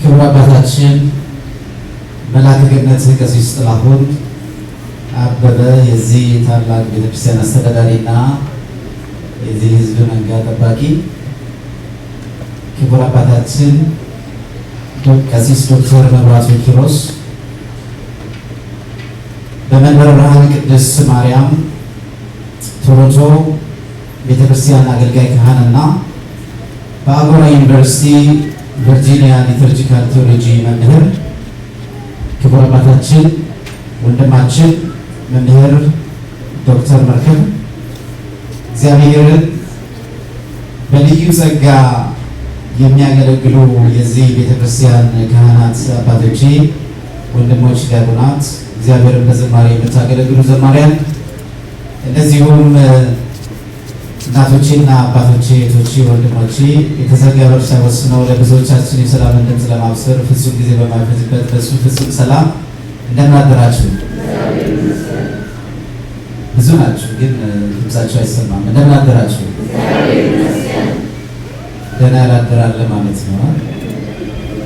ክቡር አባታችን መልአከ ገነት ቀሲስ ጥላሁን አበበ የዚህ ታላቅ ቤተክርስቲያን አስተዳዳሪና የዚህ ሕዝብ መንጋ ጠባቂ፣ ክቡር አባታችን ቀሲስ ዶክተር መብራቱ ኪሮስ በመንበረ ብርሃን ቅድስት ማርያም ቶሮንቶ ቤተክርስቲያን አገልጋይ ካህንና በአጎራ ዩኒቨርሲቲ ቨርጂኒያ liturgical theology መምህር፣ ክቡር አባታችን ወንድማችን መምህር ዶክተር መርከብ፣ እግዚአብሔርን በልዩ ጸጋ የሚያገለግሉ የዚህ ቤተክርስቲያን ካህናት አባቶቼ፣ ወንድሞች ዲያቆናት፣ እግዚአብሔርን በዝማሬ የምታገለግሉ ዘማሪያን፣ እንደዚሁም እናቶቼና አባቶቼ፣ እህቶቼ፣ ወንድሞቼ፣ የተዘጋ በር ሳይወስነው ለብዙዎቻችን የሰላምን ድምፅ ለማብሰር ፍጹም ጊዜ በማይፈጅበት በሱ ፍጹም ሰላም እንደምን አደራችሁ? ብዙ ናችሁ፣ ግን ድምፃችሁ አይሰማም። እንደምን አደራችሁ? ደህና ያላደራለ ማለት ነው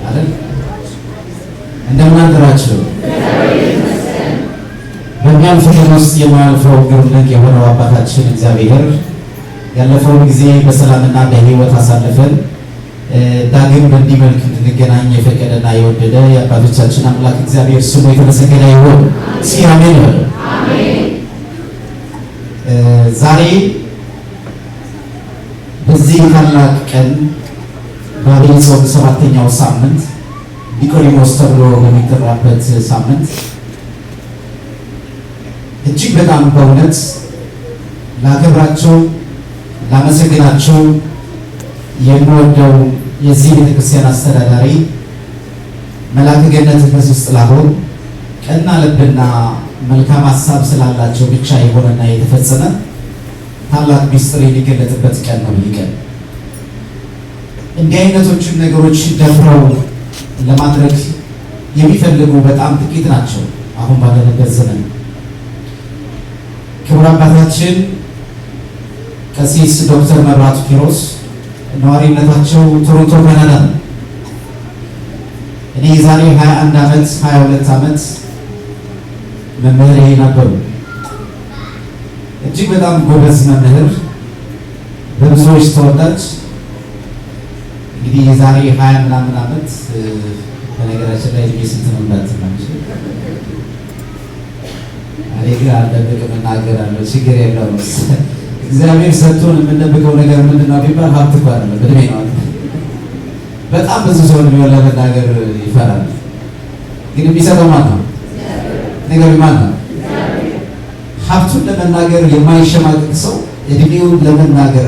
አይደል? እንደምን አደራችሁ? በሚያልፍ ቀን ውስጥ የማያልፈው ግሩም ድንቅ የሆነው አባታችን እግዚአብሔር ያለፈውን ጊዜ በሰላምና በሕይወት አሳልፈን ዳግም በእንዲህ መልክ እንድንገናኝ የፈቀደና የወደደ የአባቶቻችን አምላክ እግዚአብሔር ስሙ የተመሰገነ ይሁን። እስኪ አሜን በሉ። ዛሬ በዚህ ታላቅ ቀን በዐቢይ ጾም ሰባተኛው ሳምንት ኒቆዲሞስ ተብሎ በሚጠራበት ሳምንት እጅግ በጣም በእውነት ላከብራቸው ላመሰግናቸው የምወደው የዚህ ቤተክርስቲያን አስተዳዳሪ መልአከ ገነት ቀሲስ ጥላሁን ቀና ልብና መልካም ሀሳብ ስላላቸው ብቻ የሆነና የተፈጸመ ታላቅ ሚስጥር የሚገለጥበት ቀን ነው። ይህ ቀን እንዲህ አይነቶችን ነገሮች ደፍረው ለማድረግ የሚፈልጉ በጣም ጥቂት ናቸው አሁን ባለንበት ዘመን። ክቡር አባታችን ቀሲስ ዶክተር መብራቱ ኪሮስ ነዋሪነታቸው ቶሮንቶ ካናዳ ነው። እኔ የዛሬ 21 ዓመት 22 ዓመት መምህሬ ነበሩ። እጅግ በጣም ጎበዝ መምህር፣ በብዙዎች ተወዳጅ። እንግዲህ የዛሬ 20 ምናምን ዓመት፣ በነገራችን ላይ እድሜ ስንት ነው እንዳትል፣ እኔ ግን አልደብቅም፣ እናገራለሁ፣ ችግር የለውም። እግዚአብሔር ሰጥቶን የምንደብቀው ነገር ምንድን ነው ቢባል ሀብት እኮ አይደለም፣ እድሜ ነው። በጣም ብዙ ሰው እድሜውን ለመናገር ይፈራል። ግን የሚሰጠው ማን ነው? ነገሩ ማን ነው? ሀብቱን ለመናገር የማይሸማቀቅ ሰው እድሜውን ለመናገር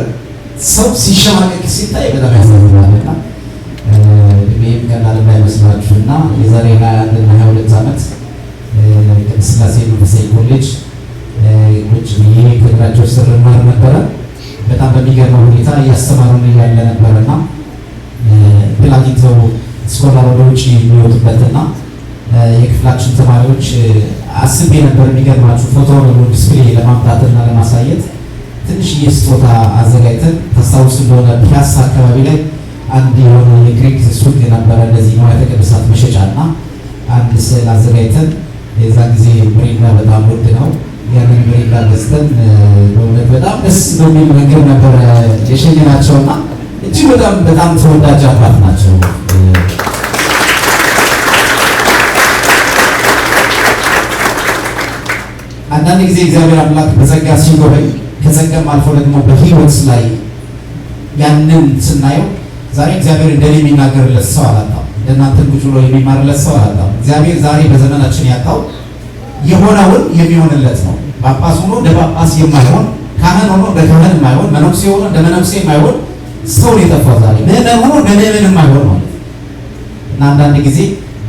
ሰው ሲሸማቀቅ ሲታይ በጣም ያሳዝናል። እና እድሜም ቀላል እንዳይመስላችሁ። እና የዛሬ 21 እና 22 ዓመት ቅድስት ሥላሴ መንፈሳዊ ኮሌጅ ቁጭ ብዬ ከእግራቸው ስር እማር ነበረ። በጣም በሚገርመው ሁኔታ እያስተማሩን እያለ ነበረና እድል አግኝተው scholar ወደ ውጭ የሚወጡበትና የክፍላችን ተማሪዎች አስቤ ነበር። የሚገርማችሁ ፎቶ display ለማምጣትና ለማሳየት ትንሽዬ ስጦታ አዘጋጅተን፣ ታስታውሱ እንደሆነ ፒያሳ አካባቢ ላይ አንድ የሆነ የግሪክ ሱቅ የነበረ እንደዚህ ንዋያተ ቅድሳት መሸጫ እና አንድ ስዕል አዘጋጅተን፣ የዛን ጊዜ ምሪንዳ በጣም ውድ ነው። ያንን ምሪንዳ ገዝተን በእውነት በጣም ደስ በሚል መንገድ ነበረ የሸኘናቸውና እጅግ በጣም በጣም ተወዳጅ አባት ናቸው። አንዳንድ ጊዜ እግዚአብሔር አምላክ በጸጋ ሲጎበኝ ከጸጋም አልፎ ደግሞ በሕይወት ላይ ያንን ስናየው ዛሬ እግዚአብሔር እንደኔ የሚናገርለት ሰው አላጣም። እንደናንተ ቁጭ ብሎ የሚማርለት ሰው አላጣም። እግዚአብሔር ዛሬ በዘመናችን ያጣው የሆነውን የሚሆንለት ነው። ጳጳስ ሆኖ እንደ ጳጳስ የማይሆን፣ ካህን ሆኖ እንደ ካህን የማይሆን፣ መነኩሴ ሆኖ እንደ መነኩሴ የማይሆን ሰው ነው የጠፋው ዛሬ። ምዕመን ሆኖ እንደ ምዕመን የማይሆን ማለት እና አንዳንድ ጊዜ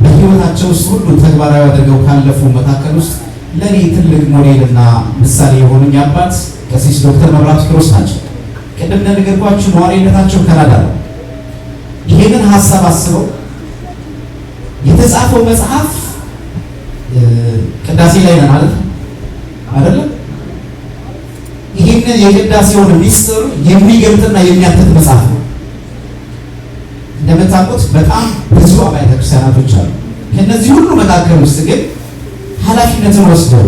በሕይወታቸው ውስጥ ሁሉ ተግባራዊ አድርገው ካለፉ መካከል ውስጥ ለእኔ ትልቅ ሞዴልና ምሳሌ የሆኑኝ አባት ቀሲስ ዶክተር መብራቱ ኪሮስ ናቸው። ቅድም እንደነገርኳችሁ ነዋሪነታቸው ካናዳ ነው። ይሄንን ሀሳብ አስበው የተጻፈው መጽሐፍ፣ ቅዳሴ ላይ ነው ማለት አይደለም። ይሄንን የቅዳሴውን ሚስጥር የሚገልጥና የሚያትት መጽሐፍ ነው። እንደምታውቁት በጣም ብዙ አብያተ ክርስቲያናቶች አሉ። ከእነዚህ ሁሉ መካከል ውስጥ ግን ኃላፊነትን ወስደው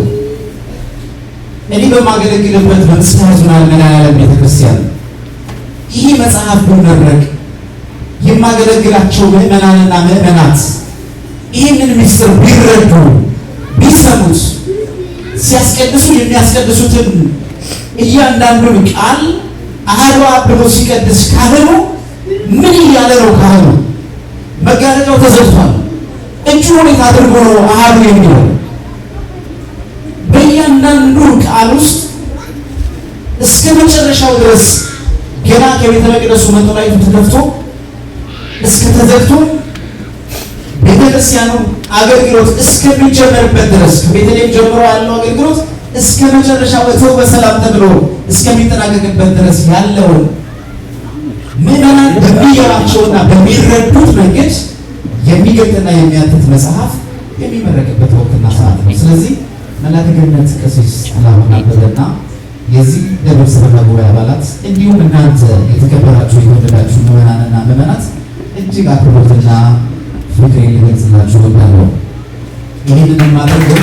እኔ በማገለግልበት በምስካየ ኅዙናን መድኃኔዓለም ቤተክርስቲያን ይህ መጽሐፍ ቢመረቅ የማገለግላቸው ምዕመናንና ምዕመናት ይህንን ምስጢር ቢረዱ ቢሰሙት ሲያስቀድሱ የሚያስቀድሱትን እያንዳንዱን ቃል አሐዱ አብ ብሎ ሲቀድስ ካህኑ ምን እያለ ነው? ካህኑ መጋረጃው ተዘግቷል። እጁ ወዴት አድርጎ ነው አሐዱ የሚለው? በእያንዳንዱ ቃል ውስጥ እስከ መጨረሻው ድረስ ገና ከቤተ መቅደሱ መንጦላዕቱ ተከፍቶ እስከ ተዘግቶ ቤተ ክርስቲያኑ አገልግሎት እስከሚጀመርበት ድረስ ከቤተልሔም ጀምሮ ያለው አገልግሎት እስከ መጨረሻው እተው በሰላም ተብሎ እስከሚጠናቀቅበት ድረስ ያለውን ምዕመናን በሚገባቸውና በሚረዱት መንገድ የሚገልጥና የሚያትት መጽሐፍ የሚመረቅበት ወቅትና ሰዓት ነው። ስለዚህ መላከ ገነት ቀሲስ ጥላሁን አበበና የዚህ ደብር ሰበካ ጉባኤ አባላት እንዲሁም እናንተ የተከበራችሁ የተወደዳችሁ ምዕመናንና ምዕመናት እጅግ አክብሮትና ፍቅሬን ልገልጽላችሁ እወዳለሁ። ይህንን የማደርገው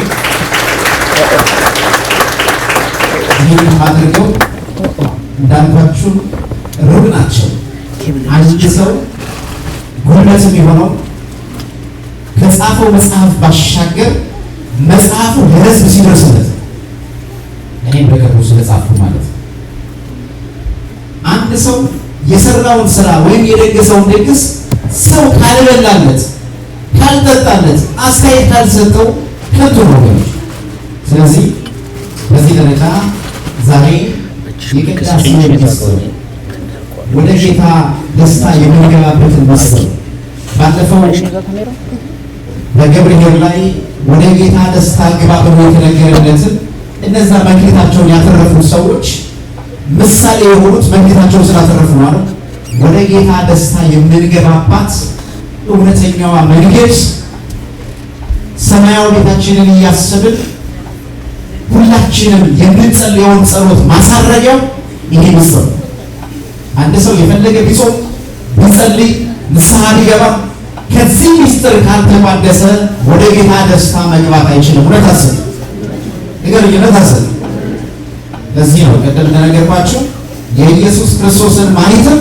እንዳልኳችሁ ሩቅ ናቸው። አንድ ሰው ጉልበት የሚሆነው ከጻፈው መጽሐፍ ባሻገር መጽሐፉ ለሕዝብ ሲደርስለት፣ እኔም በቅርቡ ስለጻፍኩ ማለት ነው። አንድ ሰው የሰራውን ስራ ወይም የደገሰውን ድግስ ሰው ካልበላለት፣ ካልጠጣለት፣ አስተያየት ካልሰጠው ከንቱ ነው ወገኖች። ስለዚህ በዚህ ደረጃ ዛሬ የቅዳሴውን ምስጢር፣ ወደ ጌታ ደስታ የምንገባበትን ምስጢር፣ ባለፈው በገብርኄር ላይ ወደ ጌታ ደስታ ግባ ብሎ የተነገረለትን እነዛ መክሊታቸውን ያተረፉ ሰዎች ምሳሌ የሆኑት መክሊታቸውን ስላተረፉ ነው አይደል? ወደ ጌታ ደስታ የምንገባባት እውነተኛዋ መንገድ ሰማያዊ ቤታችንን እያሰብን ሁላችንም የምንጸልየውን ጸሎት ማሳረጊያው ይሄ ምስጢር ነው። አንድ ሰው የፈለገ ቢጾም፣ ቢጸልይ፣ ንስሐ ቢገባ ከዚህ ምስጢር ካልተቋደሰ ወደ ጌታ ደስታ መግባት አይችልም። እውነት አስብ ንገሩኝ፣ እውነት አስብ። ለዚህ ነው ቅድም እንደነገርኳችሁ የኢየሱስ ክርስቶስን ማኅተም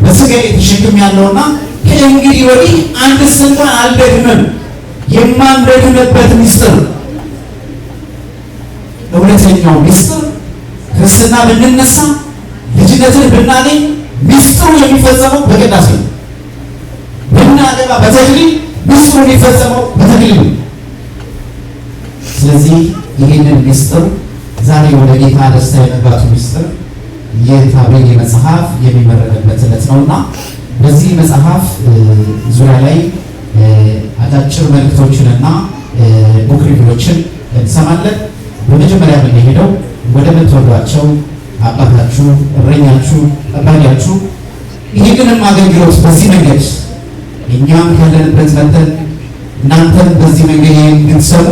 በሥጋዬ ተሸክሜያለሁና ከእንግዲህ ወዲህ አንድስ እንኳን አልደግምም። የማንደግምበት ምስጢር፣ እውነተኛው ምስጢር፣ ክርስትና ብንነሳ ልጅነትን ብናገኝ ምስጢሩ የሚፈጸመው በቅዳሴ ነው። ብናገባ በተክሊል ምስጢሩ የሚፈጸመው በተክሊል ነው። ስለዚህ ይህንን ምስጢር ዛሬ ወደ ጌታ ደስታ የመግባቱ ምስጢር የታብሌ መጽሐፍ የሚመረቅበት ዕለት ነውና በዚህ መጽሐፍ ዙሪያ ላይ አጫጭር መልእክቶችንና book review ዎችን እንሰማለን። በመጀመሪያ የምንሄደው ወደ ምትወዷቸው አባታችሁ፣ እረኛችሁ፣ ጠባቂያችሁ፣ ይህንንም አገልግሎት በዚህ መንገድ እኛም ካለንበት መተን እናንተም በዚህ መንገድ እንድትሰሙ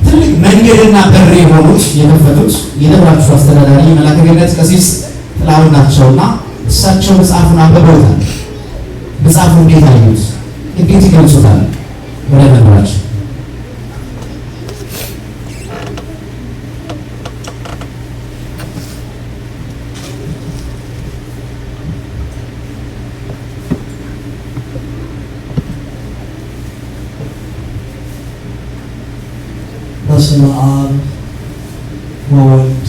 ትልቅ መንገድና በር የሆኑት የከፈቱት የደብራችሁ አስተዳዳሪ መላከ ገነት ቀሲስ ጥላሁን ናቸውና እሳቸው መጽሐፉን አንብበውታል። መጽሐፉ እንዴት አዩት? እንዴት ይገልጹታል? ወደ መምህራችን። በስመ አብ ወወልድ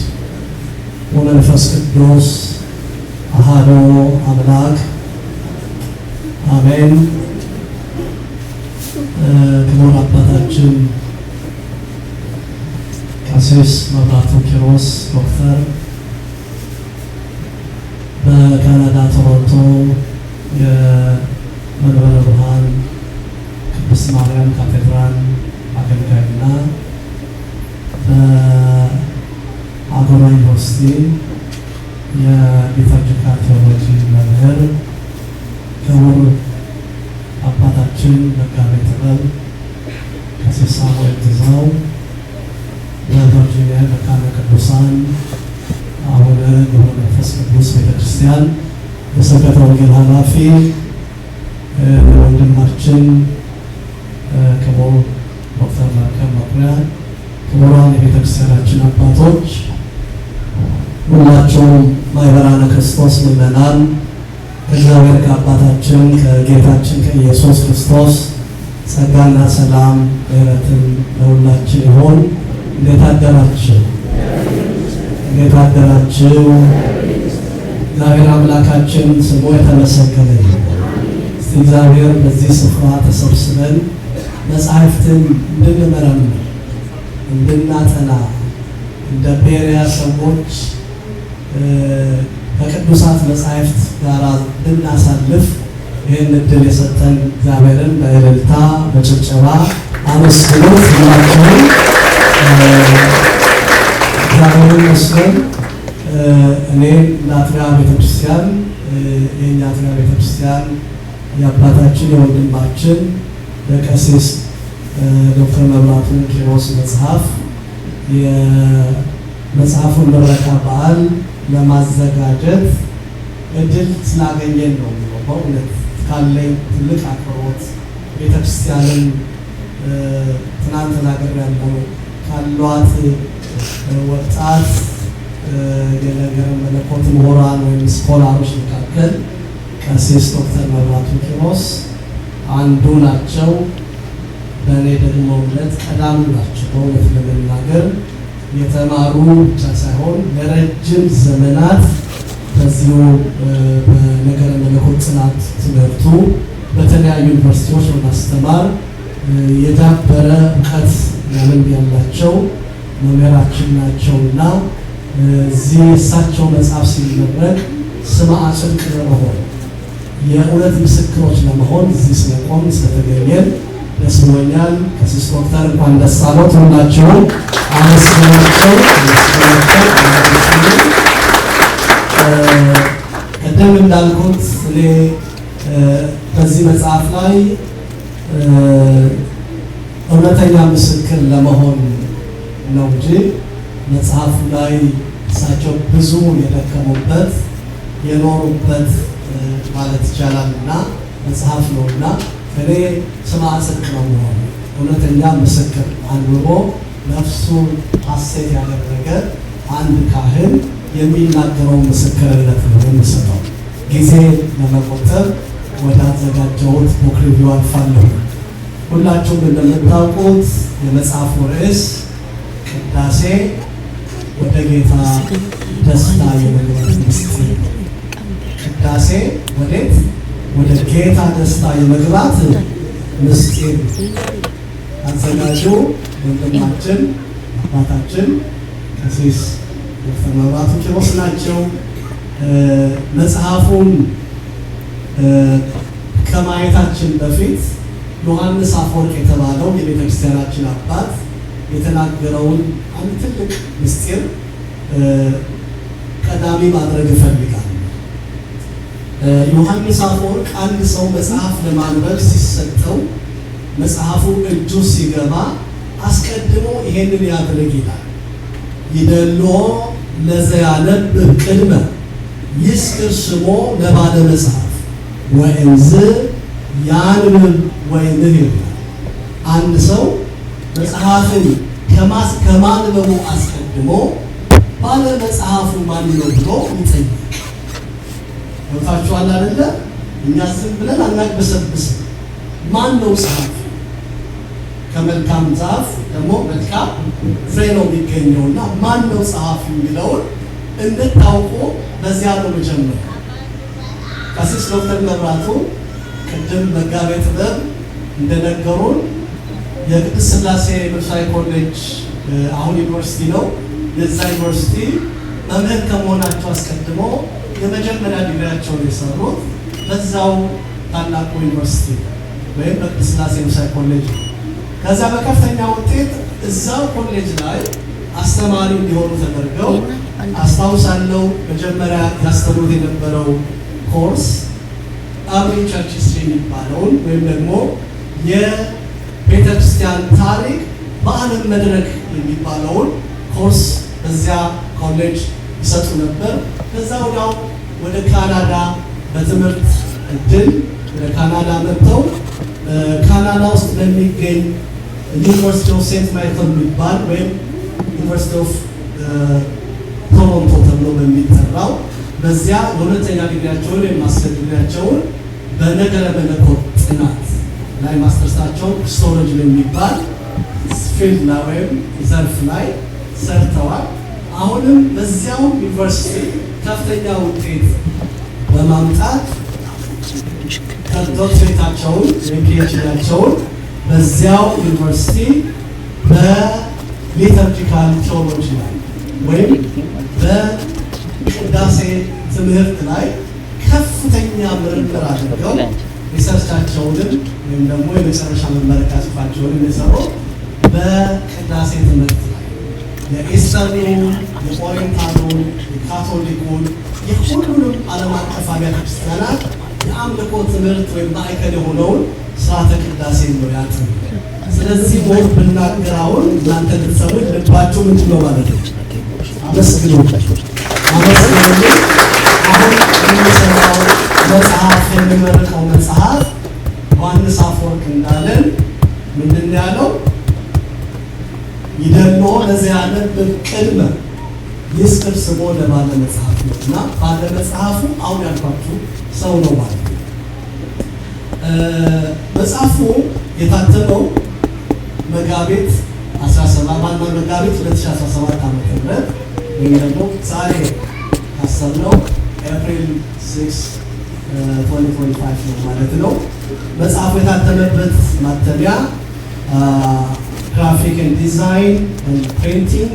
ወመንፈስ ቅዱስ አሐዱ አምላክ አሜን። ክቡር አባታችን ቀሲስ መብራቱ ኪሮስ ዶክተር፣ በካናዳ ቶሮንቶ የመንበረ ብርሃን ቅድስት ማርያም ካቴድራል አገልጋይና በአጎራ ዩኒቨርሲቲ የ liturgical theology መምህር፣ ክቡር አባታችን መጋቤ ጥበብ ቀሲስ ሳሙኤል ትዛው፣ በቨርጂኒያ መካነ ቅዱሳን አቡነ ገብረ መንፈስ ቅዱስ ቤተክርስቲያን የስብከተ ወንጌል ኃላፊ፣ ወንድማችን ክቡር ዶክተር መርከብ መኩሪያ፣ ክቡራን የቤተክርስቲያናችን አባቶች፣ ሁላችሁም ማኅበራነ ክርስቶስ ምዕመናን፣ ከእግዚአብሔር ከአባታችን ከጌታችን ከኢየሱስ ክርስቶስ ጸጋና ሰላም ምሕረትን ለሁላችን ይሁን። እንዴት አደራችሁ? እንዴት አደራችሁ? እግዚአብሔር አምላካችን ስሙ የተመሰገነ ይሁን። እስቲ እግዚአብሔር በዚህ ስፍራ ተሰብስበን መጻሕፍትን እንድንመረምር፣ እንድናጠና፣ እንደ ቤሪያ ሰዎች ከቅዱሳት መጻሕፍት ጋር እንድናሳልፍ ይህን እድል የሰጠን እግዚአብሔርን በእልልታ በጭብጨባ አመስግኑት። ሁላችሁም እግዚአብሔርን መስገን። እኔ ለአጥቢያ ቤተክርስቲያን፣ የእኛ አጥቢያ ቤተክርስቲያን የአባታችን የወንድማችን የቀሲስ ዶክተር መብራቱ ኪሮስ መጽሐፍ የመጽሐፉን ምረቃ በዓል ለማዘጋጀት እድል ስላገኘን ነው የሚለው። በእውነት ካለኝ ትልቅ አክብሮት፣ ቤተክርስቲያንን ትናንት ተናግሬያለሁ፣ ካሏት ወጣት የነገረ መለኮት ምሁራን ወይም scholar ኦች መካከል ቀሲስ ዶክተር መብራቱ ኪሮስ አንዱ ናቸው። በእኔ ደግሞ እምነት ቀዳሚ ናቸው። በእውነት ለመናገር የተማሩ ብቻ ሳይሆን ለረጅም ዘመናት በዚሁ በነገረ መለኮት ጥናት ትምህርቱ በተለያዩ ዩኒቨርሲቲዎች በማስተማር የዳበረ እውቀት ልምድ ያላቸው መምህራችን ናቸውና እዚህ እሳቸው መጽሐፍ ሲመረቅ ስምዐ ጽድቅ ለመሆን፣ የእውነት ምስክሮች ለመሆን እዚህ ስለቆም ስለተገኘን ደስ ብሎኛል። ቀሲስ ዶክተር እንኳን ደስ አሎት። ሁላችሁም አመስግናቸው፣ አመስግናቸው። ቅድም እንዳልኩት እኔ በዚህ መጽሐፍ ላይ እውነተኛ ምስክር ለመሆን ነው እንጂ መጽሐፉ ላይ እሳቸው ብዙ የደከሙበት፣ የኖሩበት ማለት ይቻላል እና መጽሐፍ ነው እና እኔ ስምዐ ጽድቅ ነው የምሆነው። እውነተኛ ምስክር፣ አንብቦ ነፍሱን ሐሴት ያደረገ አንድ ካህን የሚናገረው ምስክርነት ነው የምሰጠው። ጊዜ ለመቆጠብ ወደ አዘጋጀሁት book review አልፋለሁ። ሁላችሁም እንደምታውቁት የመጽሐፉ ርዕስ ቅዳሴ ወደ ጌታ ደስታ የመግባት ምስጢር። ቅዳሴ ወዴት? ወደ ጌታ ደስታ የመግባት ምስጢር። አዘጋጁ ወንድማችን አባታችን ቀሲስ ዶክተር መብራቱ ኪሮስ ናቸው። መጽሐፉን ከማየታችን በፊት ዮሐንስ አፈወርቅ የተባለው የቤተ ክርስቲያናችን አባት የተናገረውን አንድ ትልቅ ምስጢር ቀዳሚ ማድረግ እፈልጋለሁ። ዮሐንስ አፈወርቅ አንድ ሰው መጽሐፍ ለማንበብ ሲሰጠው፣ መጽሐፉ እጁ ሲገባ አስቀድሞ ይሄንን ያድርግ ይላል። ይደልዎ ለዘያነብብ ቅድመ ይስክር ስሞ ለባለ መጽሐፍ ወእንዝ ያንብብ ወይንህ ይላል። አንድ ሰው መጽሐፍን ከማንበቡ አስቀድሞ ባለ መጽሐፉ ማን ነው ብሎ ይጠይቅ። ገብታችኋል አይደለ? እኛ ዝም ብለን አናግበሰብስም። ማን ነው ጸሐፊ? ከመልካም ዛፍ ደግሞ መልካም ፍሬ ነው የሚገኘውና ማን ነው ጸሐፊ የሚለውን እንድታውቁ በዚያ ነው መጀመር። ቀሲስ ዶክተር መብራቱ ቅድም መጋቤ ጥበብ እንደነገሩን የቅድስት ሥላሴ መንፈሳዊ ኮሌጅ፣ አሁን ዩኒቨርሲቲ ነው። የዛ ዩኒቨርሲቲ መምህር ከመሆናቸው አስቀድሞ የመጀመሪያ ዲግሪያቸውን የሰሩት በዛው ታላቁ ዩኒቨርሲቲ ወይም በቅድስት ሥላሴ መንፈሳዊ ኮሌጅ ነው። ከዛ በከፍተኛ ውጤት እዛው ኮሌጅ ላይ አስተማሪ እንዲሆኑ ተደርገው አስታውሳለሁ። መጀመሪያ ያስተምሩት የነበረው ኮርስ early church history የሚባለውን ወይም ደግሞ የቤተ ክርስቲያን ታሪክ በዓለም መድረክ የሚባለውን ኮርስ በዚያ ኮሌጅ ይሰጡ ነበር። ከዛ ወዲያው ወደ ካናዳ በትምህርት እድል ወደ ካናዳ መጥተው ካናዳ ውስጥ በሚገኝ University of Saint Michael የሚባል ወይም University of Toronto ተብሎ በሚጠራው በዚያ የሁለተኛ ዲግሪያቸውን የማስተር ዲግሪያቸውን በነገረ መለኮት ጥናት ላይ ማስተርሳቸውን Christology በሚባል field ላይ ወይም ዘርፍ ላይ ሰርተዋል። አሁንም በዚያው ዩኒቨርሲቲ ከፍተኛ ውጤት በማምጣት ዶክትሬታቸውን ወይም PhD ያቸውን በዚያው ዩኒቨርሲቲ በ liturgical theology ላይ ወይም በቅዳሴ ትምህርት ላይ ከፍተኛ ምርምር አድርገው research ኣቸውንም ወይም ደግሞ የመጨረሻ መመረቂያ ጽሑፋቸውንም የሰሩት በቅዳሴ ትምህርት ላይ የኢስተርኑን፣ የኦሪየንታሉን፣ የካቶሊኩን፣ የሁሉንም ዓለም አቀፍ አብያተ ክርስቲያናት የአምልኮ ትምህርት ወይም ማዕከል የሆነውን ስርዓተ ቅዳሴ ነው ያጠኑ። ስለዚህ more ብናገር አሁን እናንተ ልትሰሙኝ ልባችሁ ምንድን ነው ማለት ነው? አመስግኑ፣ አመስግኑ። አሁን የምንሰማው መጽሐፍ፣ የሚመረቀው መጽሐፍ ዮሐንስ አፈወርቅ እንዳለን ምንድን ነው ያለው? ይደልዎ ለዘያነብብ ቅድመ ይስቅር ስሞ ለባለ መጽሐፍ ነው እና ባለ መጽሐፉ አሁን ያልኳችሁ ሰው ነው ማለት ነው። መጽሐፉ የታተመው መጋቢት 17 ማነው መጋቢት 2017 ዓ.ም. ወይም ደግሞ ዛሬ ካሰብነው ኤፕሪል 6 2025 ነው ማለት ነው። መጽሐፉ የታተመበት ማተሚያ Graphic and Design and Printing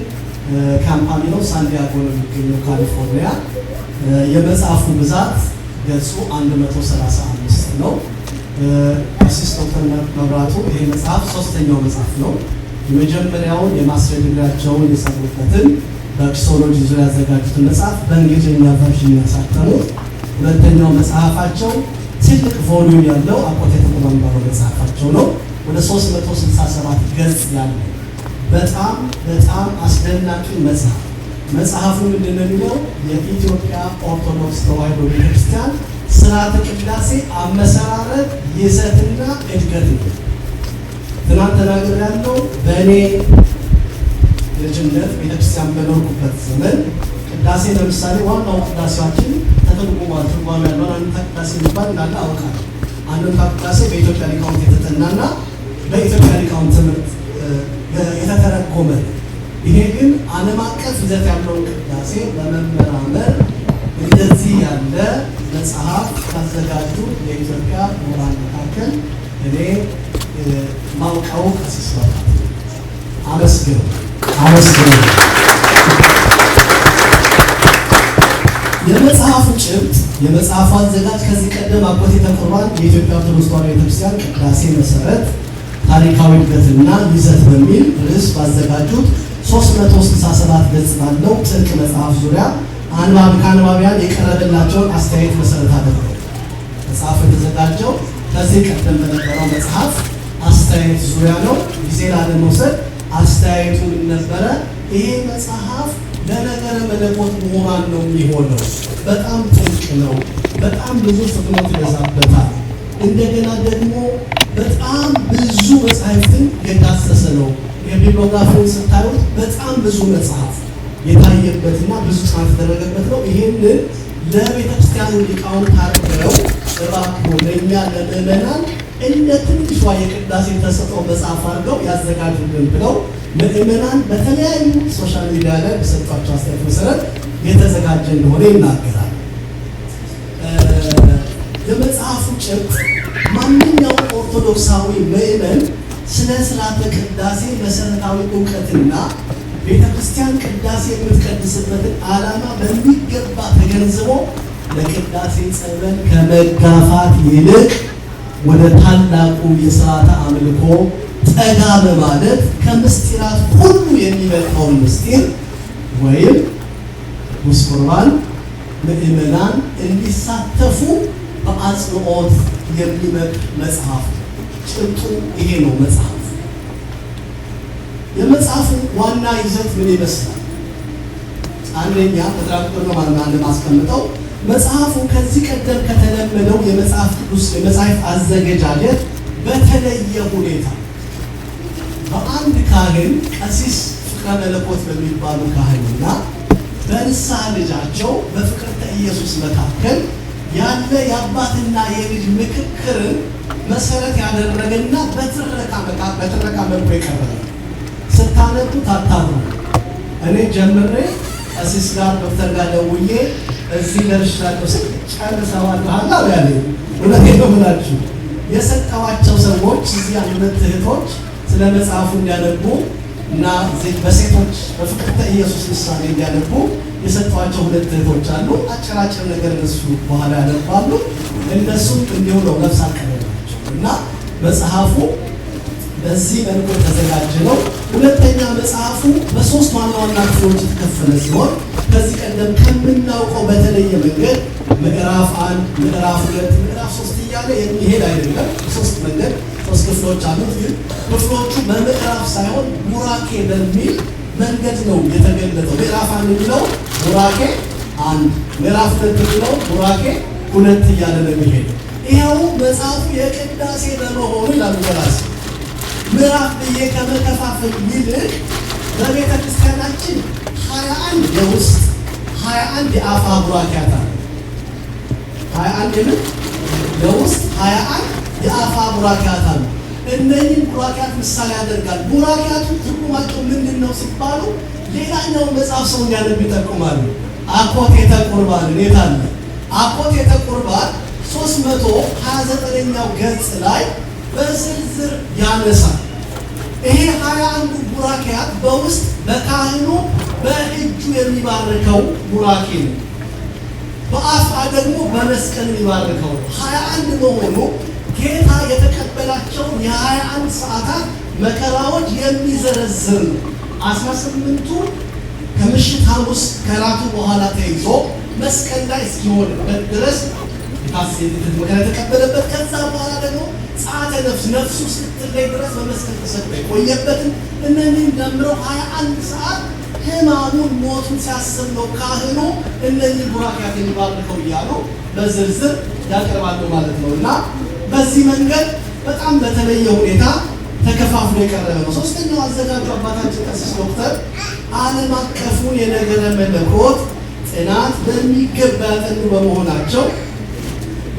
Company ነው። ሳንዲያጎ ነው የሚገኘው፣ ካሊፎርኒያ። የመጽሐፉ ብዛት ገጹ 135 ነው። ቀሲስ ዶክተር መብራቱ ይሄ መጽሐፍ ሶስተኛው መጽሐፍ ነው። የመጀመሪያውን የማስተር ዲግሪያቸውን የሰሩበትን በ Christology ዙሪያ ያዘጋጁትን መጽሐፍ በእንግሊዝኛ version ያሳተሙት። ሁለተኛው መጽሐፋቸው ትልቅ volume ያለው አኮቴተ ቁርባን የሚባለው መጽሐፋቸው ነው። ወደ 367 ገጽ ያለው በጣም በጣም አስደናቂ መጽሐፍ። መጽሐፉ ምንድን ነው የሚለው? የኢትዮጵያ ኦርቶዶክስ ተዋሕዶ ቤተክርስቲያን ስርዓተ ቅዳሴ አመሰራረት፣ ይዘትና እድገት ነው። ትናንት ተናግሬያለሁ። በእኔ ልጅነት ቤተክርስቲያን በኖርኩበት ዘመን ቅዳሴ ለምሳሌ ዋናው ቅዳሴያችን ተተርጉሟል። ትርጓሜ ያለውን አንድምታ ቅዳሴ የሚባል እንዳለ አውቃለሁ። አንድምታ ቅዳሴ በኢትዮጵያ ሊቃውንት የተጠናና በኢትዮጵያ ሊቃውንት ትምህርት የተተረጎመ ነው። ይሄ ግን ዓለም አቀፍ ይዘት ያለውን ቅዳሴ በመመራመር እንደዚህ ያለ መጽሐፍ ካዘጋጁ የኢትዮጵያ ምሁራን መካከል እኔ ማውቀው ቀሲስ መብራቱ። አመስግኑ፣ አመስግኑ። የመጽሐፉ ጭብጥ የመጽሐፉ አዘጋጅ ከዚህ ቀደም አኮቴተ ቁርባን የኢትዮጵያ ኦርቶዶክስ ተዋሕዶ ቤተክርስቲያን ቅዳሴ መሰረት፣ ታሪካዊ እድገትና ይዘት በሚል ርዕስ ባዘጋጁት 367 ገጽ ባለው ጥልቅ መጽሐፍ ዙሪያ ከአንባቢያን የቀረበላቸውን አስተያየት መሰረት አድርገው፣ መጽሐፉ የተዘጋጀው ከዚህ ቀደም በነበረው መጽሐፍ አስተያየት ዙሪያ ነው። ጊዜ ላለመውሰድ አስተያየቱ ምን ነበረ? ይሄ መጽሐፍ ለነገረ መለኮት ምሁራን ነው የሚሆነው። በጣም ጥልቅ ነው። በጣም ብዙ ፍጥነት ይበዛበታል። እንደገና ደግሞ በጣም ብዙ መጽሐፍትን የዳሰሰ ነው። የ bibliography ውን ስታዩት በጣም ብዙ መጽሐፍ የታየበትና ብዙ ጥናት የተደረገበት ነው። ይሄንን ለቤተ ክርስቲያኑ ሊቃውንት አድርገው እባክዎ ለእኛ ለምዕመናን እንደ ትንሿ የቅዳሴ ተሰጥኦ መጽሐፍ አድርገው ያዘጋጁልን ብለው ምዕመናን በተለያዩ social media ላይ በሰጧቸው አስተያየት መሰረት የተዘጋጀ እንደሆነ ይናገራል። የመጽሐፉ ጭብጥ ማንኛውም ኦርቶዶክሳዊ ምዕመን ስለ ስርዓተ ቅዳሴ መሰረታዊ እውቀትና ቤተ ክርስቲያን ቅዳሴ የምትቀድስበትን ዓላማ በሚገባ ተገንዝቦ ለቅዳሴ ጸበል ከመጋፋት ይልቅ ወደ ታላቁ የስርዓተ አምልኮ ጠጋ በማለት ከምስጢራት ሁሉ የሚበልጠውን ምስጢር ወይም ቅዱስ ቁርባን ምዕመናን እንዲሳተፉ በአጽንኦት የሚመክር መጽሐፍ ነው። ጭብጡ ይሄ ነው። መጽሐፍ የመጽሐፉ ዋና ይዘት ምን ይመስላል? አንደኛ በተራ ቁጥር ነው ማለት ነው ማስቀምጠው። መጽሐፉ ከዚህ ቀደም ከተለመደው የመጽሐፍ ቅዱስ የመጽሐፍ አዘገጃጀት በተለየ ሁኔታ በአንድ ካህን ቀሲስ ፍቅረ መለኮት በሚባሉ ካህንና በንስሐ ልጃቸው በፍቅርተ ኢየሱስ መካከል ያለ የአባትና የልጅ ምክክርን መሰረት ያደረገና በትረካ መልኩ የቀረበ። ስታነቡት አታብሩ። እኔ ጀምሬ ቀሲስ ጋር ዶክተር ጋር ደውዬ እዚህ ደርሻለሁ ስል ጨርሰዋል አሉ ያለኝ። እውነቴን ነው የምላችሁ። የሰጠኋቸው ሰዎች እዚህ ያሉ ሁለት እህቶች ስለ መጽሐፉ እንዲያነቡ እና በሴቶች በፍቅርተ ኢየሱስ ምሳሌ እንዲያነቡ የሰጠኋቸው ሁለት እህቶች አሉ። አጭር አጭር ነገር እነሱ በኋላ ያነባሉ። እነሱም እንዲሁ ነው ነፍስ አቀበላቸው እና መጽሐፉ በዚህ መልኩ የተዘጋጀ ነው። ሁለተኛ መጽሐፉ በሶስት ዋና ዋና ክፍሎች የተከፈለ ሲሆን ከዚህ ቀደም ከምናውቀው በተለየ መንገድ ምዕራፍ 1፣ ምዕራፍ 2፣ ምዕራፍ 3 እያለ የሚሄድ አይደለም። ሶስት መንገድ ሶስት ክፍሎች አሉት። ግን ክፍሎቹ በምዕራፍ ሳይሆን ቡራኬ በሚል መንገድ ነው የተገለጠው። ምዕራፍ 1 የሚለው ቡራኬ 1፣ ምዕራፍ 2 የሚለው ቡራኬ 2 እያለ ነው የሚሄደው። ይኸው መጽሐፉ የቅዳሴ በመሆኑ ይላሉ ደራሲ ምዕራፍ ብዬ ከመከፋፈል ይልቅ በቤተ ክርስቲያናችን 21 የውስጥ 21 የአፋ ቡራኬያት አሉ። 21 የምን የውስጥ 21 የአፋ ቡራኬያት አሉ። እነኚህን ቡራኬያት ምሳሌ ያደርጋል። ቡራኬያቱ ትርጉማቸው ምንድን ነው ሲባሉ ሌላኛው መጽሐፍ ሰው እንዲያነብ ይጠቁማሉ። አኮቴተ ቁርባን የት አለ? አኮቴተ ቁርባን 329ኛው ገጽ ላይ በዝርዝር ያነሳል። ይሄ 21ዱ ቡራኬያት በውስጥ በካህኑ በእጁ የሚባርከው ቡራኬ ነው። በአፋ ደግሞ በመስቀል የሚባርከው ነው። 21 መሆኑ ጌታ የተቀበላቸውን የ21 ሰዓታት መከራዎች የሚዘረዝር ነው። 18ቱ ከምሽት ሐሙስ ከራቱ በኋላ ተይዞ መስቀል ላይ እስኪሆንበት ድረስ መከራ የተቀበለበት፣ ከዛ በኋላ ደግሞ ጸአተ ነፍስ ነፍሱ እስክትለይ ድረስ በመስቀል ተሰቅሎ የቆየበትን እነዚህን ደምረው 21 ሰዓት ሕማሙን ሞቱን ሲያስብ ነው ካህኑ እነዚህ ቡራኬያት የሚባርከው እያሉ በዝርዝር ያቀርባሉ ማለት ነው። እና በዚህ መንገድ በጣም በተለየ ሁኔታ ተከፋፍሎ የቀረበ ነው። ሶስተኛው አዘጋጁ አባታችን ቀሲስ ዶክተር ዓለም አቀፉን የነገረ መለኮት ጥናት በሚገባ ያጠኑ በመሆናቸው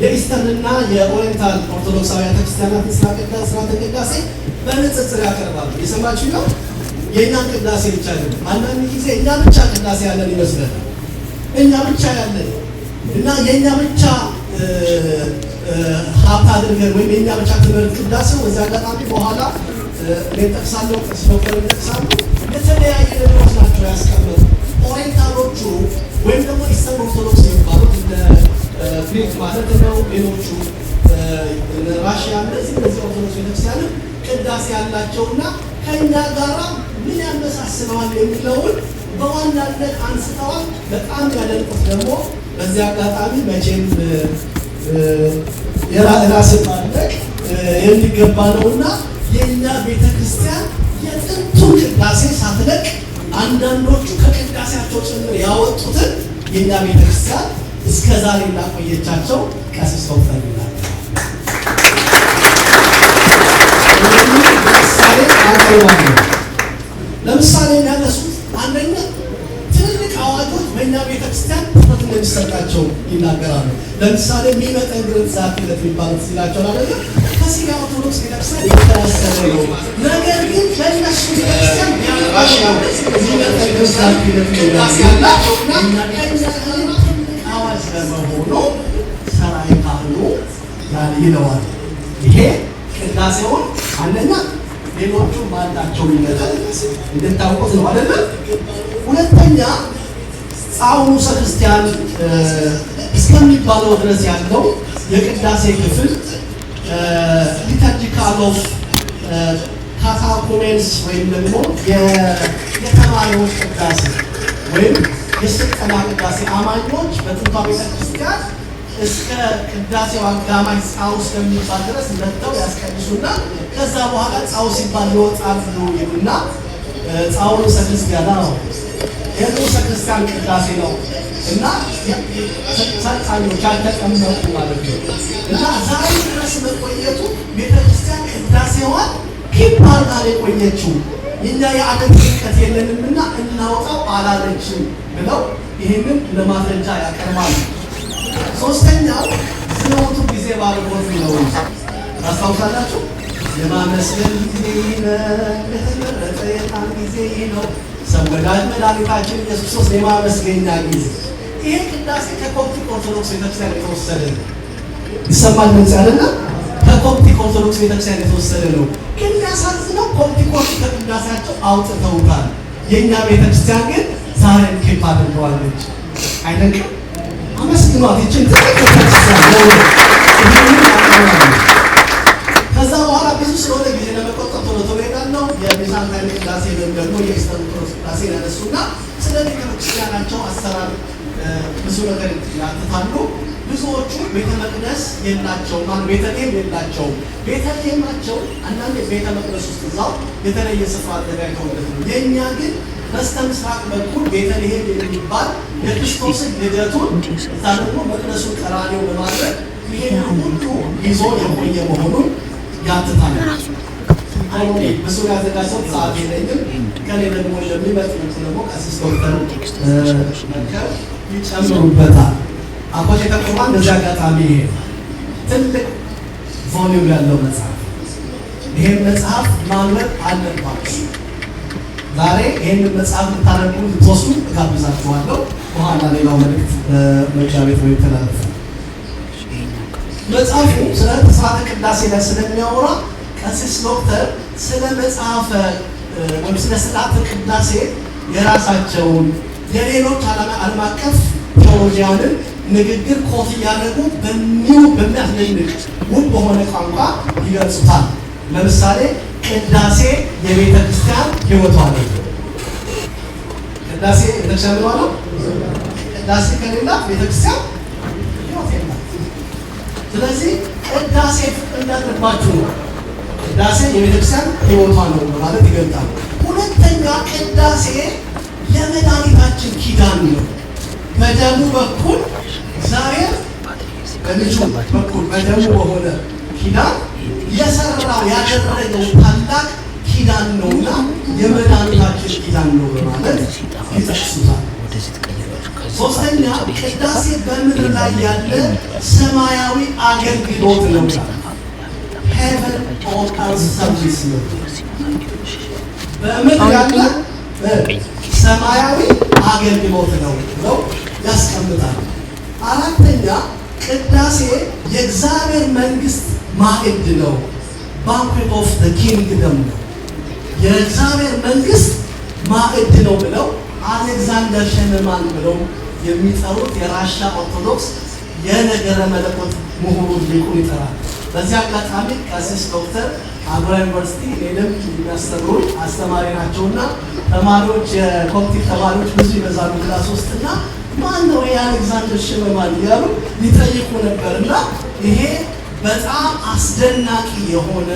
የ Eastern ና የ Oriental ኦርቶዶክሳውያን ክርስቲያናትን ስርዓተ ቅዳሴ በንጽጽር ያቀርባሉ። የሰማችሁ ነው። የእኛን ቅዳሴ ብቻ አይደለም። አንዳንድ ጊዜ እኛ ብቻ ቅዳሴ ያለን ይመስለናል። እኛ ብቻ ያለን እና የእኛ ብቻ ሀብት አድርገን ወይም የእኛ ብቻ ትምህርት ቅዳሴው በዚህ አጋጣሚ በኋላ እኔ ጠቅሳለሁ፣ ቀሲስ ዶክተር ይጠቅሳሉ። የተለያየ ነገሮች ናቸው ያስቀመጡ። Oriental ኦቹ ወይም ደግሞ Eastern ኦርቶዶክስ የሚባሉት እንደ ግሪክ ማለት ነው፣ ሌሎቹ ራሽያ፣ እነዚህ ኦርቶዶክስ ቤተክርስቲያንም ቅዳሴ ያላቸውና ከእኛ ጋራ ምን ያመሳስለዋል የሚለውን በዋናነት አንስተዋል። በጣም ያደንቁት ደግሞ በዚህ አጋጣሚ መቼም የራስን ማድነቅ የሚገባ ነውና የእኛ ቤተክርስቲያን የጥንቱን ቅዳሴ ሳትለቅ አንዳንዶቹ ከቅዳሴያቸው ጭምር ያወጡትን የእኛ ቤተክርስቲያን እስከ ዛሬ እንዳቆየቻቸው ቀሲስ ዶክተር ይላል። ለምሳሌ የሚያነሱት አንደኛ ትልልቅ አዋጆች በእኛ ቤተክርስቲያን ትኩረት እንደሚሰጣቸው ይናገራሉ። ለምሳሌ የሚመጠን ግርዛት የሚባሉት ሲላቸው አይደለ ከሲሪያ ኦርቶዶክስ ቤተክርስቲያን የተወሰነ ነው። ነገር ግን ለእነሱ ቤተክርስቲያን የሚመጠን ግርዛት ቅዳሴ ያላቸውና አዋጅ ለመሆኑ ሰራይ ካህኑ ይለዋል። ይሄ ቅዳሴውን አንደኛ ሌሎቹም ባላቸው ይመጣል እንድታውቁት ነው አይደለ? ሁለተኛ ጻውሩሰ ክርስቲያን እስከሚባለው ድረስ ያለው የቅዳሴ ክፍል liturgical of catechumens ወይም ደግሞ የተማሪዎች ቅዳሴ ወይም የስልጠና ቅዳሴ አማኞች በጥንቷ ቤተክርስቲያን እስከ ቅዳሴው አጋማሽ ጻው እስከሚባል ድረስ መጥተው ያስቀድሱና ከዛ በኋላ ጻው ሲባል ይወጣሉ ይሉና ጻውንሰ ክርስቲያን ነው፣ የንዑሰ ክርስቲያን ቅዳሴ ነው እና ሰልጣኞች ያልተጠመቁ ማለት ነው። እና ዛሬ ድረስ መቆየቱ ቤተክርስቲያን ቅዳሴዋን keep አድርጋ የቆየችው፣ የኛ የዓለም ጥምቀት የለንምና እናውጣው አላለችም ብለው ይህንን ለማስረጃ ያቀርባሉ። ሶስተኛው ዝውቱ ጊዜ ባርኮት ነው። ታስታውሳላችሁ? የማመስገን ጊዜ ይህ ነው፣ የተመረጠ የጣም ጊዜ ይህ ነው። ሰው ወዳጅ መድኃኒታችን ኢየሱስ ክርስቶስ የማመስገኛ ጊዜ። ይሄ ቅዳሴ ከኮፕቲክ ኦርቶዶክስ ቤተክርስቲያን የተወሰደ ነው። ይሰማል ድምፅ አይደለ? ከኮፕቲክ ኦርቶዶክስ ቤተክርስቲያን የተወሰደ ነው። ግን የሚያሳዝነው ኮፕቲኮች ከቅዳሴያቸው አውጥተውታል። የእኛ ቤተክርስቲያን ግን ዛሬም keep አድርገዋለች። አይደንቅም? አመስግኗት ይችን ትልቅ ቤተክርስቲያን ነው። ይህንን ያቀርባሉ። ከዛ በኋላ ብዙ ስለሆነ ጊዜ ለመቆጠብ ቶሎ ቶሎ እሄዳለሁ። የቢዛንታይን ቅዳሴ ወይም ደግሞ የ Eastern ኦርቶዶክስ ቅዳሴ ያነሱና ስለ ቤተክርስቲያናቸው አሰራር ብዙ ነገር ያትታሉ። ብዙዎቹ ቤተ መቅደስ የላቸውም፣ ማለት ቤተልሔም የላቸውም። ቤተልሔማቸው አንዳንዴ ቤተ መቅደስ ውስጥ እዛው የተለየ ስፍራ አዘጋጅተውለት ነው። የእኛ ግን በስተ ምስራቅ በኩል ቤተልሔም የሚባል የክርስቶስን ልደቱን እዛ ደግሞ መቅደሱን ቀራንዮ በማድረግ ይሄን ሁሉ ይዞ የቆየ መሆኑን ያትታል። ብዙ ያዘጋጀው ሰዓት የለኝም። ከኔ ደግሞ እንደሚመጥኑት ደግሞ ቀሲስ ዶክተር መርከብ ይጨምሩበታል። አኮቴተ ቁርባን በዚህ አጋጣሚ ይሄ ትልቅ volume ያለው መጽሐፍ፣ ይሄን መጽሐፍ ማንበብ አለባችሁ። ዛሬ ይሄንን መጽሐፍ ልታነቡ ልትወስዱ እጋብዛችኋለሁ። በኋላ ሌላው መልእክት በመግዣ ቤት ነው የተላለፈ። መጽሐፉ ስለ ስርዓተ ቅዳሴ ላይ ስለሚያወራ ቀሲስ ዶክተር ስለ መጽሐፈ ወይም ስለ ስርዓተ ቅዳሴ የራሳቸውን የሌሎች ዓለም አቀፍ theologian ን ንግግር quote እያደረጉ በሚው በሚያስደንቅ ውብ በሆነ ቋንቋ ይገልጹታል። ለምሳሌ ቅዳሴ የቤተ ክርስቲያን ሕይወቷ ነው። ቅዳሴ ቤተክርስቲያን ምኗ ነው? ቅዳሴ ከሌላት ቤተክርስቲያን ሕይወት የላት። ስለዚህ ቅዳሴ ፍቅር እንዳለባችሁ ነው። ቅዳሴ የቤተክርስቲያን ሕይወቷ ነው በማለት ይገልጣል። ሁለተኛ ቅዳሴ የመድኃኒታችን ኪዳን ነው። በደሙ በኩል እግዚአብሔር በልጁ በኩል በደሙ በሆነ ኪዳን የሰራው ያደረገው ታላቅ ኪዳን ነውና የመድኃኒታችን ኪዳን ነው በማለት ይጠቅሱታል። ሶስተኛ ቅዳሴ በምድር ላይ ያለ ሰማያዊ አገልግሎት ነው። Heaven on earth service ነው። በምድር ያለ ሰማያዊ አገልግሎት ነው ብለው ያስቀምጣል። አራተኛ ቅዳሴ የእግዚአብሔር መንግስት ማዕድ ነው። Banquet of the kingdom ነው። የእግዚአብሔር መንግስት ማዕድ ነው ብለው አሌክዛንደር ሸነማን ብለው የሚጠሩት የራሻ ኦርቶዶክስ የነገረ መለኮት ምሁሩን ሊቁን ይጠራል። በዚህ አጋጣሚ ቀሲስ ዶክተር አጉራ ዩኒቨርሲቲ እኔንም የሚያስተምሩኝ አስተማሪ ናቸውና ተማሪዎች የኮፕቲክ ተማሪዎች ብዙ ይበዛሉ class ውስጥና ማን ነው ይሄ አሌክዛንደር ሽመማን እያሉ ሊጠይቁ ነበር። እና ይሄ በጣም አስደናቂ የሆነ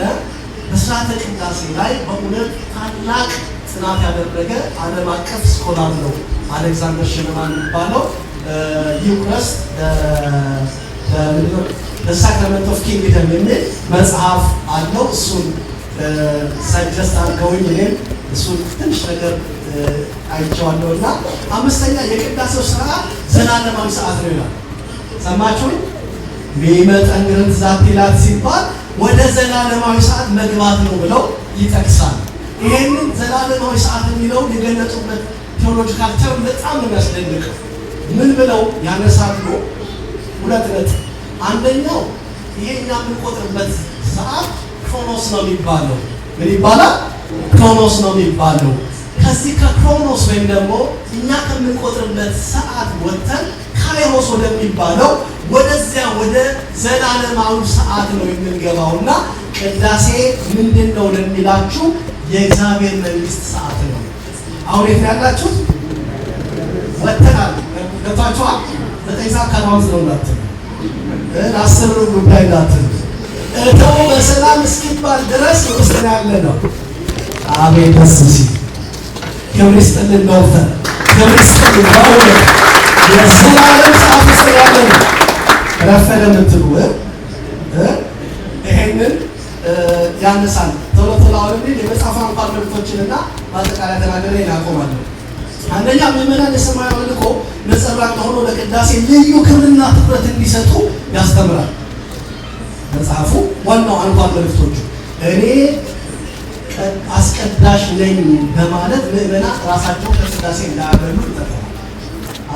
በስርዓተ ቅዳሴ ላይ በእውነት ታላቅ ጥናት ያደረገ ዓለም አቀፍ scholar ነው አሌክዛንደር ሽመማን የሚባለው። Eucharist Sacrament of Kingdom የሚል መጽሐፍ አለው። እሱን suggest አድርገውኝ እኔም እሱን ትንሽ ነገር አይቼዋለሁ። እና አምስተኛ የቅዳሴው ስርዓት ዘላለማዊ ሰዓት ነው ይላል። ሰማችሁኝ? ሚመጠንግርን ዛት ይላት ሲባል ወደ ዘላለማዊ ሰዓት መግባት ነው ብለው ይጠቅሳል። ይሄንን ዘላለማዊ ሰዓት የሚለውን የገለጹበት theological term በጣም ነው የሚያስደንቀው። ምን ብለው ያነሳሉ? ሁለት ነጥብ። አንደኛው ይሄ እኛ የምንቆጥርበት ሰዓት ክሮኖስ ነው የሚባለው። ምን ይባላል? ክሮኖስ ነው የሚባለው። ከዚህ ከክሮኖስ ወይም ደግሞ እኛ ከምንቆጥርበት ሰዓት ወጥተን ካይሮስ ወደሚባለው ወደዚያ ወደ ዘላለማዊ ሰዓት ነው የምንገባውና ቅዳሴ ምንድን ነው ለሚላችሁ የእግዚአብሔር መንግስት ሰዓት ነው። አሁን የት ነው ያላችሁት? ወጥተናል። ገብታችኋል? 9:45 ነው እንዳትሉ፣ 10:20 እንዳትሉ፣ እተው በሰላም እስኪባል ድረስ ውስጥ ያለ ነው። አቤት ደስ ሲል! ክብር ይስጥልን ዶክተር፣ ክብር ይስጥልን። በእውነት የዘላለም ሰዓት ውስጥ ያለ ነው። ረፈደ የምትሉ ይሄንን ያነሳል። ቶሎ ቶሎ አሁን የመጽሐፉ አንኳር መልዕክቶችንና ማጠቃለያ ተናግሬ እናቆማለሁ። አንደኛ፣ ምዕመናን የሰማያዊ አምልኮ ነጸብራቅ ሆኖ ለቅዳሴ ልዩ ክብርና ትኩረት እንዲሰጡ ያስተምራል መጽሐፉ። ዋናው አንኳር መልዕክቶቹ እኔ አስቀዳሽ ነኝ በማለት ምዕመናን ራሳቸውን ከቅዳሴ እንዳያገሉ ይጠቅማል።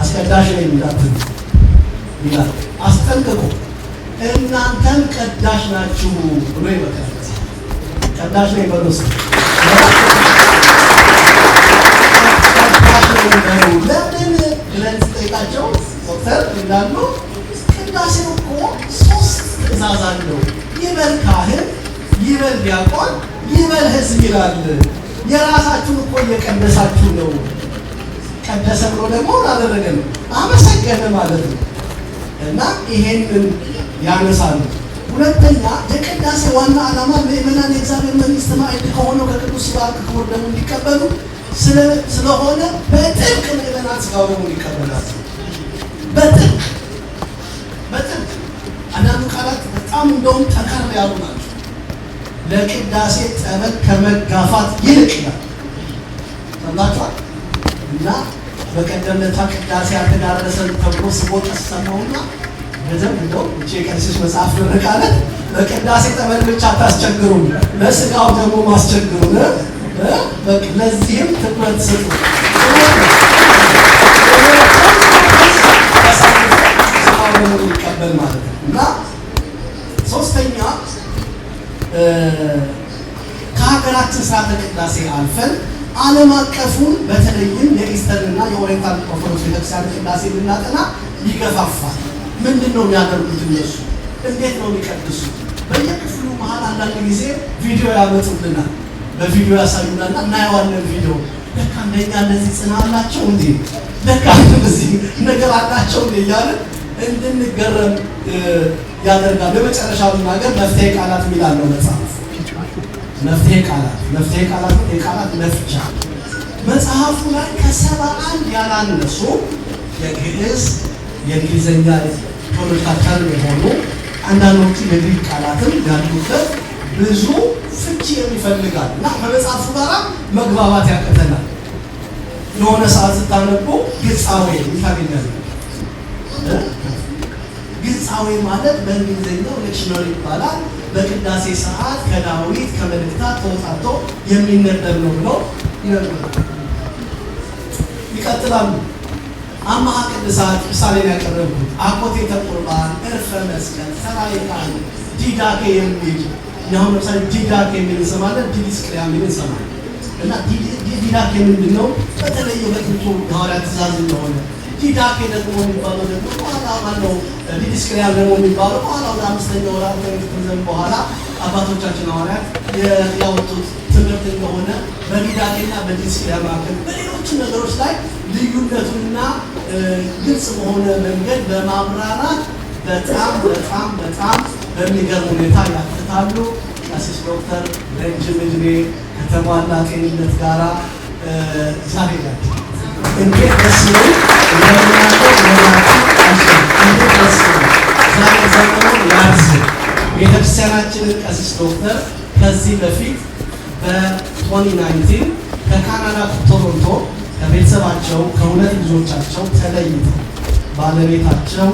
አስቀዳሽ ነኝ እንዳትሉ ይላል አስጠንቅቆ። እናንተም ቀዳሽ ናችሁ ብሎ ይመክራል። ቀዳሽ ነኝ በሉ እስኪ። ቀዳሽ ነኝ በሉ። ለምን ብለን ስጠይቃቸው ዶክተር እንዳሉ ቅዳሴው እኮ ሶስት ትእዛዝ አለው። ይበል ካህን፣ ይበል ዲያቆን፣ ይበል ሕዝብ ይላል። የራሳችሁን እኮ እየቀደሳችሁ ነው። ቀደሰ ብሎ ደግሞ አደረገ ነው፣ አመሰገነ ማለት ነው። እና ይሄንን ያነሳሉ። ሁለተኛ፣ የቅዳሴ ዋና ዓላማ ምዕመናን የእግዚአብሔር መንግሥት ማዕድ ከሆነው ከቅዱስ ሥጋ ክቡር ደሙ እንዲቀበሉ ስለሆነ በጥብቅ ምዕመናን ሥጋው ደሙን ይቀበላሉ። በጥብቅ በጥብቅ። አንዳንዱ ቃላት በጣም እንደውም ጠንከር ያሉ ናቸው። ለቅዳሴ ጠበቅ ከመጋፋት ይልቅ ይላል። ሰምታችኋል። እና በቀደም ለታ ቅዳሴ አልተዳረሰም ተብሎ ስወቀስ ሰማሁና በደንብ እንደው እቺ የቀሲስ መጽሐፍ ምርቃለት በቅዳሴ ጠበል ብቻ አታስቸግሩን፣ ለስጋው ደግሞ ማስቸግሩን፣ ለዚህም ትኩረት ስጡ። ስጋው ደግሞ ይቀበል ማለት ነው። እና ሶስተኛ፣ ከሀገራችን ስርዓተ ቅዳሴ አልፈን ዓለም አቀፉን በተለይም የ Eastern እና የ Oriental ኦርቶዶክስ ቤተክርስቲያን ቅዳሴ እንድናጠና ይገፋፋል። ምንድን ነው የሚያደርጉት እነሱ? እንዴት ነው የሚቀድሱት? በየክፍሉ መሀል አንዳንድ ጊዜ ቪዲዮ ያመጡልናል። በቪዲዮ ያሳዩናልና እናየዋለን። ቪዲዮ ለካ እንደኛ እንደዚህ ጽና አላቸው እንዴ፣ ለካ እንደዚህ ነገር አላቸው እንዴ እያልን እንድንገረም ያደርጋል። በመጨረሻው ነገር መፍትሄ ቃላት የሚላለው መጽሐፍ። መፍትሄ ቃላት፣ መፍትሄ ቃላት፣ የቃላት መፍቻ። መጽሐፉ ላይ ከ71 ያላነሱ የግዕዝ፣ የእንግሊዝኛ theological term የሆኑ፣ አንዳንዶቹ የግሪክ ቃላትም ያሉበት ብዙ ፍቺ የሚፈልጋል እና ከመጽሐፉ ጋር መግባባት ያቅተናል። የሆነ ሰዓት ስታነቡ ግጻዌ ታገኛለህ። ግጻዌ ማለት በእንግሊዝኛው lectionary ይባላል። በቅዳሴ ሰዓት ከዳዊት ከመልእክታት ተወጣቶ የሚነበብ ነው ብለው ይነግሩናል። ይቀጥላሉ። አማሃ ቅድሳት ምሳሌን ያቀረብኩት፣ አኮቴተ ቁርባን፣ እርፈ መስቀል፣ ሰራዬ ካህን፣ ዲዳኬ የሚል። አሁን ለምሳሌ ዲዳኬ የሚል እንሰማለን፣ ዲዲስቅልያ የሚል እንሰማለን። እና ዲዳኬ ምንድን ነው? በተለየ በጥንቱ የሐዋርያት ትእዛዝ እንደሆነ፣ ዲዳኬ ደግሞ የሚባለው ደግሞ በኋላ ማነው፣ ዲዲስቅልያ ደግሞ የሚባለው በኋላ ወደ አምስተኛው ወደ አራተኛው ክፍለ ዘመን በኋላ አባቶቻችን ሐዋርያት ያወጡት ትምህርት እንደሆነ፣ በዲዳኬና በዲዲስቅልያ መካከል በሌሎችም ነገሮች ላይ ልዩነቱንና ግልጽ በሆነ መንገድ በማብራራት በጣም በጣም በጣም በሚገርም ሁኔታ ያትታሉ። ቀሲስ ዶክተር ረጅም እድሜ ከተሟላ ጤንነት ጋራ እግዚአብሔር ያድል። እንዴት ደስ ይላል! እንደምናውቀው አልችልም። እንዴት ደስ ይላል! ዛሬ ዘመኑን ያርዝም። ቤተክርስቲያናችንን ቀሲስ ዶክተር ከዚህ በፊት በ2019 ከካናዳ ቶሮንቶ ከቤተሰባቸው ከሁለት ልጆቻቸው ተለይተው፣ ባለቤታቸው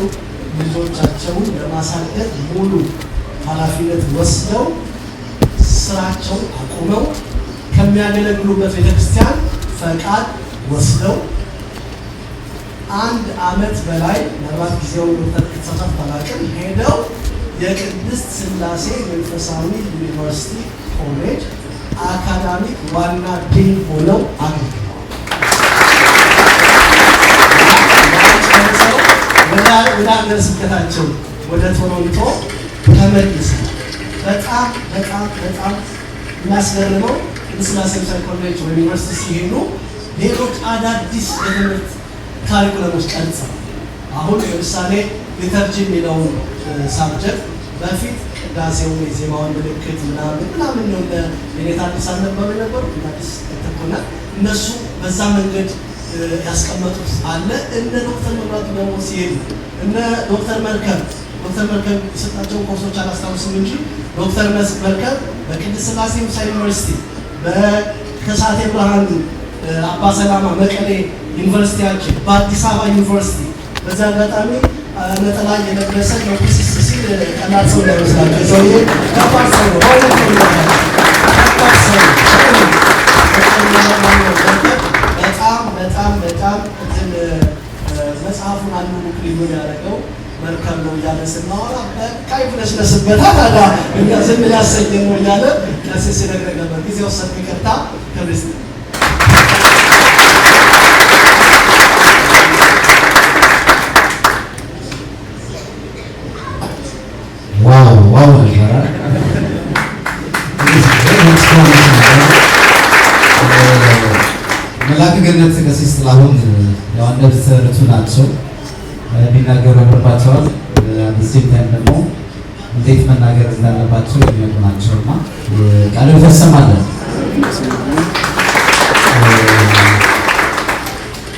ልጆቻቸውን ለማሳደግ ሙሉ ኃላፊነት ወስደው፣ ስራቸውን አቁመው፣ ከሚያገለግሉበት ቤተክርስቲያን ፈቃድ ወስደው፣ አንድ ዓመት በላይ፣ ምናልባት ጊዜውን ዶክተር ከተሳሳትኩ አላውቅም፣ ሄደው የቅድስት ሥላሴ መንፈሳዊ ዩኒቨርሲቲ ኮሌጅ academic ዋና ዲን ሆነው አገልግለዋል። ወደ ሀገረ ስብከታቸው ወደ ቶሮንቶ ተመልሰው በጣም በጣም በጣም የሚያስገርመው ቅድስት ሥላሴ መንፈሳዊ ኮሌጅ ወይም ዩኒቨርሲቲ ሲሄዱ ሌሎች አዳዲስ የትምህርት curriculum ኦች ቀርጸዋል። አሁን ለምሳሌ liturgy የሚለውን subject በፊት የቅዳሴውን የዜማውን ምልክት ምናምን ምናምን ነው። የኔታ አዲስ አልነበሩ የነበሩ አዲስ ተኮና እነሱ በዛ መንገድ ያስቀመጡት አለ። እነ ዶክተር መብራቱ ደግሞ ሲሄዱ እነ ዶክተር መርከብ የሰጣቸውን ኮርሶች አላስታውስም እንጂ ዶክተር መርከብ በቅድስት ሥላሴ ምሳሌ ዩኒቨርሲቲ፣ በከሳቴ ብርሃን አባ ሰላማ መቀሌ ዩኒቨርሲቲያችን፣ በአዲስ አበባ ዩኒቨርሲቲ። በዛ አጋጣሚ ነጠላ እየለበሰ ነው ሲል ቀላል ሰው እንዳይመስላችሁ፣ ሰውዬ ከባድ ሰው ነው። በእውነት ነው፣ ከባድ ሰው ነው። በጣም በጣም በጣም እንትን መጽሐፉን አንዱ book review ያደረገው መርከብ ነው እያለ ስናወራ በቃ ይፍለስለስበታል ታዲያ እኛ ዝም ሊያሰኘን ነው እያለ ቀሲስ ሲነግረን ነበር። ጊዜ ወሰድኩ፣ ይቅርታ። ክብር። Wow wow ነበረ። መላከ ገነት ቀሲስ ጥላሁን ያው አንደበተ ርቱዕ ናቸው፣ ቢናገሩ ያምርባቸዋል። At same time ደግሞ እንዴት መናገር እንዳለባቸው የሚያውቁ ናቸው እና ቃሉ ይፈሰማለን።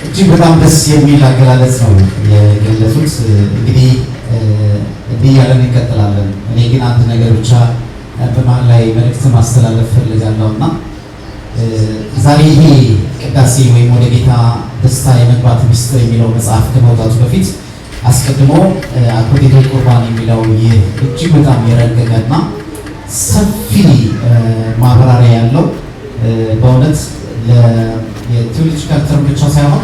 እጅግ በጣም ደስ የሚል አገላለጽ ነው የገለጹት። እንግዲህ እንዲህ እያለን እንቀጥላለን። እኔ ግን አንድ ነገር ብቻ በመሀል ላይ መልእክት ማስተላለፍ ፈልጋለሁ እና ዛሬ ይሄ ቅዳሴ ወይም ወደ ጌታ ደስታ የመግባት ምስጢር የሚለው መጽሐፍ ከመውጣቱ በፊት አስቀድሞ አኮቴተ ቁርባን የሚለው ይህ እጅግ በጣም የረቀቀና ሰፊ ማብራሪያ ያለው፣ በእውነት የ theological term ብቻ ሳይሆን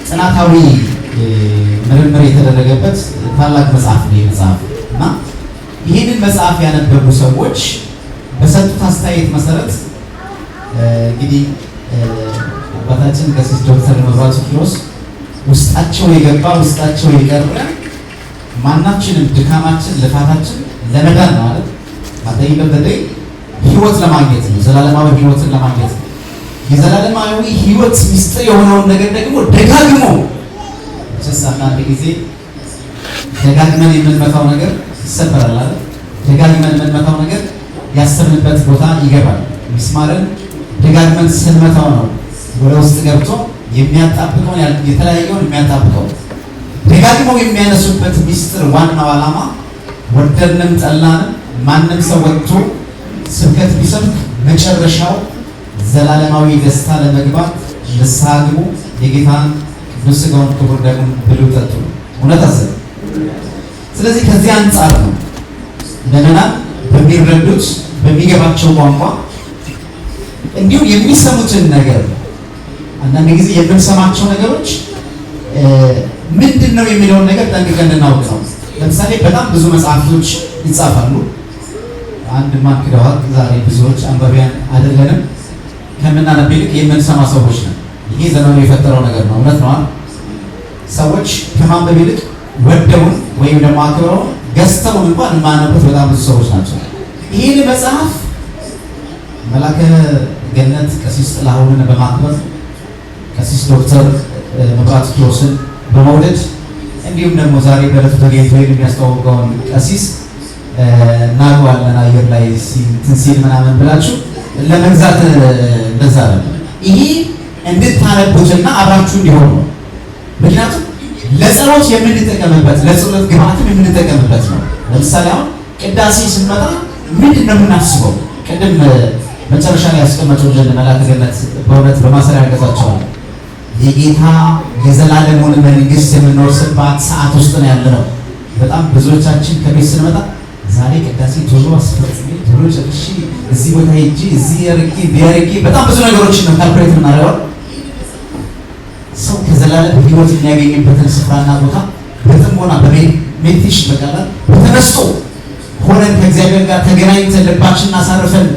ጥናታዊ ምርምር የተደረገበት ታላቅ መጽሐፍ ነው ይህ መጽሐፍ። እና ይህንን መጽሐፍ ያነበቡ ሰዎች በሰጡት አስተያየት መሰረት እንግዲህ አባታችን ቀሲስ ዶክተር መብራቱ ኪሮስ ውስጣቸው የገባ ውስጣቸው የቀረ ማናችንም ድካማችን ልፋታችን ለመዳን ነው ማለት በተለይ ህይወት ለማግኘት ነው፣ ዘላለማዊ ህይወትን ለማግኘት ነው። የዘላለማዊ ህይወት ሚስጥር የሆነውን ነገር ደግሞ ደጋግሞ ስ አንዳንድ ጊዜ ደጋግመን የምንመታው ነገር ይሰበራል አይደል? ደጋግመን የምንመታው ነገር ያሰብንበት ቦታ ይገባል። ሚስማርን ደጋግመን ስንመታው ነው ወደ ውስጥ ገብቶ የሚያጣብቀውን የተለያየውን የሚያጣብቀው። ደጋግመው የሚያነሱበት ሚስጥር ዋናው ዓላማ ወደድንም ጠላንም ማንም ሰው ወጥቶ ስብከት ቢሰብክ መጨረሻው ዘላለማዊ ደስታ ለመግባት ንስሐ ግቡ፣ የጌታን ቅዱስ ሥጋውን ክቡር ደሙን ብሉ ጠጡ። እውነት አሰብ። ስለዚህ ከዚህ አንጻር ነው ምዕመናን በሚረዱት በሚገባቸው ቋንቋ እንዲሁም የሚሰሙትን ነገር፣ አንዳንድ ጊዜ የምንሰማቸው ነገሮች ምንድን ነው የሚለውን ነገር ጠንቅቀን እንድናውቅ ነው። ለምሳሌ በጣም ብዙ መጽሐፍቶች ይጻፋሉ። አንድ ማን ክደዋል። ዛሬ ብዙዎች አንባቢያን አይደለንም። ከምናነብ ይልቅ የምንሰማ ሰዎች ነን። ይሄ ዘመኑ የፈጠረው ነገር ነው። እውነት ነው። ሰዎች ከማንበብ ይልቅ ወደውን ወይም ደግሞ አክብረውን ገዝተውን እንኳን የማያነቡት በጣም ብዙ ሰዎች ናቸው። ይህን መጽሐፍ መላከ ገነት ቀሲስ ጥላሁንን በማክበር፣ ቀሲስ ዶክተር መብራቱ ኪሮስን በመውደድ፣ እንዲሁም ደግሞ ዛሬ በዕለቱ ተገኝቶ የሚያስተዋውቀውን ቀሲስ እናውቀዋለን አየር ላይ እንትን ሲል ምናምን ብላችሁ ለመግዛት እንደዛ አይደለም። ይሄ እንድታነቡትና አብራችሁ እንዲሆኑ ነው። ምክንያቱም ለጸሎት የምንጠቀምበት ለጸሎት ግብአትም የምንጠቀምበት ነው። ለምሳሌ አሁን ቅዳሴ ስንመጣ ምንድን ነው የምናስበው? ቅድም መጨረሻ ላይ ያስቀመጡልን መላከ ገነት በእውነት በማሰሪያ ያገዛቸዋል። የጌታ የዘላለሙን መንግስት የምንወርስባት ሰዓት ውስጥ ነው ያለነው። በጣም ብዙዎቻችን ከቤት ስንመጣ ዛሬ ቅዳሴ ቶሎ አስፈጽሜ ቶሎ ጨርሼ እዚህ ቦታ ሄጄ እዚህ ያርጌ ቢያርጌ በጣም ብዙ ነገሮችን ነው calculate የምናደርገው። ሰው ከዘላለም ህይወት የሚያገኝበትን ስፍራና ቦታ በጥሞና በ meditation በቀላል በተመስጦ ሆነን ከእግዚአብሔር ጋር ተገናኝተን ልባችንን አሳርፈን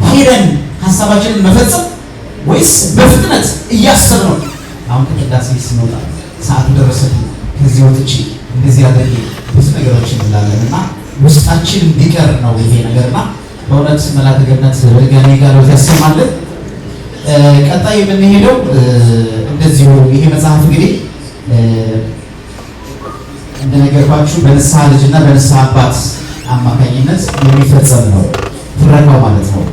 ሄደን ሀሳባችንን መፈጸም ወይስ በፍጥነት እያሰብነው አሁን ከቅዳሴ ስንወጣ ሰዓቱ ደረሰብኝ ከዚህ ወጥቼ እንደዚህ አድርጌ ብዙ ነገሮችን እንላለን እና ውስጣችን እንዲቀር ነው ይሄ ነገርና በእውነት መላከ ገነት በድጋሚ ጋር ያሰማልን። ቀጣይ የምንሄደው እንደዚሁ ይሄ መጽሐፍ እንግዲህ እንደነገርኳችሁ በንስሐ ልጅና በንስሐ አባት አማካኝነት የሚፈጸም ነው። ትረካው ማለት ነው።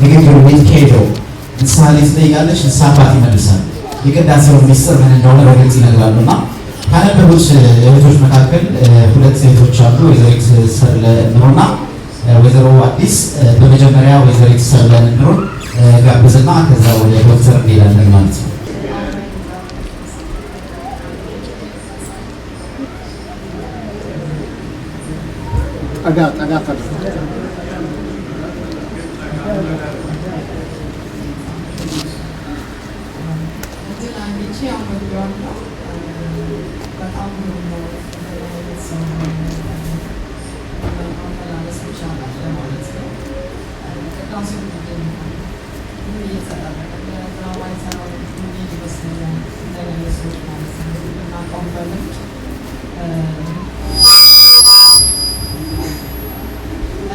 ንግግሩ የሚካሄደው ንስሐ ልጅ ትጠይቃለች፣ ንስሐ አባት ይመልሳል። የቅዳሴውን ሚስጥር ምን እንደሆነ በግልጽ ይነግራሉና ካነበቡት እህቶች መካከል ሁለት እህቶች አሉ፣ ወይዘሪት ሰብለ እንሩና ወይዘሮ አዲስ። በመጀመሪያ ወይዘሪት ሰብለ እንሩን ጋብዝና ከዛ ወደ ዶክተር እንሄዳለን ማለት ነው። ጠጋ ጠጋ። እድል አግኝቼ አንብቤዋለሁ። በጣም ግሩም ነው። አይነት ሰው ማመላለስ ይቻላል ለማለት ነው። ቅዳሴው ምንድን ነው? ምን እየተደረገ ድራማ የሰራው ምን ይመስለኛል፣ እንደኔ ሰዎች ማለት ነው የምናውቀው በልምድ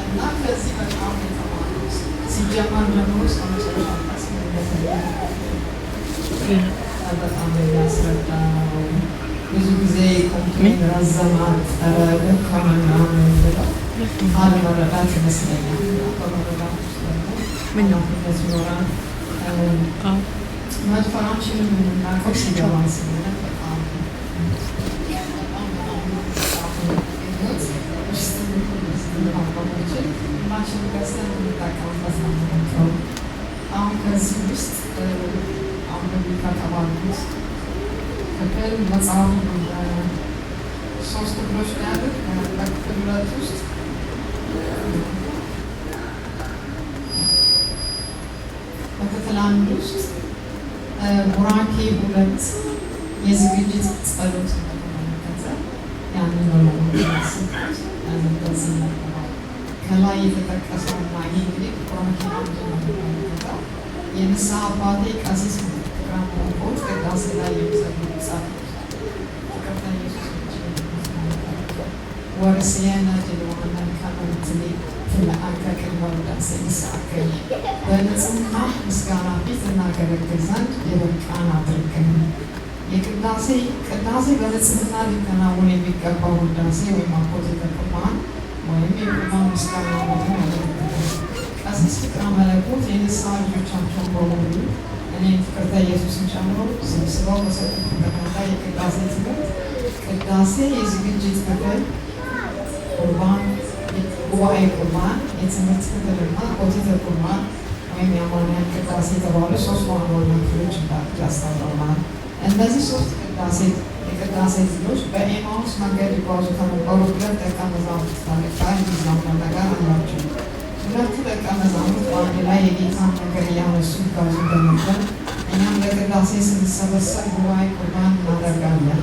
እና ከዚህ በጣም የተማሩት ሲጀመር ጀምሮ እስከ መጨረሻ ድረስ ምን እንደተደረገ በጣም የሚያስረዳ ነው። ብዙ ጊዜ complain ረዘመ፣ አጠረ፣ ደከመ ምናምን የምንለው አለመረዳት ይመስለኛል። በመረዳት ውስጥ ደግሞ ኃላፊነት ይኖራል። መድፈራችንን የምናውቀው ሲገባን ስለሆነ በጣም በጣም በጣም መጽሐፉን ውስጥ ማንበባችን ሁላችንም ገዝተን እንጠቀምበት ነው የምመክረው። አሁን ከዚህ ውስጥ አንብቢ ከተባሉት ክፍል መጽሐፉ ሶስት ክፍሎች ነው ያሉት። በክፍል ሁለት ውስጥ በክፍል አንድ ውስጥ ቡራኬ ሁለት የዝግጅት ጸሎት በተመለከተ ያንን ነው ለማለት በዚህ ይነበባል። ከላይ የተጠቀሰውና ይህ እንግዲህ ቡራኬ አንድ ነው የሚመለከተው የንስሐ አባቴ ቀሲስ ፍቅረ መለኮት ቅዳሴ ላይ የሚጸልዩት ጸሎት ፍቅርተ ኢየሱስ ወርስየነ ድልዋነ ከመ ትለአከ ቅድመ ውዳሴ ንስሐከ በንጽሕና ምስጋና ፊት እናገለግል ዘንድ የበቃን አድርገን። የቅዳሴ ቅዳሴ በንጽሕና ሊከናወን የሚገባው ውዳሴ ወይም አኮቴተ ቁርባን ወይም የቁርባን ምስጋና መሆኑን ያመለክታል። ቀሲስ ፍቅረ መለኮት የንስሐ ልጆቻቸውን በሙሉ እኔም ፍቅርተ ኢየሱስን ጨምሮ ሰብስበው በሰጡት ተከታታይ የቅዳሴ ትምህርት ቅዳሴ የዝግጅት ክፍል፣ ቁርባን፣ ጉባኤ ቁርባን፣ የትምህርት ክፍልና ኮቴተ ቁርባን ወይም የአማንያን ቅዳሴ የተባሉ ሶስት ዋና ዋና ክፍሎች እንዳሉት ያስተምረናል። እነዚህ ሶስት ቅዳሴ የቅዳሴ ክፍሎች በኤማሁስ መንገድ ይጓዙ ከነበሩ ሁለት ደቀ መዛሙርት ታሪክ ጋር የሚዛመድ ነገር አላቸው። ሁለቱ ደቀ መዛሙርት በአንድ ላይ የጌታን ነገር እያነሱ ይጓዙ እንደነበር እኛም ለቅዳሴ ስንሰበሰብ ጉባኤ ቁርባን እናደርጋለን።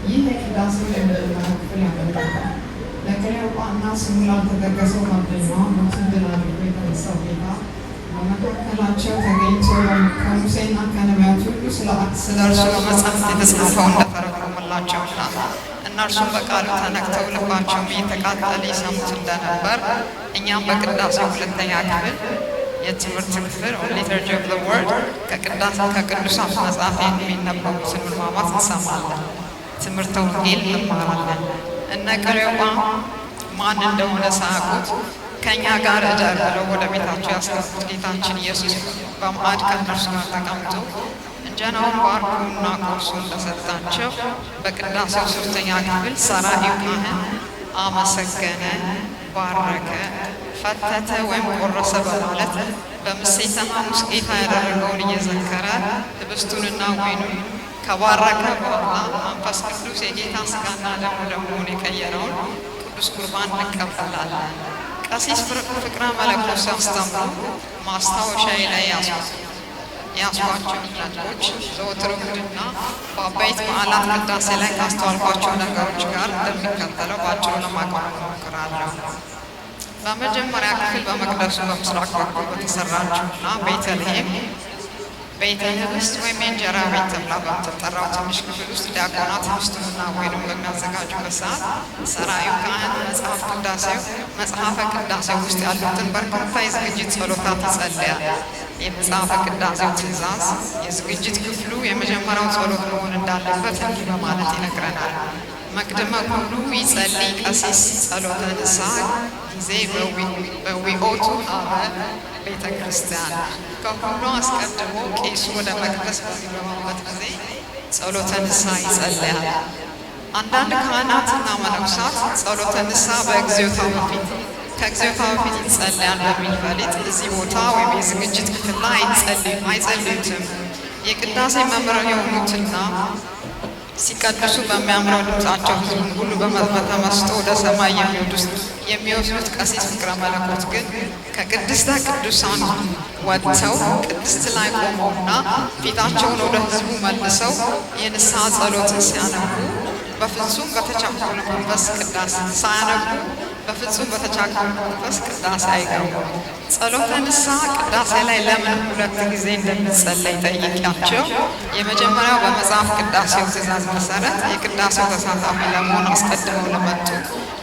ይህ የቅዳሴው የመጀመሪያው ክፍል ያመለክታል። ለቅሌዮጳና ስሙ ላልተጠቀሰው ጓደኛዋ ሞትን ድል አድርጎ የተነሳው ጌታ በመካከላቸው ተገኝቶ ከሙሴና ከነቢያት ሁሉ ስለ ስለ እርሱ በመጻሕፍት የተጻፈው እንደተረጎመላቸውና እነርሱም በቃሉ ተነክተው ልባቸውም እየተቃጠለ ይሰሙት እንደነበር እኛም በቅዳሴው ሁለተኛ ክፍል የትምህርት ክፍል liturgy of the word ከቅዱሳት መጽሐፍ የሚነበቡትን ምንባባት እንሰማለን። ትምህርተ ወንጌል እንማራለን። እነ ቀለዮጳ ማን እንደሆነ ሳያውቁት ከእኛ ጋር እደር ብለው ወደ ቤታቸው ያስገቡት ጌታችን ኢየሱስ በማዕድ ከእነርሱ ጋር ተቀምጦ እንጀራውን ባርኮና ቆርሶ እንደሰጣቸው በቅዳሴው ሶስተኛ ክፍል ሰራኢው ካህን አመሰገነ፣ ባረከ፣ ፈተተ ወይም ቆረሰ በማለት በምሴተ ሐሙስ ጌታ ያደረገውን እየዘከረ ህብስቱንና ወይኑን ከባረከ በኋላ መንፈስ ቅዱስ የጌታ ስጋና ደሙ ለመሆን የቀየረውን ቅዱስ ቁርባን እንቀበላለን። ቀሲስ ፍቅረ መለኮት ሲያስተምሩ ማስታወሻዬ ላይ ያስኳቸው ነጥቦች ዘወትር እሁድና በአበይት በዓላት ቅዳሴ ላይ ካስተዋልኳቸው ነገሮች ጋር እንደሚከተለው በአጭሩ ለማቅረብ እሞክራለሁ። በመጀመሪያ ክፍል በመቅደሱ በምስራቅ በኩል በተሰራችውና ቤተልሔም ቤተ ህብስት ወይም የእንጀራ ቤት ተብላ በምትጠራው ትንሽ ክፍል ውስጥ ዲያቆናት ህብስቱንና ወይኑን በሚያዘጋጁበት ሰዓት ሰራዩ ካህን መጽሐፈ ቅዳሴው ውስጥ ያሉትን በርካታ የዝግጅት ጸሎታት ይጸልያል። የመጽሐፈ ቅዳሴው ትእዛዝ የዝግጅት ክፍሉ የመጀመሪያው ጸሎት መሆን እንዳለበት እንዲህ በማለት ይነግረናል። መቅድመ ኩሉ ይጸልይ ቀሲስ ጸሎተ ንስሐ ጊዜ በዊኦቱ ሀበ ቤተ ክርስቲያን ከሁሉ አስቀድሞ ቄሱ ወደ መቅደስ በሚገባበት ጊዜ ጸሎተ ንስሐ ይጸልያል። አንዳንድ ካህናትና መነኩሳት ጸሎተ ንስሐ በእግዚኦታ በፊት ከእግዚኦታ በፊት ይጸለያል በሚል ፈሊጥ እዚህ ቦታ ወይም የዝግጅት ክፍል ላይ አይጸልዩትም። የቅዳሴ መምህር የሆኑትና ሲቀድሱ በሚያምረው ድምፃቸው ሕዝቡን ሁሉ በተመስጦ ወደ ሰማይ የሚወስዱት ቀሲስ ፍቅረ መለኮት ግን ከቅድስተ ቅዱሳን ወጥተው ቅድስት ላይ ቆመውና ፊታቸውን ወደ ሕዝቡ መልሰው የንስሐ ጸሎትን ሲያነቡ በፍጹም በተቻኮለ መንፈስ ቅዳሴ ሳያነቡ በፍጹም በተቻኮለ መንፈስ ቅዳሴ አይገቡም። ጸሎተ ንስሐ ቅዳሴ ላይ ለምን ሁለት ጊዜ እንደሚጸለይ ጠይቂያቸው፣ የመጀመሪያው በመጽሐፍ ቅዳሴው ትእዛዝ መሰረት የቅዳሴው ተሳታፊ ለመሆን አስቀድመው ለመጡ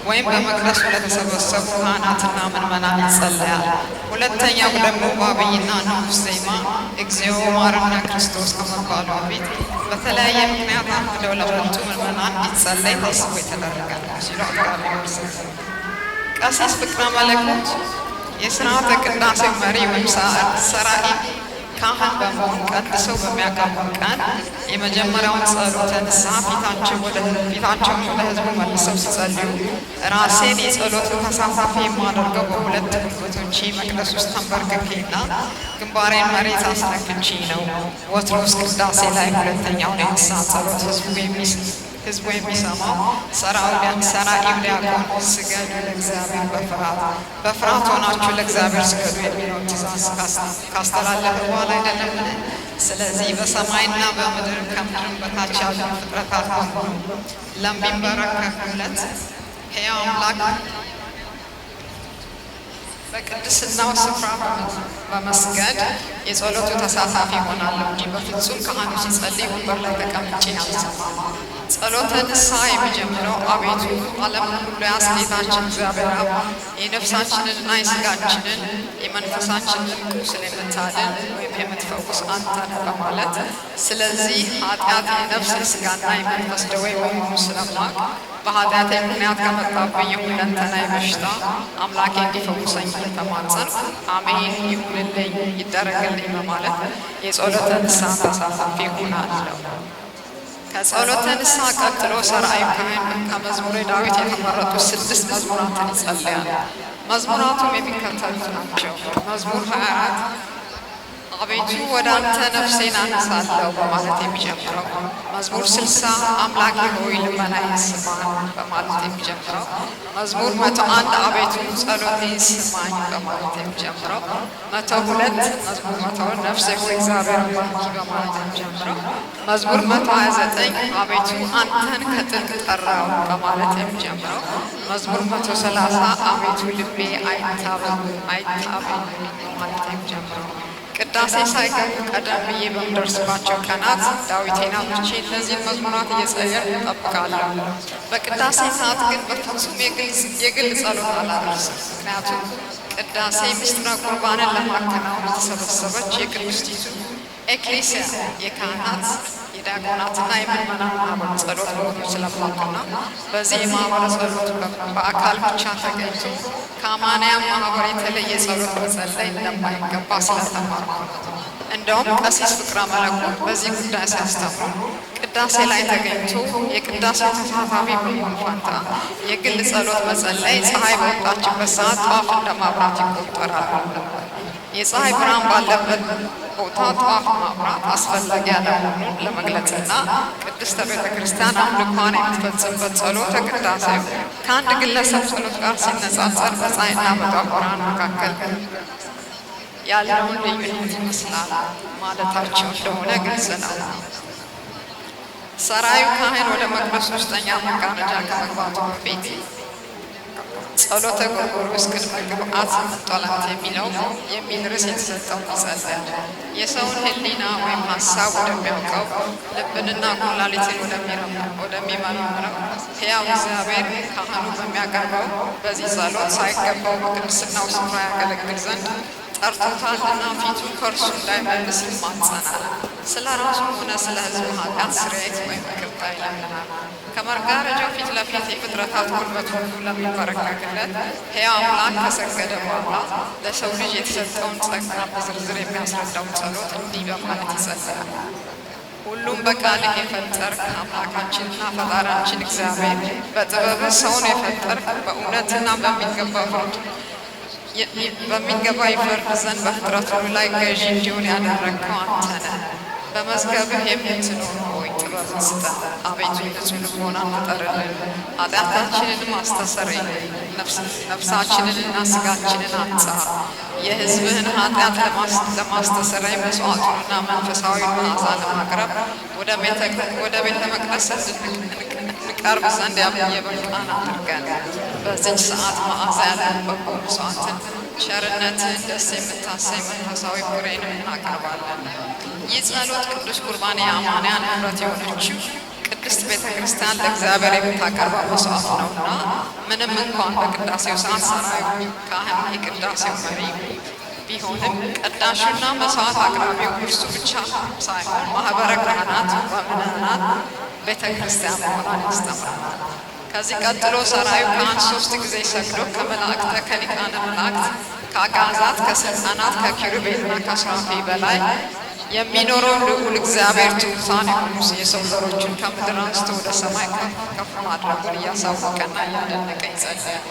ወይም በመቅደሱ ለተሰበሰቡ ካህናትና ምዕመናን ይጸለያል። ሁለተኛው ደግሞ በአብይና ንዑስ ዜማ እግዚኦ መሐረነ ክርስቶስ ከመባሉ በፊት በተለያየ ምክንያት አርፍደው ለመጡ ምዕመናን እንዲጸለይ ታስቦ የተደረገ ነው ሲሉ አጥጋቢ መልስ። ቀሲስ ፍቅረ መለኮት የሥርዓተ ቅዳሴው መሪ ወይም ሰራኢ ካህን በመሆን ቀድሰው በሚያቀርቡ ቀን የመጀመሪያውን ጸሎተ ንስሐ ፊታቸውን ወደ ሕዝቡ መልሰው ሲጸልዩ ራሴን የጸሎቱ ተሳታፊ የማደርገው በሁለት ጉልበቶቼ መቅደስ ውስጥ ተንበርክኬና ግንባሬን መሬት አስነክቼ ነው። ወትሮስ ቅዳሴ ላይ ሁለተኛውን የንስሐ ጸሎት ህዝቡ የሚሰማው ሰራኢው ዲያቆን ስገዱ ለእግዚአብሔር በፍርሃት ሆናችሁ ለእግዚአብሔር ስገዱ የሚለውን ትእዛዝ ካስተላለፈ በኋላ አይደለምን? ስለዚህ በሰማይና በምድር ከምድርም በታች ያሉ ፍጥረታት በሙሉ ለሚንበረከኩለት ሕያው አምላክ በቅድስናው ስፍራ በመስገድ የጸሎቱ ተሳታፊ ይሆናለሁ እንጂ በፍጹም ካህኑ ሲጸልይ ወንበር ላይ ተቀምጬ አልሰማም። ጸሎተ ንስሐ የሚጀምረው አቤቱ ዓለምን ሁሉ ያስጌታችን እግዚአብሔር አብ የነፍሳችንንና የስጋችንን የመንፈሳችንን ቁስል የምታድን ወይም የምትፈውስ አንተ ነህ በማለት፣ ስለዚህ ኃጢአት የነፍስ የስጋና የመንፈስ ደዌ መሆኑን ስለማውቅ በኃጢአቴ ምክንያት ከመጣብኝ የሁለንተናዊ በሽታ አምላኬ እንዲፈውሰኝ እየተማጸንኩ አሜን ይሁንልኝ ይደረግልኝ በማለት የጸሎተ ንስሐ ተሳታፊ እሆናለሁ። ከጸሎተ ንስሐ ቀጥሎ ሰራኢው ካህን ከመዝሙረ ዳዊት የተመረጡ 6 መዝሙራትን ይጸልያል። መዝሙራቱም የሚከተሉት ናቸው። መዝሙር 24 አቤቱ ወደ አንተ ነፍሴን አነሳለሁ በማለት የሚጀምረው፣ መዝሙር 60 አምላኬ ሆይ ልመናዬን ስማኝ በማለት የሚጀምረው፣ መዝሙር 101 አቤቱ ጸሎቴን ስማኝ በማለት የሚጀምረው፣ 102 መዝሙር 102 ነፍሴ ሆይ እግዚአብሔርን ባርኪ በማለት የሚጀምረው፣ መዝሙር 129 አቤቱ አንተን ከጥልቅ ጠራው በማለት የሚጀምረው፣ መዝሙር 130 አቤቱ ልቤ አይታበይ አይታበይ በማለት የሚጀምረው። ቅዳሴ ሳይገቡ ቀደም ብዬ በምደርስባቸው ቀናት ዳዊቴን አብርቼ እነዚህን መዝሙራት እየጸለይኩ እጠብቃለሁ። በቅዳሴ ሰዓት ግን በፍጹም የግል ጸሎት አላደርስም። ምክንያቱም ቅዳሴ ምስጢረ ቁርባንን ለማከናወን የተሰበሰበች የቅድስቲቱ ኤክሌሲያ የካህናት የዲያቆናትና የምዕመናን ማህበር ጸሎት መሆኑን ስለማውቅና በዚህ የማህበረ ጸሎት በአካል ብቻ ተገኝቶ ከአማንያን ማህበር የተለየ ጸሎት መጸለይ እንደማይገባ ስለተማርኩ ነው። እንደውም ቀሲስ ፍቅረ መለኮት በዚህ ጉዳይ ሲያስተምሩ ቅዳሴ ላይ ተገኝቶ የቅዳሴው ተሳታፊ በመሆን ፋንታ የግል ጸሎት መጸለይ ፀሐይ በወጣችበት ሰዓት ጧፍ እንደማብራት ይቆጠራል ነበር። የፀሐይ ብርሃን ባለበት ቦታ ጧፍ ማብራት አስፈላጊ ያለመሆኑን ለመግለጽና ቅድስተ ቤተ ክርስቲያን አምልኳን የምትፈጽምበት ጸሎተ ቅዳሴው ከአንድ ግለሰብ ጸሎት ጋር ሲነጻጸር በፀሐይና በጧፍ ብርሃን መካከል ያለውን ልዩነት ይመስላል ማለታቸው እንደሆነ ግልጽ ነው። ሰራዩ ካህን ወደ መቅደሱ ውስጠኛ መጋረጃ ከመግባቱ በፊት ጸሎተ ጎርጎርዮስ ቅድመ ግብአት መጧላት የሚል ርዕስ የተሰጠውን ይጸልያል። የሰውን ሕሊና ወይም ሀሳብ ወደሚያውቀው ልብንና ኩላሊትን ወደሚመረምረው ሕያው እግዚአብሔር ካህኑ በሚያቀርበው በዚህ ጸሎት ሳይገባው በቅድስናው ስፍራ ያገለግል ዘንድ ጠርቶታልና ፊቱን ከእርሱ እንዳይመልስ ይማጸናል። ስለ ራሱም ሆነ ስለ ሕዝቡ ኃጢአት ስርየት ወይም ይቅርታ ይለምናል። ከመጋረጃው ፊት ለፊት የፍጥረታት ጉልበት ሁሉ ለሚንበረከክለት ሕያው አምላክ ከሰገደ በኋላ ለሰው ልጅ የተሰጠውን ጸጋ በዝርዝር የሚያስረዳውን ጸሎት እንዲህ በማለት ይጸልያል። ሁሉም በቃልህ የፈጠርክ አምላካችንና ፈጣሪያችን እግዚአብሔር፣ በጥበብህ ሰውን የፈጠርክ፣ በእውነትና በሚገባ ይፈርድ ዘንድ በፍጥረት ሁሉ ላይ ገዢ እንዲሆን ያደረግከው አንተ ነህ። በመዝገብህ የምትኖር ሆይ፣ ጥበብን ስጠን። አቤቱ፣ ንጹሕ ልቦናን ፍጠርልን፣ ኃጢአታችንንም አስተሰርይልን። ነፍሳችንንና ስጋችንን አንጻ። የሕዝብህን ኃጢአት ለማስተስረይ መስዋዕቱንና መንፈሳዊ መዓዛ ለማቅረብ ወደ ቤተ መቅደስ እንቀርብ ዘንድ የበቃን አድርገን። በዚች ሰዓት መዓዛ ያለው በጎ መስዋዕትን፣ ቸርነትህን ደስ የምታሰኝ መንፈሳዊ ፍሬንም እናቀርባለን። ይህ ጸሎት ቅዱስ ቁርባን የአማንያን ኅብረት የሆነችው ቅድስት ቤተ ክርስቲያን ለእግዚአብሔር የምታቀርበው መስዋዕት ነውና፣ ምንም እንኳን በቅዳሴው ሰዓት ሰራዩ ካህን የቅዳሴው መሪ ቢሆንም፣ ቀዳሹና መስዋዕት አቅራቢው እርሱ ብቻ ሳይሆን ማህበረ ካህናት ወምእመናን ቤተ ክርስቲያን መሆኗን ያስተምራል። ከዚህ ቀጥሎ ሰራዩ ካህን ሶስት ጊዜ ሰግዶ ከመላእክተ፣ ከሊቃነ መላእክት፣ ከአጋዛት፣ ከስልጣናት፣ ከኪሩቤልና ከሱራፌል በላይ የሚኖረው ልዑል እግዚአብሔር ትሑታን የሆኑ የሰው ዘሮችን ከምድር አንስቶ ወደ ሰማይ ከፍ ከፍ ማድረጉን እያሳወቀና እያደነቀ ይጸልያል።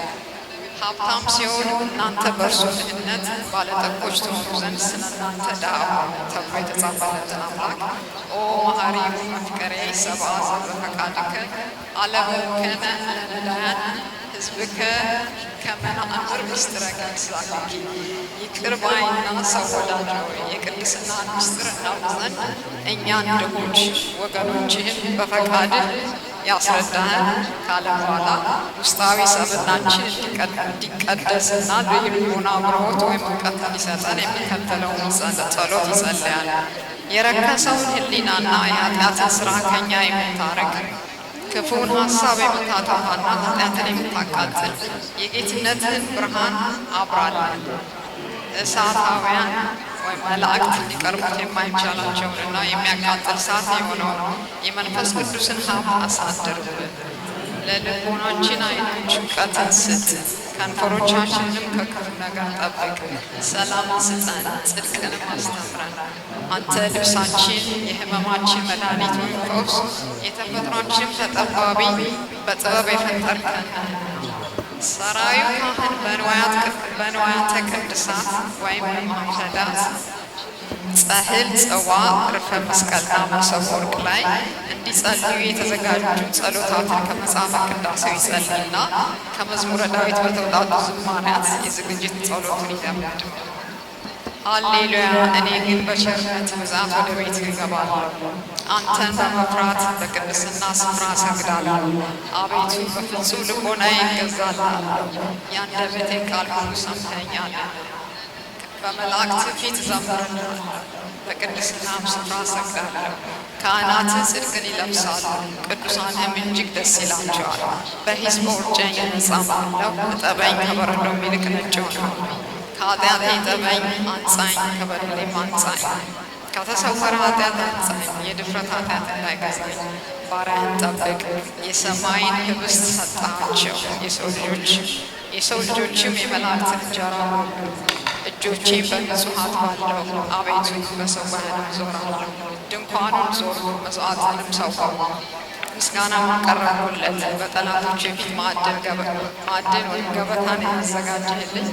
ሀብታም ሲሆን እናንተ በእርሱ ድህነት ባለጠጎች ትሆኑ ዘንድ ስለ እናንተ ድሃ ሆነ ተብሎ የተጻፈለትን አምላክ፣ ኦ መሐሪ መፍቀሬ ሰብአ ዘበፈቃድከ አለወከነ ለነዳያን ሕዝብከ ከመ ነአምር ምስጢረ ቅድሳትኪ፣ ይቅር ባይና ሰው ወዳጅ ሆይ፣ የቅድስናን ምስጢር እናውቅ ዘንድ እኛን ድሆች ወገኖችህን በፈቃድህ ያስረዳህን ካለ በኋላ፣ ውስጣዊ ሰብእናችን እንዲቀደስና ልዩ ልቦና አብርሆት ወይም እውቀት እንዲሰጠን የሚከተለውን ጸሎት ይጸልያል። የረከሰውን ሕሊናና የኃጢአትን ስራ ከኛ የምታርቅ፣ ክፉውን ሀሳብ የምታጠፋና ኃጢአትን የምታቃጥል የጌትነትህን ብርሃን አብራለን። እሳታውያን ወይም መላእክት ሊቀርቡት የማይቻላቸውንና የሚያቃጥል እሳት የሆነውን የመንፈስ ቅዱስን ሀብት አሳድርብን። ለልቦናችን ዓይኖች እውቀትን ስጥ፣ ከንፈሮቻችንንም ከክፉ ነገር ጠብቅ። ሰላምን ስጠን፣ ጽድቅንም አስተምረን። አንተ ልብሳችን፣ የሕመማችን መድኃኒት ወይም ፈውስ፣ የተፈጥሯችንም ተጠባቢ፣ በጥበብ የፈጠርከን ነህና። ሰራዩ ካህን በንዋያተ ቅድሳት ወይም በማዕከላት ጸህል፣ ጽዋ፣ ዕርፈ መስቀልና መሶበ ወርቅ ላይ እንዲጸልዩ የተዘጋጁ ጸሎታትን ከመጽሐፈ ቅዳሴው ይጸልይና ከመዝሙረ ዳዊት በተውጣጡ ዝማሪያት የዝግጅት ጸሎቱን ይደመድማል። ሃሌሉያ! እኔ ግን በቸርነት ብዛት ወደ ቤትህ እገባለሁ፣ አንተን በመፍራት በቅድስና ስፍራ እሰግዳለሁ። አቤቱ፣ በፍጹም ልቦናዬ እገዛልሃለሁ፣ የአንደበቴን ቃል ሁሉ ሰምተኸኛልና። በመላእክት ፊት እዘምርልሃለሁ፣ በቅድስናም ስፍራ እሰግዳለሁ። ካህናትህ ጽድቅን ይለብሳሉ፣ ቅዱሳንህም እጅግ ደስ ይላቸዋል። በሂሶጵ እርጨኝ እነጻማለሁ፣ እጠበኝ፣ ከበረዶም ይልቅ ነጭ እሆናለሁ። ከኃጢአቴ እጠበኝ፣ አንጻኝ፣ ከበደሌም አንጻኝ። ከተሰወረ ኃጢአት አንጻኝ፣ የድፍረት ኃጢአት እንዳይገዛኝ ባሪያህን ጠብቅ። የሰማይን ህብስት ሰጠሃቸው፣ የሰው ልጆችም የመላእክትን እንጀራ በሉ። እጆቼን በንጹህ አጥባለሁ፣ አቤቱ፣ መሠዊያህንም እዞራለሁ። ድንኳኑን ዞርሁ፣ መሥዋዕትንም ሰዋሁ፣ ምስጋናም አቀረብሁለት። በጠላቶቼ ፊት ማዕድን ወይም ገበታን ያዘጋጀህልኝ፣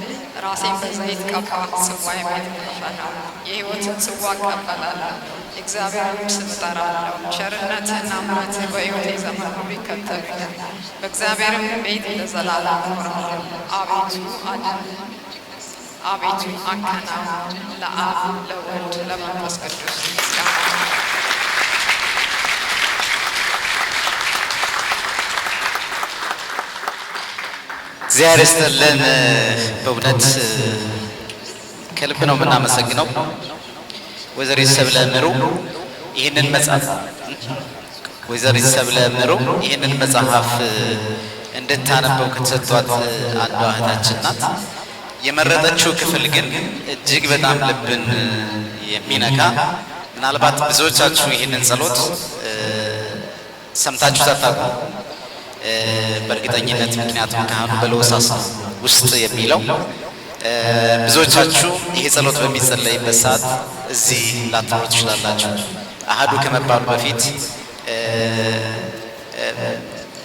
ራሴን በዘይት ቀባህ፣ ጽዋዬም የተረፈ ነው። የሕይወትን ጽዋ እቀበላለሁ፣ የእግዚአብሔርንም ስም እጠራለሁ። ቸርነትህና ምሕረትህ በሕይወቴ ዘመን ሁሉ ይከተሉኛል፣ በእግዚአብሔርም ቤት ለዘላለም እኖራለሁ። አቤቱ አድን፣ አቤቱ አከናውን። ለአብ፣ ለወልድ፣ ለመንፈስ ቅዱስ ምስጋና። እግዚአብሔር ይስጥልን። በእውነት ከልብ ነው የምናመሰግነው። ወይዘሪት ሰብለ ምሩ ይህንን መጽሐፍ እንድታነበው ከተሰጧት አንዷ እህታችን ናት። የመረጠችው ክፍል ግን እጅግ በጣም ልብን የሚነካ፣ ምናልባት ብዙዎቻችሁ ይህንን ጸሎት ሰምታችሁ ሳታውቁ በእርግጠኝነት፣ ምክንያቱም ካህኑ በለሆሳስ ነው ውስጥ የሚለው። ብዙዎቻችሁ ይሄ ጸሎት በሚጸለይበት ሰዓት እዚህ ላትኖሩ ትችላላችሁ። አህዱ ከመባሉ በፊት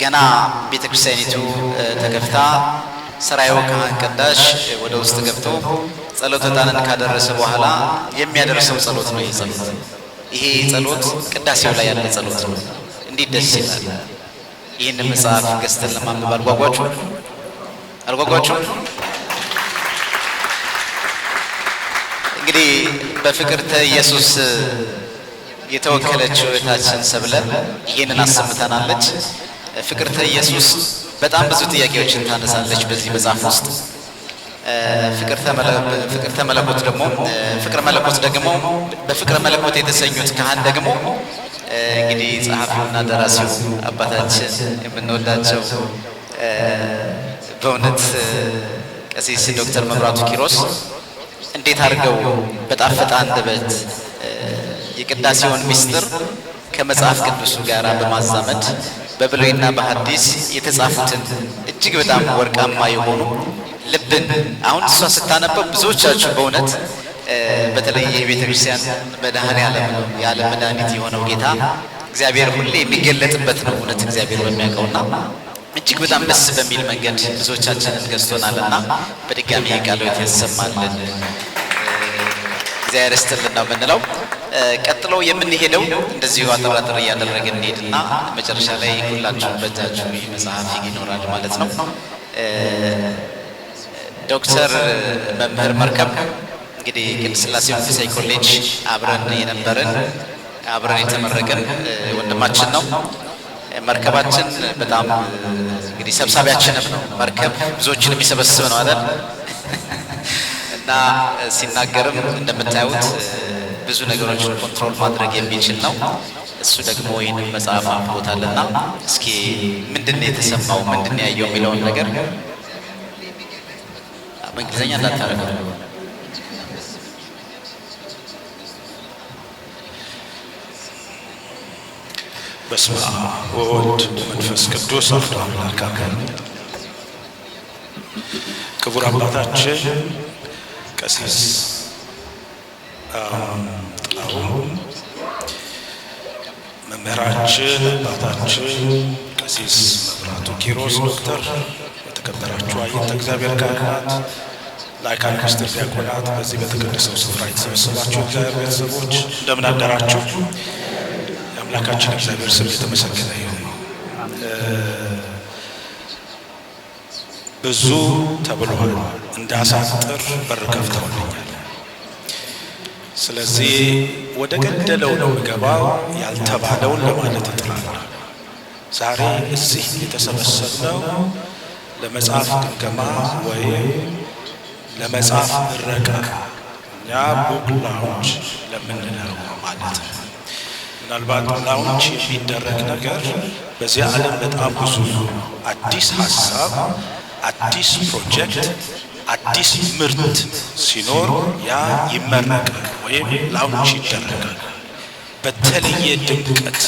ገና ቤተ ክርስቲያኒቱ ተከፍታ ሰራዩ ካህን ቀዳሽ ወደ ውስጥ ገብቶ ጸሎተ ዕጣንን ካደረሰ በኋላ የሚያደርሰው ጸሎት ነው። ይሄ ጸሎት፣ ይሄ ጸሎት ቅዳሴው ላይ ያለ ጸሎት ነው። እንዴት ደስ ይላል! ይህን መጽሐፍ ገዝተን ለማንበብ አልጓጓችሁ? አልጓጓችሁ? እንግዲህ በፍቅርተ ኢየሱስ የተወከለችው እህታችን ሰብለ ይህንን አሰምተናለች። ፍቅርተ ኢየሱስ በጣም ብዙ ጥያቄዎችን ታነሳለች በዚህ መጽሐፍ ውስጥ። ፍቅርተ መለኮት ደግሞ፣ ፍቅረ መለኮት ደግሞ፣ በፍቅረ መለኮት የተሰኙት ካህን ደግሞ እንግዲህ ጸሐፊውና ደራሲው አባታችን የምንወዳቸው በእውነት ቀሲስ ዶክተር መብራቱ ኪሮስ እንዴት አድርገው በጣፈጠ አንደበት የቅዳሴውን ምስጢር ከመጽሐፍ ቅዱሱ ጋር በማዛመድ በብሉይና በሐዲስ የተጻፉትን እጅግ በጣም ወርቃማ የሆኑ ልብን አሁን እሷ ስታነበው ብዙዎቻችሁ በእውነት በተለይ የቤተ ክርስቲያን መድኃኔ ዓለም ነው፣ የዓለም መድኃኒት የሆነው ጌታ እግዚአብሔር ሁሌ የሚገለጥበት ነው። እውነት እግዚአብሔር በሚያውቀውና እጅግ በጣም ደስ በሚል መንገድ ብዙዎቻችንን ገዝቶናልና በድጋሚ ቃለ ሕይወት ያሰማልን፣ እግዚአብሔር ይስጥልን ነው የምንለው። ቀጥሎ የምንሄደው እንደዚሁ አጠር አጠር እያደረግን እንሄድና መጨረሻ ላይ ሁላችሁም በእጃችሁ ይህ መጽሐፍ ይኖራል ማለት ነው። ዶክተር መምህር መርከብ እንግዲህ ቅድስት ሥላሴ መንፈሳዊ ኮሌጅ አብረን የነበርን፣ አብረን የተመረቅን ወንድማችን ነው። መርከባችን በጣም እንግዲህ ሰብሳቢያችንም ነው። መርከብ ብዙዎችን የሚሰበስብ ነው አይደል? እና ሲናገርም እንደምታዩት ብዙ ነገሮችን control ማድረግ የሚችል ነው። እሱ ደግሞ ይህንን መጽሐፍ አንብቦታልና እስኪ ምንድን ነው የተሰማው፣ ምንድን ነው ያየው የሚለውን ነገር በእንግሊዝኛ እንዳታደርገው። በስመ አብ ወወልድ ወመንፈስ ቅዱስ አሐዱ አምላክ አሜን። ክቡር አባታችን ቀሲስ ጥላሁን፣ መምህራችን አባታችን ቀሲስ መብራቱ ኪሮስ ዶክተር፣ የተከበራችሁ አይንተ እግዚአብሔር ካህናት፣ ላይካን ምስጢር ዲያቆናት፣ በዚህ በተቀደሰው ስፍራ የተሰበሰባችሁ እግዚአብሔር ቤተሰቦች እንደምን አደራችሁ? የአምላካችን እግዚአብሔር ስም የተመሰገነ ይሁን። ብዙ ተብሏል፣ እንዳሳጥር በር ከፍተውልኛል። ስለዚህ ወደ ገደለው ነው የምገባው፣ ያልተባለውን ለማለት እጥራለሁ። ዛሬ እዚህ የተሰበሰብነው ለመጽሐፍ ግምገማ ወይም ለመጽሐፍ ምረቃ፣ እኛ book launch ለምንለው ማለት ነው። ምናልባት launch የሚደረግ ነገር በዚህ ዓለም በጣም ብዙ ነው። አዲስ ሀሳብ፣ አዲስ ፕሮጀክት፣ አዲስ ምርት ሲኖር ያ ይመረቃል ወይም launch ይደረጋል በተለየ ድምቀት።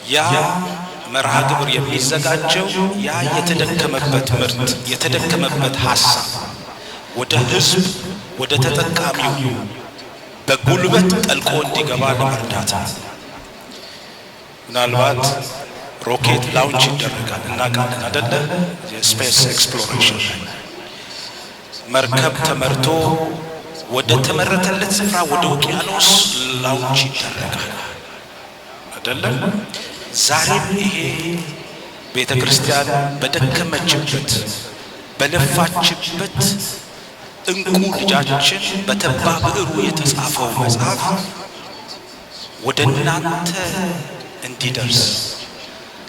ያ መርሃ ግብር የሚዘጋጀው ያ የተደከመበት ምርት፣ የተደከመበት ሀሳብ ወደ ህዝብ፣ ወደ ተጠቃሚው በጉልበት ጠልቆ እንዲገባ ለመርዳት ነው። ምናልባት ሮኬት launch ይደረጋል እናውቃለን አደለ? የ space exploration ላይ መርከብ ተመርቶ ወደ ተመረተለት ስፍራ ወደ ውቅያኖስ launch ይደረጋል አይደለም? ዛሬም ይሄ ቤተ ክርስቲያን በደከመችበት፣ በለፋችበት እንቁ ልጃችን በተባ ብዕሩ የተጻፈው መጽሐፍ ወደ እናንተ እንዲደርስ፣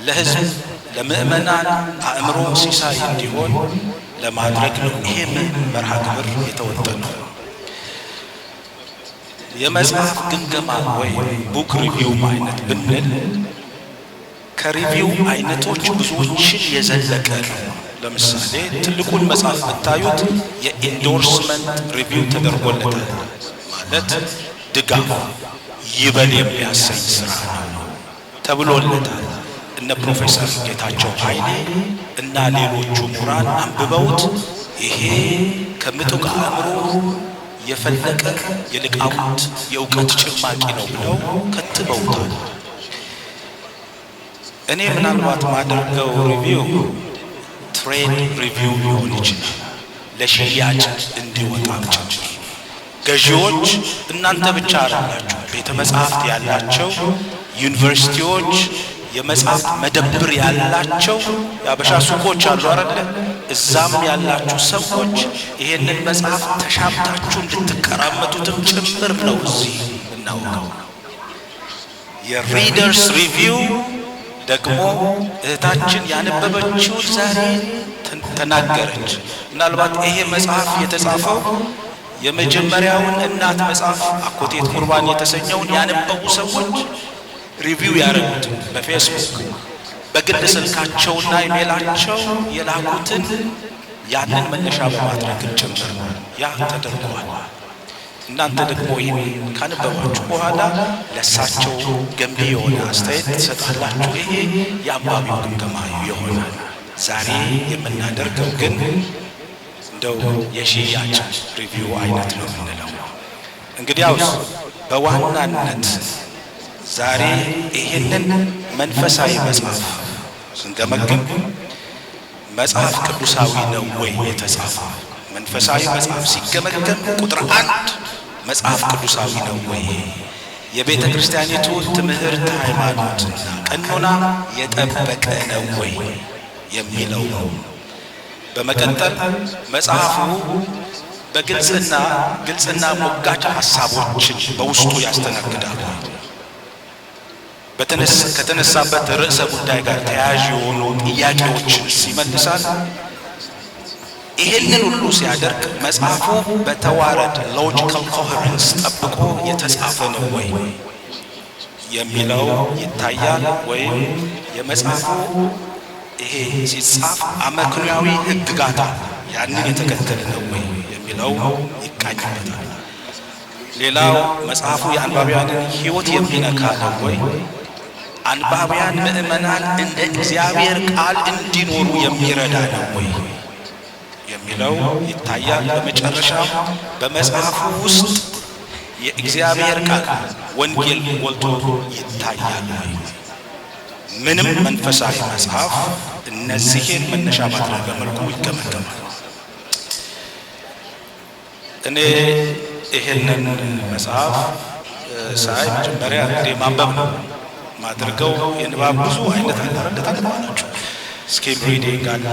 ለህዝብ ለምእመናን አእምሮ ሲሳይ እንዲሆን ለማድረግ ነው። ይሄ መርሃ ግብር የተወጠነው። የመጽሐፍ ግምገማ ወይም book review አይነት ብንል ከ review አይነቶች ብዙዎችን የዘለቀ ነው። ለምሳሌ ትልቁን መጽሐፍ ብታዩት የ endorsement review ተደርጎለታል። ማለት ድጋፍ፣ ይበል የሚያሰኝ ስራ ነው። ተብሎለታል። እነ ፕሮፌሰር ጌታቸው ኃይሌ እና ሌሎቹ ምሁራን አንብበውት ይሄ ከምጡቅ አእምሮ የፈለቀ የሊቃውንት የእውቀት ጭማቂ ነው ብለው ከትበውታል። እኔ ምናልባት ማደርገው review trade review ሊሆን ይችላል፣ ለሽያጭ እንዲወጣም ጭምር። ገዢዎች እናንተ ብቻ አይደላችሁ። ቤተ መጻሕፍት ያላቸው ዩኒቨርሲቲዎች፣ የመጽሐፍት መደብር ያላቸው፣ የአበሻ ሱቆች አሉ አይደለ? እዛም ያላችሁ ሰዎች ይሄንን መጽሐፍ ተሻምታችሁ እንድትቀራመቱትም ጭምር ነው እዚህ እናውቀው። የ readers review ደግሞ እህታችን ያነበበችውን ዛሬ ተናገረች። ምናልባት ይሄ መጽሐፍ የተጻፈው የመጀመሪያውን እናት መጽሐፍ አኮቴት ቁርባን የተሰኘውን ያነበቡ ሰዎች review ያደረጉት፣ በፌስቡክ በግል ስልካቸውና ኢሜላቸው የላኩትን ያንን መነሻ በማድረግ ጭምር ያ ተደርጓል። እናንተ ደግሞ ይህን ካነበባችሁ በኋላ ለእሳቸው ገንቢ የሆነ አስተያየት ትሰጣላችሁ። ይሄ የአንባቢው ግምገማ ይሆናል። ዛሬ የምናደርገው ግን እንደው የሽያጭ review አይነት ነው የምንለው። እንግዲያውስ በዋናነት ዛሬ ይህንን መንፈሳዊ መጽሐፍ ስንገመግም መጽሐፍ ቅዱሳዊ ነው ወይ የተጻፈው? መንፈሳዊ መጽሐፍ ሲገመገም ቁጥር 1 መጽሐፍ ቅዱሳዊ ነው ወይ? የቤተ ክርስቲያኒቱ ትምህርት፣ ሃይማኖትና ቀኖና የጠበቀ ነው ወይ የሚለው ነው። በመቀጠል መጽሐፉ በግልጽና ግልጽና ሞጋች ሀሳቦችን በውስጡ ያስተናግዳል። ከተነሳበት ርዕሰ ጉዳይ ጋር ተያያዥ የሆኑ ጥያቄዎችን ይመልሳል። ይህንን ሁሉ ሲያደርግ መጽሐፉ በተዋረድ logical coherence ጠብቆ የተጻፈ ነው ወይ የሚለው ይታያል። ወይም የመጽሐፉ ይሄ ሲጻፍ አመክንያዊ ሕግጋት ያንን የተከተለ ነው ወይ የሚለው ይቃኝበታል። ሌላው መጽሐፉ የአንባቢያንን ሕይወት የሚነካ ነው ወይ? አንባቢያን ምእመናን እንደ እግዚአብሔር ቃል እንዲኖሩ የሚረዳ ነው ወይ የሚለው ይታያል። በመጨረሻ በመጽሐፉ ውስጥ የእግዚአብሔር ቃል ወንጌል ጎልቶ ይታያል ወይ? ምንም መንፈሳዊ መጽሐፍ እነዚህን መነሻ ባደረገ መልኩ ይገመገማል። እኔ ይሄንን መጽሐፍ ሳይ መጀመሪያ እንግዲህ ማንበብ ነው ማድርገው። የንባብ ብዙ አይነት አለ አይደል? ታነባላችሁ። Skim reading አለ፣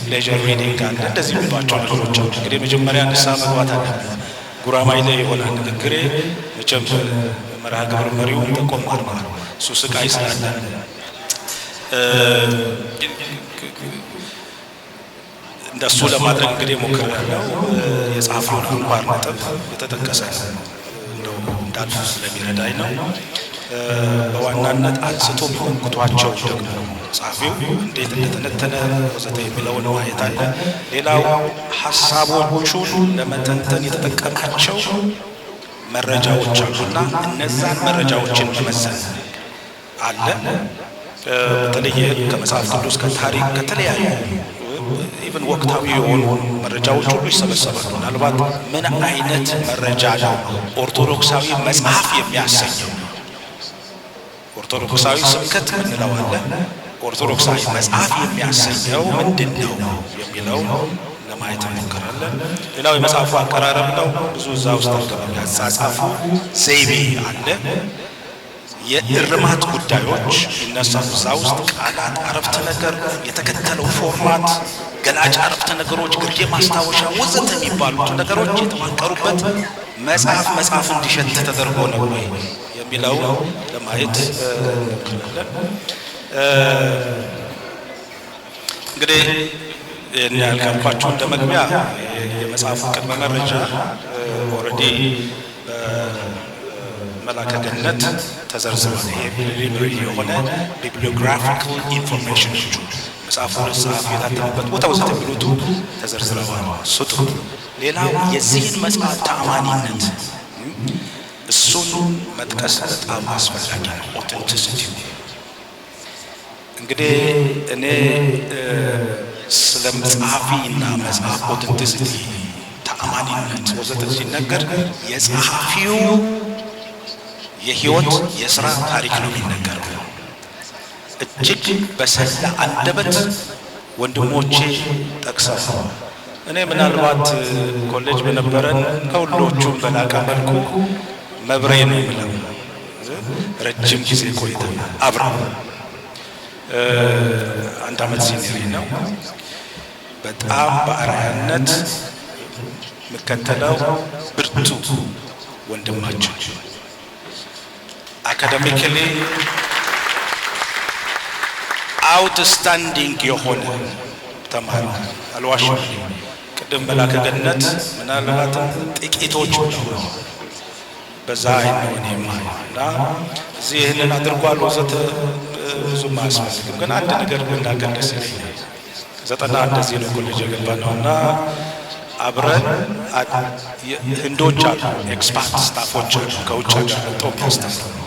leisure reading አለ፣ እንደዚህ የሚሏቸው ነገሮች አሉ። እንግዲህ መጀመሪያ ንስሐ መግባት አለብን። ጉራማይሌ ይሆናል ንግግሬ። መቼም መርሃ ግብር መሪው ጠቆም አድርጓል። እሱ ስቃይ ስላለ እንደሱ ለማድረግ እንግዲህ ሞክሬያለሁ። የጸሐፊውን አንኳር ነጥብ የተጠቀሰ ነው፣ እንደው እንዳልፍ ስለሚረዳኝ ነው። በዋናነት አንስቶ የሚሞግቷቸው ደግሞ ጸሐፊው እንዴት እንደተነተነ ወዘተ የሚለውን ማየት አለ። ሌላው ሀሳቦቹን ለመተንተን የተጠቀማቸው መረጃዎች አሉና እነዛን መረጃዎችን መመዘን አለ። በተለየ ከመጽሐፍ ቅዱስ፣ ከታሪክ፣ ከተለያዩ even ወቅታዊ የሆኑ መረጃዎች ሁሉ ይሰበሰባሉ። ምናልባት ምን አይነት መረጃ ነው ኦርቶዶክሳዊ መጽሐፍ የሚያሰኘው? ኦርቶዶክሳዊ ስብከት ምንለው አለ። ኦርቶዶክሳዊ መጽሐፍ የሚያሰኘው ምንድን ነው የሚለው ለማየት እንሞክራለን። ሌላው የመጽሐፉ አቀራረብ ነው። ብዙ እዛ ውስጥ አልገባም። ያጻጻፉ ዘይቤ አለ። የእርማት ጉዳዮች ይነሳሉ። እዛ ውስጥ ቃላት፣ አረፍተ ነገር፣ የተከተለው format፣ ገላጭ አረፍተ ነገሮች፣ ግርጌ ማስታወሻ ወዘተ የሚባሉት ነገሮች የተዋቀሩበት መጽሐፍ መጽሐፍ እንዲሸት ተደርጎ ነው ወይ የሚለው ለማየት እንሞክራለን። እንግዲህ ይህን ያህል ካልኳችሁ እንደ መግቢያ የመጽሐፉ ቅድመ መረጃ already በመላከ ገነት ተዘርዝሯል። ይሄ preliminary የሆነ bibliographical information ኖቹ፣ መጽሐፉ ጸሐፊ፣ የታተመበት ቦታ ወዘተ የሚሉቱ ተዘርዝረዋል። እሱ ጥሩ። ሌላው የዚህን መጽሐፍ ተአማኒነት እሱን መጥቀስ በጣም አስፈላጊ ነው። Authenticity እንግዲህ እኔ ስለ ጸሐፊና መጽሐፍ authenticity፣ ተአማኒነት ወዘተ ሲነገር የጸሐፊው የህይወት የስራ ታሪክ ነው የሚነገረው። እጅግ በሰላ አንደበት ወንድሞቼ ጠቅሰው፣ እኔ ምናልባት ኮሌጅ በነበረን ከሁሎቹም በላቀ መልኩ መብሬ ነው የምለው። ረጅም ጊዜ ቆይተናል አብረን። አንድ አመት senior ነው። በጣም በአርአያነት የምከተለው ብርቱ ወንድማችን፣ academically outstanding የሆነ ተማሪ፣ አልዋሽም። ቅድም መላከ ገነት ምናልባትም ጥቂቶች ነው፣ በዛ አይን ነው እኔ የማየው እና እዚህ ይህንን አድርጓል ወዘተ ብዙም አያስፈልግም። ግን አንድ ነገር ብናገር ደስ ይለኛል። 90 እንደዚህ ነው ኮሌጅ የገባ ነው እና አብረን ህንዶች አሉ፣ expat staff ኦች አሉ፣ ከውጭ ሀገር መጥተው የሚያስተምሩ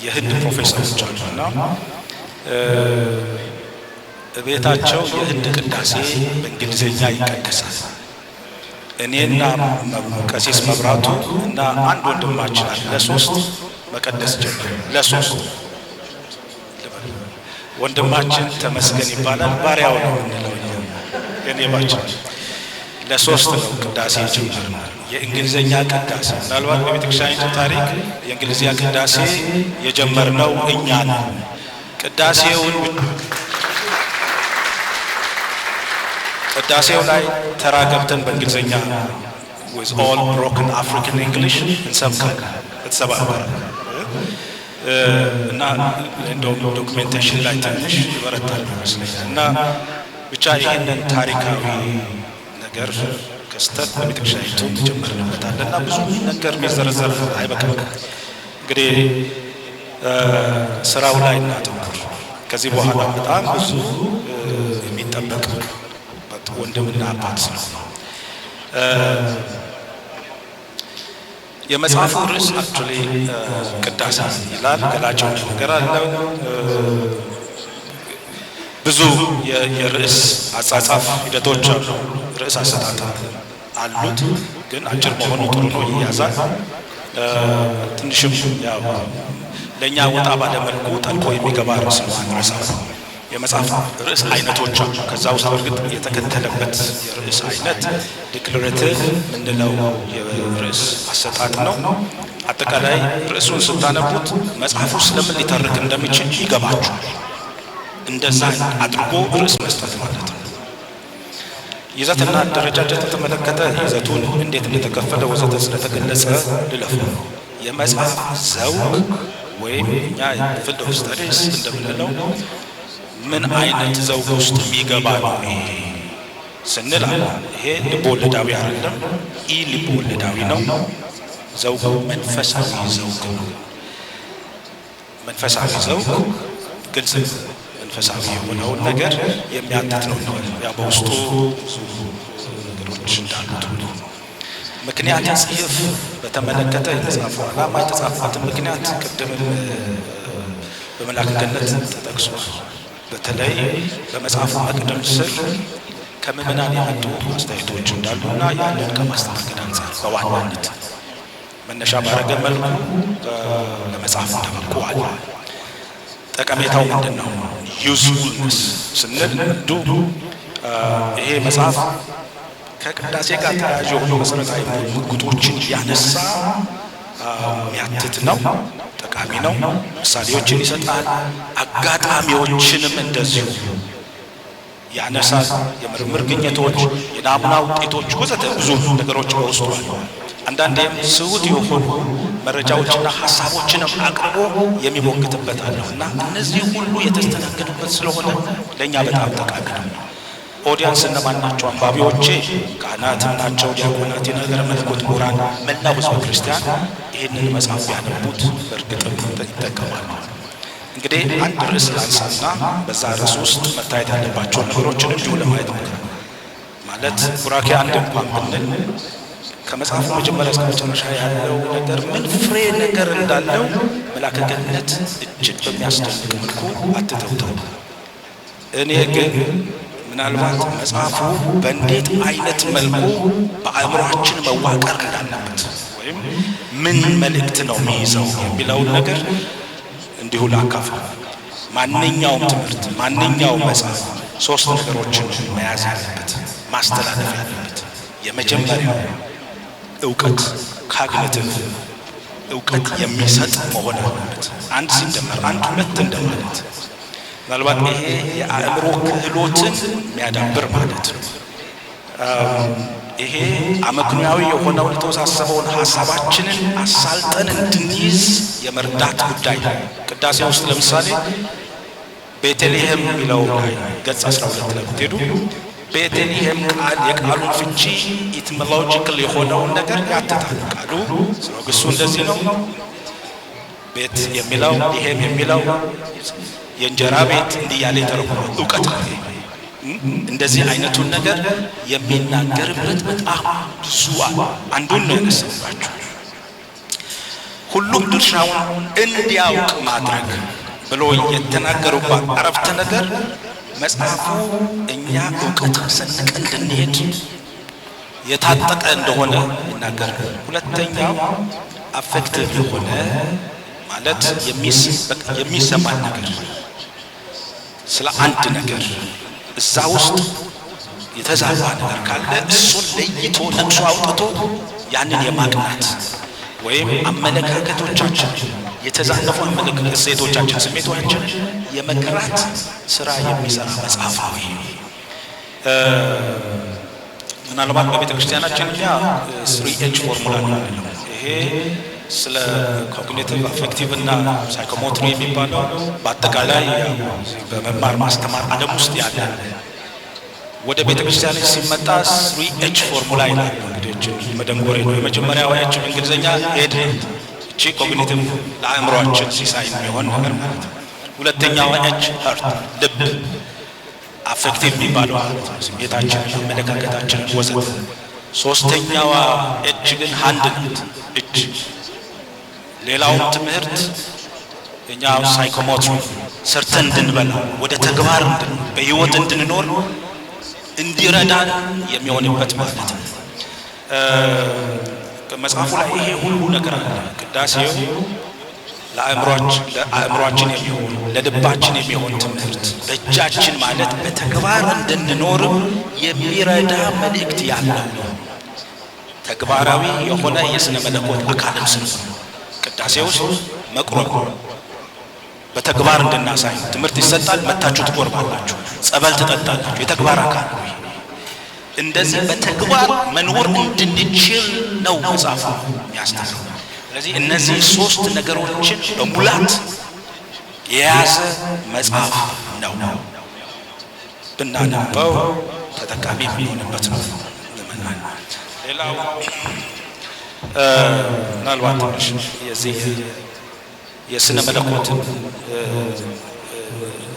የህንድ ፕሮፌሰሮች አሉ እና ቤታቸው የህንድ ቅዳሴ በእንግሊዝኛ ይቀደሳል። እኔና ቀሲስ መብራቱ እና አንድ ወንድማችን አለ፣ ለሶስት መቀደስ ጀመር። ለሶስት ወንድማችን ተመስገን ይባላል። ባሪያው ነው የምንለው የኔ ባችን። ለሶስት ነው ቅዳሴ ጀመር። የእንግሊዝኛ ቅዳሴ ምናልባት በቤተ ክርስቲያኒቱ ታሪክ የእንግሊዝኛ ቅዳሴ የጀመርነው እኛ ነን። ቅዳሴው ላይ ተራ ገብተን በእንግሊዝኛ with all broken African English እንሰብካለን። የተሰባበረ እና እንደውም documentation ላይ ትንሽ ይበረታል ይመስለኛል። እና ብቻ ይህንን ታሪካዊ ነገር ክስተት በቤተ ክርስቲያኒቱ ተጀመርንበታል እና ብዙ ነገር የሚዘረዘር አይበቃም። እንግዲህ ስራው ላይ እናተኩር። ከዚህ በኋላ በጣም ብዙ የሚጠበቅ ወንድምና አባት ስለሆነ የመጽሐፉ ርዕስ actually ቅዳሴ ይላል። ገላጭ ነገር አለው። ብዙ የርዕስ አጻጻፍ ሂደቶች አሉ። ርዕስ አሰጣጥ አሉት። ግን አጭር መሆኑ ጥሩ ነው፣ ይያዛል። ትንሽም ያው ለእኛ ወጣ ባለ መልኩ ጠልቆ የሚገባ ርዕስ ነው። አንረሳው። የመጽሐፍ ርዕስ አይነቶች አሉ። ከዛ ውስጥ እርግጥ የተከተለበት የርዕስ አይነት declarative የምንለው የርዕስ አሰጣጥ ነው። አጠቃላይ ርዕሱን ስታነቡት መጽሐፉ ስለምን ሊተርክ እንደሚችል ይገባችኋል። እንደዛ አድርጎ ርዕስ መስጠት ማለት ነው። ይዘትና አደረጃጀት የተመለከተ ይዘቱን እንዴት እንደተከፈለ ወዘተ ስለተገለጸ ልለፉ። የመጽሐፍ ዘውግ ወይም እኛ field of studies እንደምንለው ምን አይነት ዘውግ ውስጥ የሚገባ ነው ይሄ ስንል አለ፣ ይሄ ልብ ወለዳዊ አይደለም፣ ኢ ልብ ወለዳዊ ነው። ዘውጉ መንፈሳዊ ዘውግ ነው። መንፈሳዊ ዘውግ ግልጽ መንፈሳዊ የሆነውን ነገር የሚያትት ነው። ያ በውስጡ ብዙ ነገሮች እንዳሉት ሁሉ ምክንያት ጽሑፍ በተመለከተ የተጻፈው ዓላማ፣ የተጻፈበትን ምክንያት ቅድምም በመልአከ ገነት ተጠቅሷል። በተለይ በመጽሐፉ መቅደም ስር ከምዕመናን የመጡ አስተያየቶች እንዳሉና ያንን ከማስተናገድ አንጻር በዋናነት መነሻ ባረገ መልኩ ለመጽሐፍ እንደበቁ አለ። ጠቀሜታው ምንድን ነው? Usefulness ስንል አንዱ ይሄ መጽሐፍ ከቅዳሴ ጋር ተያያዥ የሆኑ መሰረታዊ ሙግቶችን ያነሳ የሚያትት ነው። ጠቃሚ ነው። ምሳሌዎችን ይሰጣል። አጋጣሚዎችንም እንደዚሁ ያነሳል። የምርምር ግኝቶች፣ የናሙና ውጤቶች ወዘተ ብዙ ነገሮች በውስጡ አሉ። አንዳንዴም ስሁት የሆኑ መረጃዎችና ሀሳቦችንም አቅርቦ የሚሞግትበት አለው እና እነዚህ ሁሉ የተስተናገዱበት ስለሆነ ለእኛ በጣም ጠቃሚ ነው። Audience እነማን ናቸው? አንባቢዎቼ ካህናትም ናቸው፣ ዲያቆናት፣ የነገረ መለኮት ምሁራን፣ መላው ሕዝበ ክርስቲያን ይህንን መጽሐፍ ቢያነቡት በእርግጥም ይጠቀማሉ። እንግዲህ አንድ ርዕስ ላንሳና በዛ ርዕስ ውስጥ መታየት ያለባቸውን ነገሮችን እንዲሁ ለማየት ሞክራለሁ። ማለት ቡራኬ አንድ እንኳን ብንል ከመጽሐፉ መጀመሪያ እስከ መጨረሻ ያለው ነገር ምን ፍሬ ነገር እንዳለው መላከ ገነት እጅግ በሚያስደንቅ መልኩ አትተውተው። እኔ ግን ምናልባት መጽሐፉ በእንዴት አይነት መልኩ በአእምሯችን መዋቀር እንዳለበት ወይም ምን መልእክት ነው የሚይዘው የሚለውን ነገር እንዲሁ ላካፍል። ማንኛውም ትምህርት፣ ማንኛውም መጽሐፍ ሶስት ነገሮችን መያዝ ያለበት፣ ማስተላለፍ ያለበት። የመጀመሪያው እውቀት፣ cognitive እውቀት የሚሰጥ መሆን አለበት። አንድ ሲደመር አንድ ሁለት እንደማለት። ምናልባት ይሄ የአእምሮ ክህሎትን የሚያዳብር ማለት ነው። ይሄ አመክንያዊ የሆነውን የተወሳሰበውን ሀሳባችንን አሳልጠን እንድንይዝ የመርዳት ጉዳይ ነው። ቅዳሴ ውስጥ ለምሳሌ ቤተልሔም የሚለው ላይ ገጽ 12 ላይ ብትሄዱ ቤተልሔም ቃል የቃሉን ፍቺ etymological የሆነውን ነገር ያትታል። ቃሉ ስለ ግሱ እንደዚህ ነው። ቤት የሚለው፣ ልሔም የሚለው የእንጀራ ቤት እንዲህ እያለ የተረጎመው እውቀት ነው። እንደዚህ አይነቱን ነገር የሚናገርበት በጣም ብዙ አለ። አንዱን ነው ያነሳሁላችሁ። ሁሉም ድርሻውን እንዲያውቅ ማድረግ ብሎ የተናገሩባት አረፍተ ነገር መጽሐፉ እኛ እውቀትን ሰንቀን እንድንሄድ የታጠቀ እንደሆነ ይናገራል። ሁለተኛው affective የሆነ ማለት የሚሰማን ነገር፣ ስለ አንድ ነገር እዛ ውስጥ የተዛባ ነገር ካለ እሱን ለይቶ ነቅሶ አውጥቶ ያንን የማቅናት ወይም አመለካከቶቻችን፣ የተዛነፉ አመለካከት፣ እሴቶቻችን፣ ስሜቶቻችን የመግራት ስራ የሚሰራ መጽሐፍ ነው። ምናልባት በቤተ ክርስቲያናችን እኛ three H formula ነው የምንለው። ይሄ ስለ cognitive፣ affective እና psychomotor የሚባለው በአጠቃላይ በመማር ማስተማር ዓለም ውስጥ ያለ፣ ወደ ቤተ ክርስቲያን ሲመጣ three H formula ይላል። እንግዲህ መደንጎሬ ነው። የመጀመሪያው H በእንግሊዝኛ head፣ እቺ cognitive ለአእምሯችን ሲሳይ የሚሆን ነገር ማለት ነው። ሁለተኛው H heart፣ ልብ፣ affective የሚባለው ማለት ነው፣ ስሜታችን፣ አመለካከታችን ወዘተ። ሶስተኛዋ H ግን hand ናት፣ እጅ። ሌላውም ትምህርት እኛ psychomotor ሰርተን እንድንበላ፣ ወደ ተግባር በህይወት እንድንኖር እንዲረዳን የሚሆንበት ማለት ነው። መጽሐፉ ላይ ይሄ ሁሉ ነገር አለ። ቅዳሴው ለአእምሯችን የሚሆን፣ ለልባችን የሚሆን ትምህርት፣ በእጃችን ማለት በተግባር እንድንኖርም የሚረዳ መልእክት ያለው ነው። ተግባራዊ የሆነ የስነ መለኮት አካልም ስለሆነ ቅዳሴ ውስጥ መቁረብ በተግባር እንድናሳይ ትምህርት ይሰጣል። መታችሁ ትቆርባላችሁ፣ ጸበል ትጠጣላችሁ። የተግባር አካል ነው። እንደዚህ በተግባር መኖር እንድንችል ነው መጽሐፉ የሚያስተምረው። ስለዚህ እነዚህ ሶስት ነገሮችን በሙላት የያዘ መጽሐፍ ነው። ብናነበው ተጠቃሚ የምንሆንበት ነው። ሌላው ምናልባት ትንሽ የዚህ የስነ መለኮትን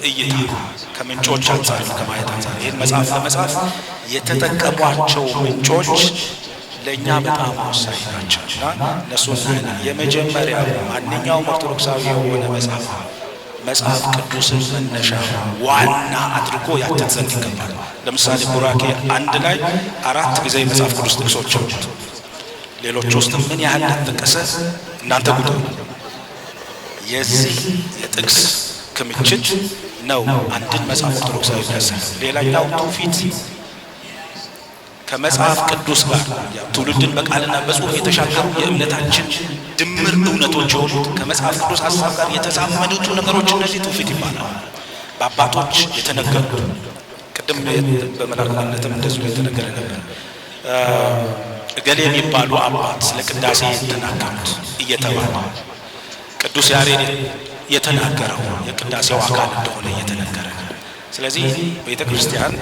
እይታ ከምንጮች አንጻር ከማየት አንጻር ይህን መጽሐፍ ለመጻፍ የተጠቀሟቸው ምንጮች ለእኛ በጣም ወሳኝ ናቸው እና እነሱን እናያለን። የመጀመሪያው ማንኛውም ኦርቶዶክሳዊ የሆነ መጽሐፍ መጽሐፍ ቅዱስን መነሻ ዋና አድርጎ ያትት ዘንድ ይገባል። ለምሳሌ ቡራኬ አንድ ላይ አራት ጊዜ የመጽሐፍ ቅዱስ ጥቅሶች አሉት። ሌሎች ውስጥም ምን ያህል እንደተጠቀሰ እናንተ ቁጥሩ። የዚህ የጥቅስ ክምችት ነው አንድን መጽሐፍ ኦርቶዶክሳዊ የሚያሰኘው። ሌላኛው ትውፊት፣ ከመጽሐፍ ቅዱስ ጋር ትውልድን በቃልና በጽሁፍ የተሻገሩ የእምነታችን ድምር እውነቶች የሆኑት ከመጽሐፍ ቅዱስ ሀሳብ ጋር የተዛመዱት ነገሮች እነዚህ ትውፊት ይባላል። በአባቶች የተነገሩ፣ ቅድም በመላክነትም እንደዚሁ የተነገረ ነበር። እገሌ የሚባሉ አባት ስለ ቅዳሴ የተናገሩት እየተባለ፣ ቅዱስ ያሬድ የተናገረው የቅዳሴው አካል እንደሆነ እየተነገረ፣ ስለዚህ ቤተ ክርስቲያን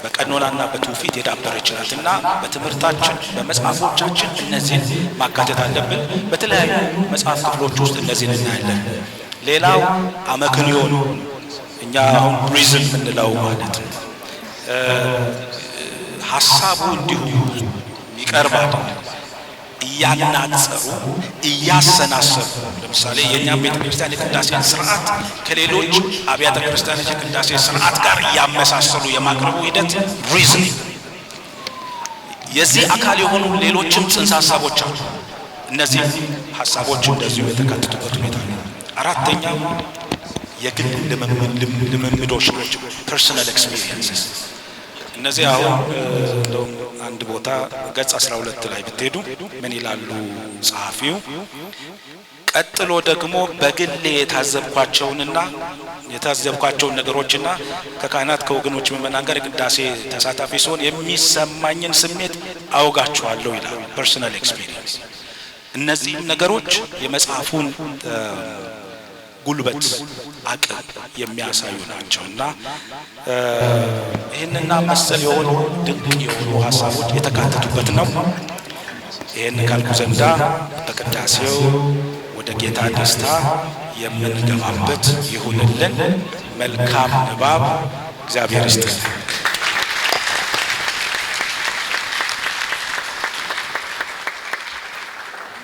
በቀኖናና በትውፊት የዳበረች ናትና በትምህርታችን በመጽሐፎቻችን እነዚህን ማካተት አለብን። በተለያዩ መጽሐፍ ክፍሎች ውስጥ እነዚህን እናያለን። ሌላው አመክንዮ ነው። እኛ አሁን reason የምንለው ማለት ነው። ሀሳቡ እንዲሁ ይቀርባል። እያናጸሩ እያሰናሰሉ፣ ለምሳሌ የእኛም ቤተ ክርስቲያን የቅዳሴን ስርዓት ከሌሎች አብያተ ክርስቲያኖች የቅዳሴ ስርዓት ጋር እያመሳሰሉ የማቅረቡ ሂደት reasoning የዚህ አካል የሆኑ ሌሎችም ጽንሰ ሀሳቦች አሉ። እነዚህ ሀሳቦች እንደዚሁ የተካተቱበት ሁኔታ ነው። አራተኛው የግል ልምምዶች ናቸው፣ personal experiences። እነዚህ አሁን እንደውም አንድ ቦታ ገጽ 12 ላይ ብትሄዱ ምን ይላሉ ጸሐፊው? ቀጥሎ ደግሞ በግሌ የታዘብኳቸውን ነገሮችና ከካህናት ከወገኖች ምዕመናን ጋር የቅዳሴ ተሳታፊ ሲሆን የሚሰማኝን ስሜት አውጋችኋለሁ ይላል። Personal experience። እነዚህ ነገሮች የመጽሐፉን ጉልበት አቅም የሚያሳዩ ናቸው እና ይህንና መሰል የሆኑ ድንቅ የሆኑ ሀሳቦች የተካተቱበት ነው። ይህን ካልኩ ዘንዳ በቅዳሴው ወደ ጌታ ደስታ የምንገባበት ይሁንልን። መልካም ንባብ። እግዚአብሔር ይስጥልን።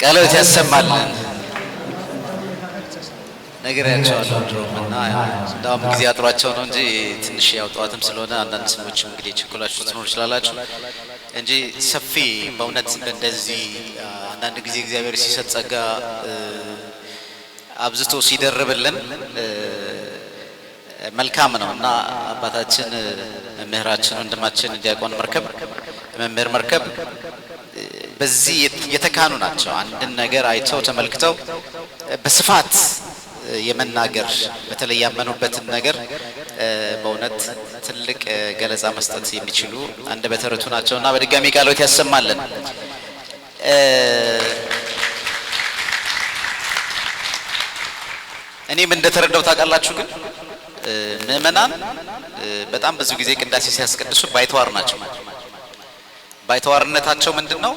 ቃሎት ያሰማልን። ነግሬያቸዋለሁ ድሮም እና እንዳውም ጊዜ አጥሯቸው ነው እንጂ ትንሽ ያው ጠዋትም ስለሆነ አንዳንድ ሰዎች እንግዲህ ቸኩላችሁ ትኖሩ ይችላላችሁ እንጂ ሰፊ በእውነት እንደዚህ አንዳንድ ጊዜ እግዚአብሔር ሲሰጥ ጸጋ አብዝቶ ሲደርብልን መልካም ነው እና አባታችን መምህራችን ወንድማችን ዲያቆን መርከብ መምህር መርከብ በዚህ የተካኑ ናቸው። አንድን ነገር አይተው ተመልክተው በስፋት የመናገር በተለይ ያመኑበትን ነገር በእውነት ትልቅ ገለጻ መስጠት የሚችሉ አንደበተ ርቱዕ ናቸውና በድጋሚ ቃሎት ያሰማልን። እኔም እንደተረዳው ታውቃላችሁ፣ ግን ምዕመናን በጣም ብዙ ጊዜ ቅዳሴ ሲያስቀድሱ ባይተዋር ናቸው። ባይተዋርነታቸው ምንድነው?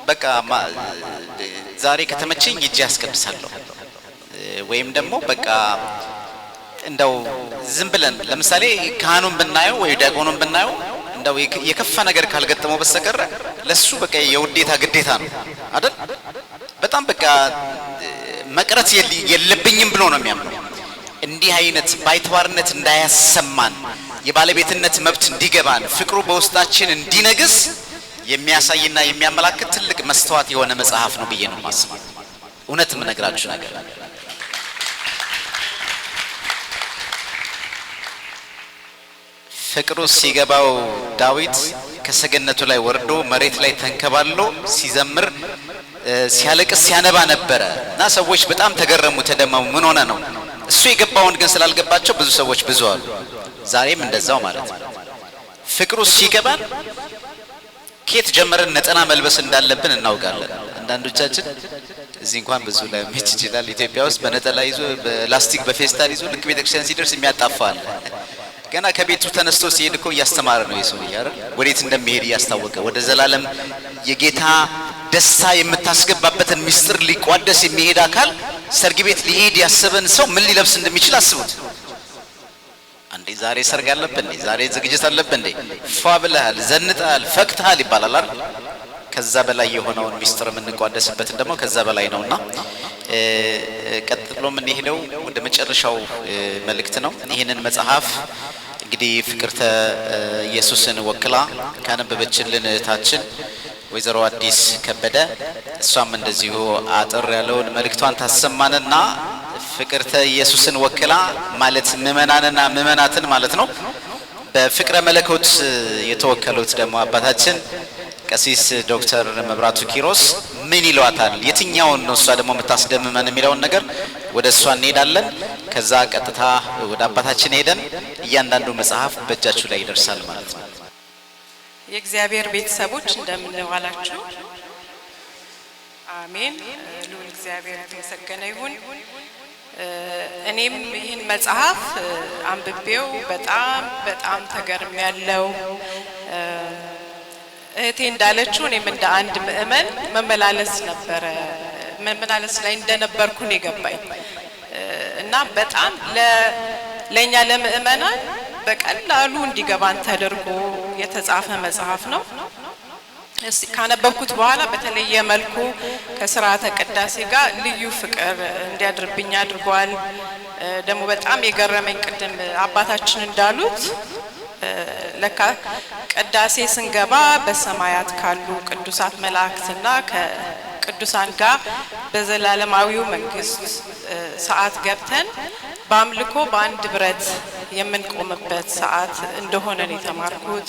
በቃ ዛሬ ከተመቸኝ ሂጄ አስቀድሳለሁ ወይም ደግሞ በቃ እንደው ዝም ብለን ለምሳሌ ካህኑን ብናየው ወይ ዲያቆኑን ብናየው እንደው የከፋ ነገር ካልገጠመው በስተቀር ለሱ በቃ የውዴታ ግዴታ ነው አይደል? በጣም በቃ መቅረት የለብኝም ብሎ ነው የሚያምነው። እንዲህ አይነት ባይተዋርነት እንዳያሰማን የባለቤትነት መብት እንዲገባን ፍቅሩ በውስጣችን እንዲነግስ የሚያሳይና የሚያመላክት ትልቅ መስተዋት የሆነ መጽሐፍ ነው ብዬ ነው የማስበው። እውነት የምነግራችሁ ነገር ፍቅሩ ሲገባው ዳዊት ከሰገነቱ ላይ ወርዶ መሬት ላይ ተንከባሎ ሲዘምር ሲያለቅስ ሲያነባ ነበረ እና ሰዎች በጣም ተገረሙ፣ ተደመሙ። ምን ሆነ ነው? እሱ የገባውን ግን ስላልገባቸው ብዙ ሰዎች ብዙ አሉ። ዛሬም እንደዛው ማለት ነው። ፍቅሩ ሲገባን ከየት ጀምረን ነጠላ መልበስ እንዳለብን እናውቃለን። አንዳንዶቻችን እዚህ እንኳን ብዙ ላይመች ይችላል። ኢትዮጵያ ውስጥ በነጠላ ይዞ በላስቲክ በፌስታል ይዞ ልክ ቤተክርስቲያን ሲደርስ የሚያጣፋ አለ። ገና ከቤቱ ተነስቶ ሲሄድ እኮ እያስተማረ ነው የሰውዬ አይደል? ወዴት እንደሚሄድ እያስታወቀ ወደ ዘላለም የጌታ ደስታ የምታስገባበትን ሚስጥር ሊቋደስ የሚሄድ አካል ሰርግ ቤት ሊሄድ ያሰበን ሰው ምን ሊለብስ እንደሚችል አስቡት። አንዴ ዛሬ ሰርግ አለብን እንዴ? ዛሬ ዝግጅት አለብን እንዴ? ፏ ብለሃል፣ ዘንጠሃል፣ ፈክተሃል ይባላል አይደል? ከዛ በላይ የሆነውን ሚስጥር የምንቋደስበትን ደግሞ ከዛ በላይ ነውና ቀጥሎ የምንሄደው ወደ መጨረሻው መልእክት ነው። ይህንን መጽሐፍ እንግዲህ ፍቅርተ ኢየሱስን ወክላ ካነበበችልን እህታችን ወይዘሮ አዲስ ከበደ እሷም እንደዚሁ አጠር ያለውን መልእክቷን ታሰማንና ፍቅርተ ኢየሱስን ወክላ ማለት ምዕመናንና ምዕመናትን ማለት ነው በፍቅረ መለኮት የተወከሉት ደግሞ አባታችን ቀሲስ ዶክተር መብራቱ ኪሮስ ምን ይሏታል፣ የትኛውን ነው እሷ ደግሞ የምታስደምመን የሚለውን ነገር ወደ እሷ እንሄዳለን። ከዛ ቀጥታ ወደ አባታችን ሄደን እያንዳንዱ መጽሐፍ በእጃችሁ ላይ ይደርሳል ማለት ነው። የእግዚአብሔር ቤተሰቦች እንደምን ዋላችሁ? አሜን። ልዑል እግዚአብሔር የተመሰገነ ይሁን። እኔም ይህን መጽሐፍ አንብቤው በጣም በጣም ተገርሜያለሁ። እህቴ እንዳለችው እኔም እንደ አንድ ምእመን መመላለስ ላይ እንደነበርኩ ነው የገባኝ እና በጣም ለኛ ለምእመናን በቀላሉ እንዲገባን ተደርጎ የተጻፈ መጽሐፍ ነው። ካነበብኩት በኋላ በተለየ መልኩ ከስርዓተ ቅዳሴ ጋር ልዩ ፍቅር እንዲያድርብኝ አድርጓል። ደግሞ በጣም የገረመኝ ቅድም አባታችን እንዳሉት ለካ ቅዳሴ ስንገባ በሰማያት ካሉ ቅዱሳት መላእክትና ከቅዱሳን ጋር በዘላለማዊው መንግስት ሰዓት ገብተን በአምልኮ በአንድ ብረት የምንቆምበት ሰዓት እንደሆነ ነው የተማርኩት።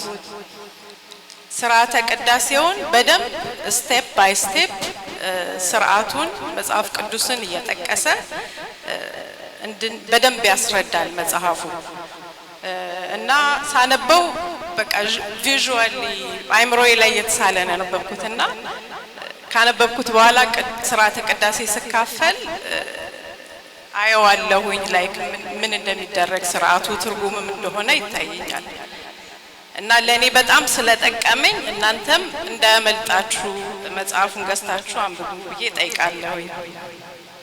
ስርዓተ ቅዳሴውን በደንብ step by step ስርዓቱን መጽሐፍ ቅዱስን እየጠቀሰ በደንብ ያስረዳል መጽሐፉ። እና ሳነበው በቃ visually አይምሮዬ ላይ እየተሳለ ነው ያነበብኩትና ካነበብኩት በኋላ ስርዓተ ቅዳሴ ስካፈል አየዋለሁኝ፣ like ምን እንደሚደረግ፣ ስርዓቱ ትርጉምም እንደሆነ ይታየኛል። እና ለእኔ በጣም ስለጠቀመኝ እናንተም እንዳያመልጣችሁ መጽሐፉን ገዝታችሁ አንብቡ ብዬ ጠይቃለሁኝ።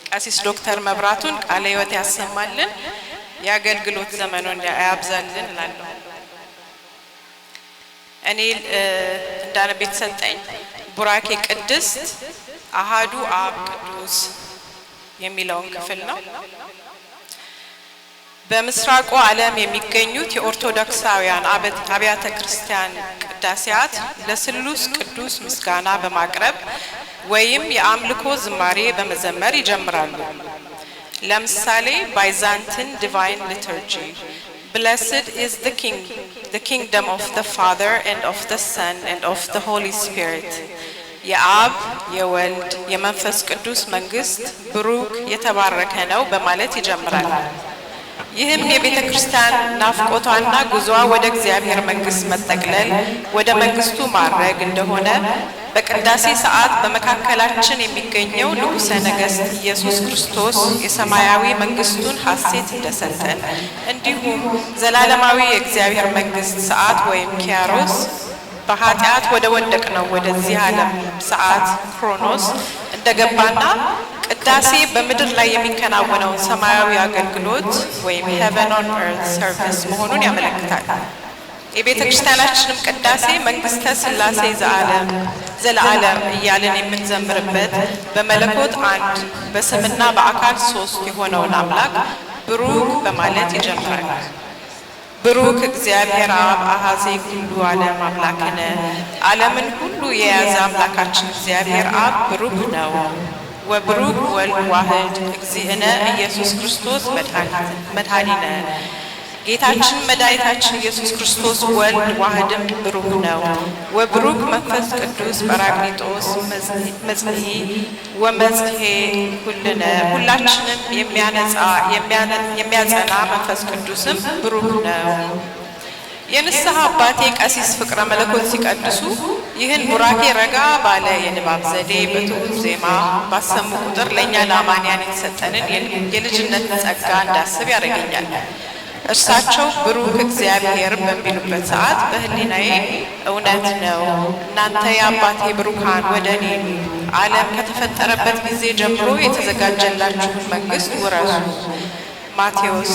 ቀሲስ ዶክተር መብራቱን ቃለ ሕይወት ያሰማልን፣ የአገልግሎት ዘመኑን ያብዛልን እላለሁ። እኔ እንዳነብ የተሰጠኝ ቡራኬ ቅድስት አሃዱ አብ ቅዱስ የሚለውን ክፍል ነው። በምስራቁ ዓለም የሚገኙት የኦርቶዶክሳውያን አብያተ ክርስቲያን ቅዳሴያት ለስሉስ ቅዱስ ምስጋና በማቅረብ ወይም የአምልኮ ዝማሬ በመዘመር ይጀምራሉ። ለምሳሌ Byzantine Divine Liturgy: "Blessed is the kingdom of the Father and of the Son and of the Holy Spirit." የአብ፣ የወልድ፣ የመንፈስ ቅዱስ መንግስት ብሩክ የተባረከ ነው በማለት ይጀምራል። ይህም የቤተ ክርስቲያን ናፍቆቷና ጉዞዋ ወደ እግዚአብሔር መንግስት መጠቅለል፣ ወደ መንግስቱ ማረግ እንደሆነ፣ በቅዳሴ ሰዓት በመካከላችን የሚገኘው ንጉሠ ነገሥት ኢየሱስ ክርስቶስ የሰማያዊ መንግስቱን ሐሴት እንደሰጠን፣ እንዲሁም ዘላለማዊ የእግዚአብሔር መንግስት ሰዓት ወይም ኪያሮስ በኃጢአት ወደ ወደቅነው ወደዚህ ዓለም ሰዓት ክሮኖስ እንደገባና ቅዳሴ በምድር ላይ የሚከናወነውን ሰማያዊ አገልግሎት ወይም heaven on earth service መሆኑን ያመለክታል። የቤተ ክርስቲያናችንም ቅዳሴ መንግስተ ሥላሴ ዘዓለም ዘለዓለም እያልን የምንዘምርበት በመለኮት አንድ፣ በስምና በአካል ሶስት የሆነውን አምላክ ብሩክ በማለት ይጀምራል። ብሩክ እግዚአብሔር አብ አኃዜ ኩሉ ዓለም አምላክነ፣ ዓለምን ሁሉ የያዘ አምላካችን እግዚአብሔር አብ ብሩክ ነው። ወብሩክ ወልድ ዋህድ እግዚእነ ኢየሱስ ክርስቶስ መድኃኒነ፣ ጌታችን መድኃኒታችን ኢየሱስ ክርስቶስ ወልድ ዋህድም ብሩክ ነው። ወብሩክ መንፈስ ቅዱስ ጰራቅሊጦስ መጽንዒ ወመጽሔ ኩልነ፣ ሁላችንም የሚያነጻ የሚያጸና መንፈስ ቅዱስም ብሩክ ነው። የንስሐ አባቴ ቀሲስ ፍቅረ መለኮት ሲቀድሱ ይህን ቡራኬ ረጋ ባለ የንባብ ዘዴ በትሁት ዜማ ባሰሙ ቁጥር ለእኛ ለአማንያን የተሰጠንን የልጅነት ጸጋ እንዳስብ ያደርገኛል። እርሳቸው ብሩክ እግዚአብሔር በሚሉበት ሰዓት በሕሊናዬ እውነት ነው፣ እናንተ የአባቴ ብሩካን ወደ እኔ ኑ፣ ዓለም ከተፈጠረበት ጊዜ ጀምሮ የተዘጋጀላችሁን መንግስት ውረሱ፣ ማቴዎስ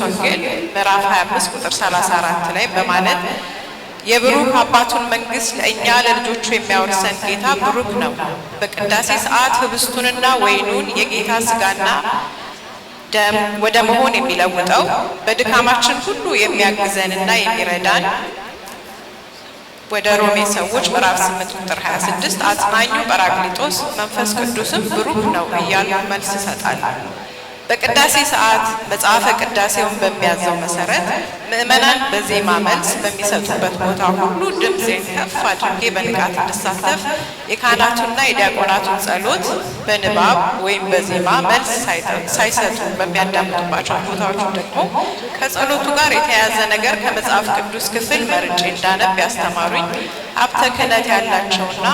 ወንጌል ምዕራፍ 25 ቁጥር 34 ላይ በማለት የብሩክ አባቱን መንግስት ለእኛ ለልጆቹ የሚያወርሰን ጌታ ብሩክ ነው። በቅዳሴ ሰዓት ህብስቱንና ወይኑን የጌታ ስጋና ደም ወደ መሆን የሚለውጠው፣ በድካማችን ሁሉ የሚያግዘንና የሚረዳን፣ ወደ ሮሜ ሰዎች ምዕራፍ 8 ቁጥር 26፣ አጽናኙ ጰራቅሊጦስ መንፈስ ቅዱስም ብሩክ ነው እያልኩ መልስ እሰጣለሁ። በቅዳሴ ሰዓት መጽሐፈ ቅዳሴውን በሚያዘው መሰረት ምእመናን በዜማ መልስ በሚሰጡበት ቦታ ሁሉ ድምፄን ከፍ አድርጌ በንቃት እንድሳተፍ፣ የካህናቱና የዲያቆናቱን ጸሎት በንባብ ወይም በዜማ መልስ ሳይሰጡ በሚያዳምጡባቸው ቦታዎች ደግሞ ከጸሎቱ ጋር የተያያዘ ነገር ከመጽሐፍ ቅዱስ ክፍል መርጬ እንዳነብ ያስተማሩኝ ሀብተ ክህነት ያላቸውና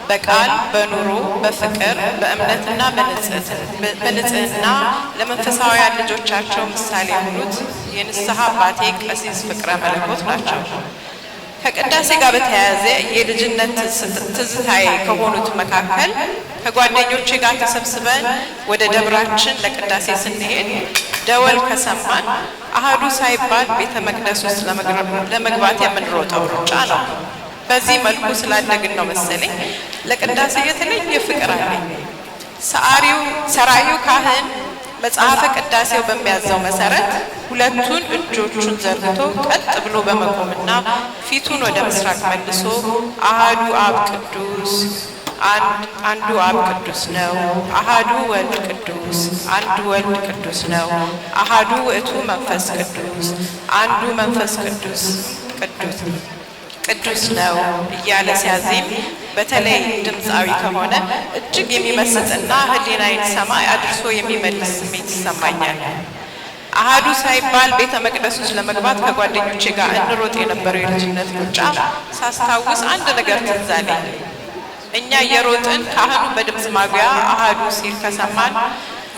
በቃል፣ በኑሮ፣ በፍቅር፣ በእምነትና በንጽህና ለመንፈሳውያን ልጆቻቸው ምሳሌ የሆኑት የንስሐ አባቴ ቀሲስ ፍቅረ መለኮት ናቸው። ከቅዳሴ ጋር በተያያዘ የልጅነት ትዝታዬ ከሆኑት መካከል ከጓደኞቼ ጋር ተሰብስበን ወደ ደብራችን ለቅዳሴ ስንሄድ ደወል ከሰማን አህዱ ሳይባል ቤተ መቅደስ ውስጥ ለመግባት የምንሮጠው ሩጫ ነው። በዚህ መልኩ ስላደግን ነው መሰለኝ ለቅዳሴ የተለየ ፍቅር አለኝ። ሰራዩ ካህን መጽሐፈ ቅዳሴው በሚያዘው መሰረት ሁለቱን እጆቹን ዘርግቶ ቀጥ ብሎ በመቆምና ፊቱን ወደ ምስራቅ መልሶ አሃዱ አብ ቅዱስ አንዱ አብ ቅዱስ ነው፣ አሃዱ ወልድ ቅዱስ አንዱ ወልድ ቅዱስ ነው፣ አሃዱ ውእቱ መንፈስ ቅዱስ አንዱ መንፈስ ቅዱስ ቅዱስ ቅዱስ ነው እያለ ሲያዜም በተለይ ድምፃዊ ከሆነ እጅግ የሚመስጥና ሕሊናዬን ሰማይ አድርሶ የሚመልስ ስሜት ይሰማኛል። አሃዱ ሳይባል ቤተ መቅደስ ውስጥ ለመግባት ከጓደኞቼ ጋር እንሮጥ የነበረው የልጅነት ሩጫ ሳስታውስ አንድ ነገር ትዝ አለኝ። እኛ እየሮጥን ካህኑ በድምፅ ማጉያ አሃዱ ሲል ከሰማን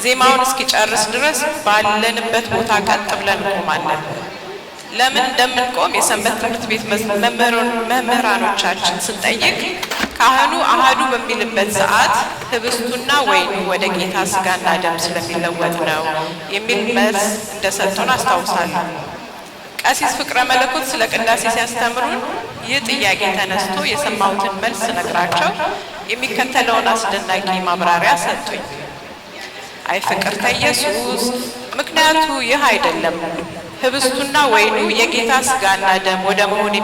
ዜማውን እስኪጨርስ ድረስ ባለንበት ቦታ ቀጥ ብለን እንቆማለን። ለምን እንደምንቆም የሰንበት ትምህርት ቤት መምህራኖቻችን ስንጠይቅ ካህኑ አሃዱ በሚልበት ሰዓት ህብስቱና ወይኑ ወደ ጌታ ስጋና ደም ስለሚለወጥ ነው የሚል መልስ እንደሰጡን አስታውሳለሁ። ቀሲስ ፍቅረ መለኮት ስለ ቅዳሴ ሲያስተምሩን ይህ ጥያቄ ተነስቶ የሰማሁትን መልስ ስነግራቸው የሚከተለውን አስደናቂ ማብራሪያ ሰጡኝ። አይ ፍቅርተ ኢየሱስ፣ ምክንያቱ ይህ አይደለም። ህብስቱና ወይኑ የጌታ ስጋና ደም ወደ መሆን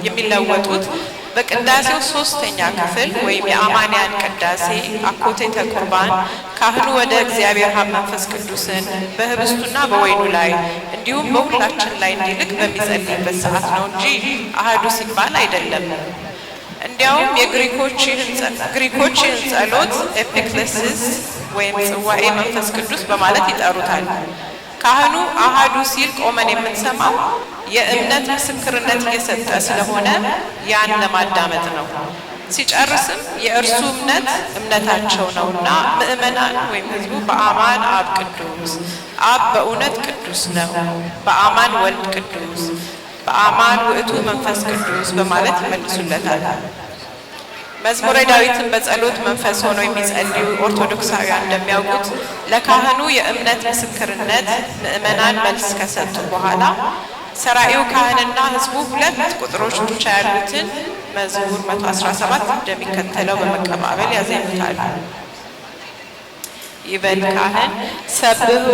የሚለወጡት በቅዳሴው ሶስተኛ ክፍል ወይም የአማንያን ቅዳሴ አኮቴተ ቁርባን ካህኑ ወደ እግዚአብሔር አብ መንፈስ ቅዱስን በህብስቱና በወይኑ ላይ እንዲሁም በሁላችን ላይ እንዲልክ በሚጸልይበት ሰዓት ነው እንጂ አሃዱ ሲባል አይደለም። እንዲያውም የግሪኮች ይህን ጸሎት epiclesis ወይም ጽዋኤ መንፈስ ቅዱስ በማለት ይጠሩታል። ካህኑ አሃዱ ሲል ቆመን የምንሰማው የእምነት ምስክርነት እየሰጠ ስለሆነ ያን ለማዳመጥ ነው። ሲጨርስም የእርሱ እምነት እምነታቸው ነውና ምእመናን ወይም ህዝቡ በአማን አብ ቅዱስ፣ አብ በእውነት ቅዱስ ነው፣ በአማን ወልድ ቅዱስ፣ በአማን ውእቱ መንፈስ ቅዱስ በማለት ይመልሱለታል። መዝሙረ ዳዊትን በጸሎት መንፈስ ሆነው የሚጸልዩ ኦርቶዶክሳውያን እንደሚያውቁት ለካህኑ የእምነት ምስክርነት ምእመናን መልስ ከሰጡ በኋላ ሰራኢው ካህንና ህዝቡ ሁለት ቁጥሮች ብቻ ያሉትን መዝሙር 117 እንደሚከተለው በመቀባበል ያዜሙታል። ይበል ካህን ሰብሑ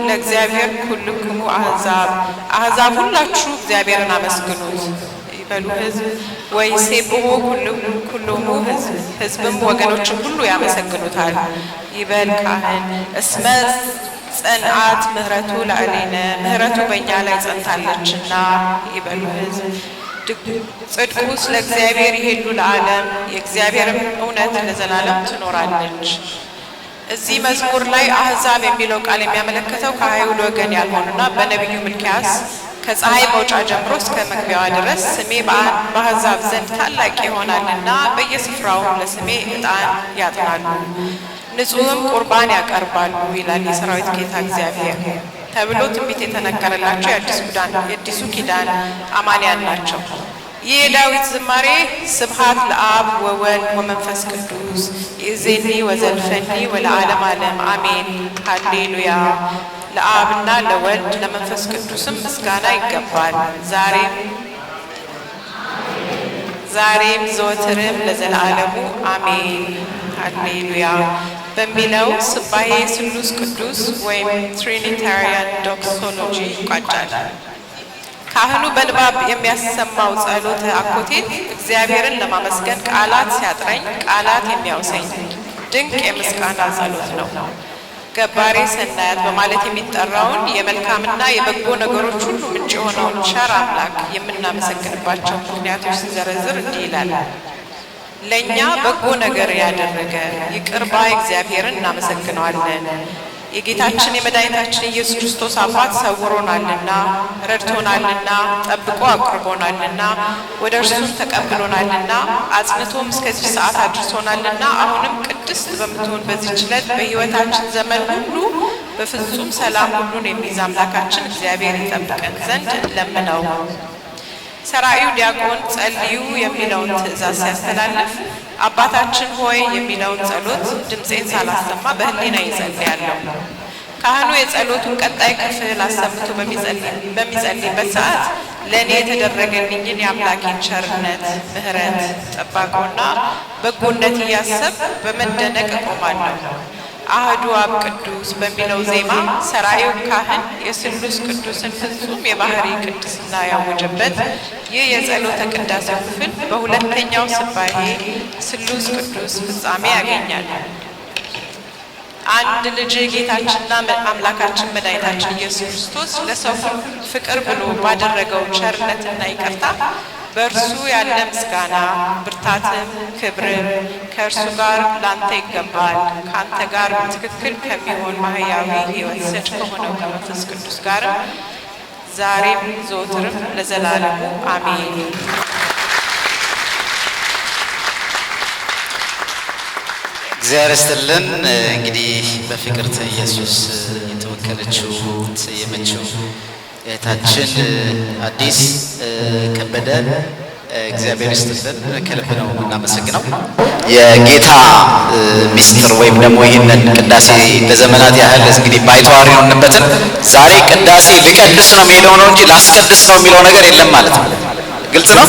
ለእግዚአብሔር ኩልክሙ አሕዛብ፣ አሕዛብ ሁላችሁ እግዚአብሔርን አመስግኑት። ይበሉ ህዝብ ወይሴብሑ ኩሎሙ ህዝብ፣ ህዝብም ወገኖችም ሁሉ ያመሰግኑታል። ይበል ካህን እስመ ጸንዓት ምህረቱ ለዓለነ፣ ምህረቱ በእኛ ላይ ጸንታለችና። ይበሉ ህዝብ ጽድቁ ስለ እግዚአብሔር ይሄዱ ለዓለም፣ የእግዚአብሔርም እውነት ለዘላለም ትኖራለች። እዚህ መዝሙር ላይ አሕዛብ የሚለው ቃል የሚያመለክተው ከአይሁድ ወገን ያልሆኑና በነቢዩ ሚልክያስ ከፀሐይ መውጫ ጀምሮ እስከ መግቢያዋ ድረስ ስሜ በአሕዛብ ዘንድ ታላቅ ይሆናልና በየስፍራው ለስሜ ዕጣን ያጥናሉ፣ ንጹሕም ቁርባን ያቀርባሉ ይላል የሰራዊት ጌታ እግዚአብሔር ተብሎ ትንቢት የተነገረላቸው የአዲሱ ኪዳን አማንያን ናቸው። ይህ የዳዊት ዝማሬ ስብሐት ለአብ ወወልድ ወመንፈስ ቅዱስ ይእዜኒ ወዘልፈኒ ወለዓለም ዓለም አሜን ሃሌሉያ። ለአብና ለወልድ ለመንፈስ ቅዱስም ምስጋና ይገባል፣ ዛሬም ዘወትርም ለዘላለሙ አሜን ሃሌሉያ በሚለው ስባሄ ስሉስ ቅዱስ ወይም Trinitarian doxology ይቋጫል። ካህኑ በንባብ የሚያሰማው ጸሎተ አኮቴት እግዚአብሔርን ለማመስገን ቃላት ሲያጥረኝ ቃላት የሚያውሰኝ ድንቅ የምስጋና ጸሎት ነው። ገባሬ ሰናያት በማለት የሚጠራውን የመልካምና የበጎ ነገሮች ሁሉ ምንጭ የሆነውን ቸር አምላክ የምናመሰግንባቸው ምክንያቶች ሲዘረዝር እንዲህ ይላል። ለእኛ በጎ ነገር ያደረገ ይቅር ባይ እግዚአብሔርን እናመሰግነዋለን። የጌታችን የመድኃኒታችን ኢየሱስ ክርስቶስ አባት ሰውሮናልና፣ ረድቶናልና፣ ጠብቆ አቅርቦናልና፣ ወደ እርሱም ተቀብሎናልና፣ አጽንቶም እስከዚህ ሰዓት አድርሶናልና፣ አሁንም ቅድስት በምትሆን በዚህች ዕለት በሕይወታችን ዘመን ሁሉ በፍጹም ሰላም ሁሉን የሚይዝ አምላካችን እግዚአብሔር ይጠብቀን ዘንድ እንለምነው። ሰራዩ ዲያቆን ጸልዩ የሚለውን ትእዛዝ ሲያስተላልፍ አባታችን ሆይ የሚለውን ጸሎት ድምፄን ሳላሰማ በህሊና ይጸልያለሁ። ካህኑ የጸሎቱን ቀጣይ ክፍል አሰምቶ በሚጸልይበት ሰዓት ለእኔ የተደረገልኝን የአምላኬን ቸርነት፣ ምሕረት፣ ጠባቆና በጎነት እያሰብኩ በመደነቅ እቆማለሁ። አህዱ አብ ቅዱስ በሚለው ዜማ ሰራዩ ካህን የስሉስ ቅዱስን ፍጹም የባህሪ ቅድስና ያወጀበት ይህ የጸሎተ ቅዳሴው ክፍል በሁለተኛው ስባሄ ስሉስ ቅዱስ ፍጻሜ ያገኛል። አንድ ልጅ ጌታችንና አምላካችን መድኃኒታችን ኢየሱስ ክርስቶስ ለሰው ፍቅር ብሎ ባደረገው ቸርነትና ይቅርታ በእርሱ ያለ ምስጋና ብርታትም ክብርም ከእርሱ ጋር ላንተ ይገባል። ካንተ ጋር ትክክል ከሚሆን ማህያዊ ሕይወት ሰጭ ከሆነው ከመንፈስ ቅዱስ ጋር ዛሬም ዘወትርም ለዘላለሙ አሜን። እግዚአብሔር ይስጥልን። እንግዲህ በፍቅርተ ኢየሱስ የተወከለችው የተሰየመችው እህታችን አዲስ ከበደ እግዚአብሔር ይስጥልን፣ ከልብ ነው የምናመሰግነው። የጌታ ሚስጥር ወይም ደግሞ ይህንን ቅዳሴ ለዘመናት ያህል እንግዲህ ባይተዋር የሆንበትን ዛሬ ቅዳሴ ልቀድስ ነው የሚሄደው ነው እንጂ ላስቀድስ ነው የሚለው ነገር የለም ማለት ነው። ግልጽ ነው።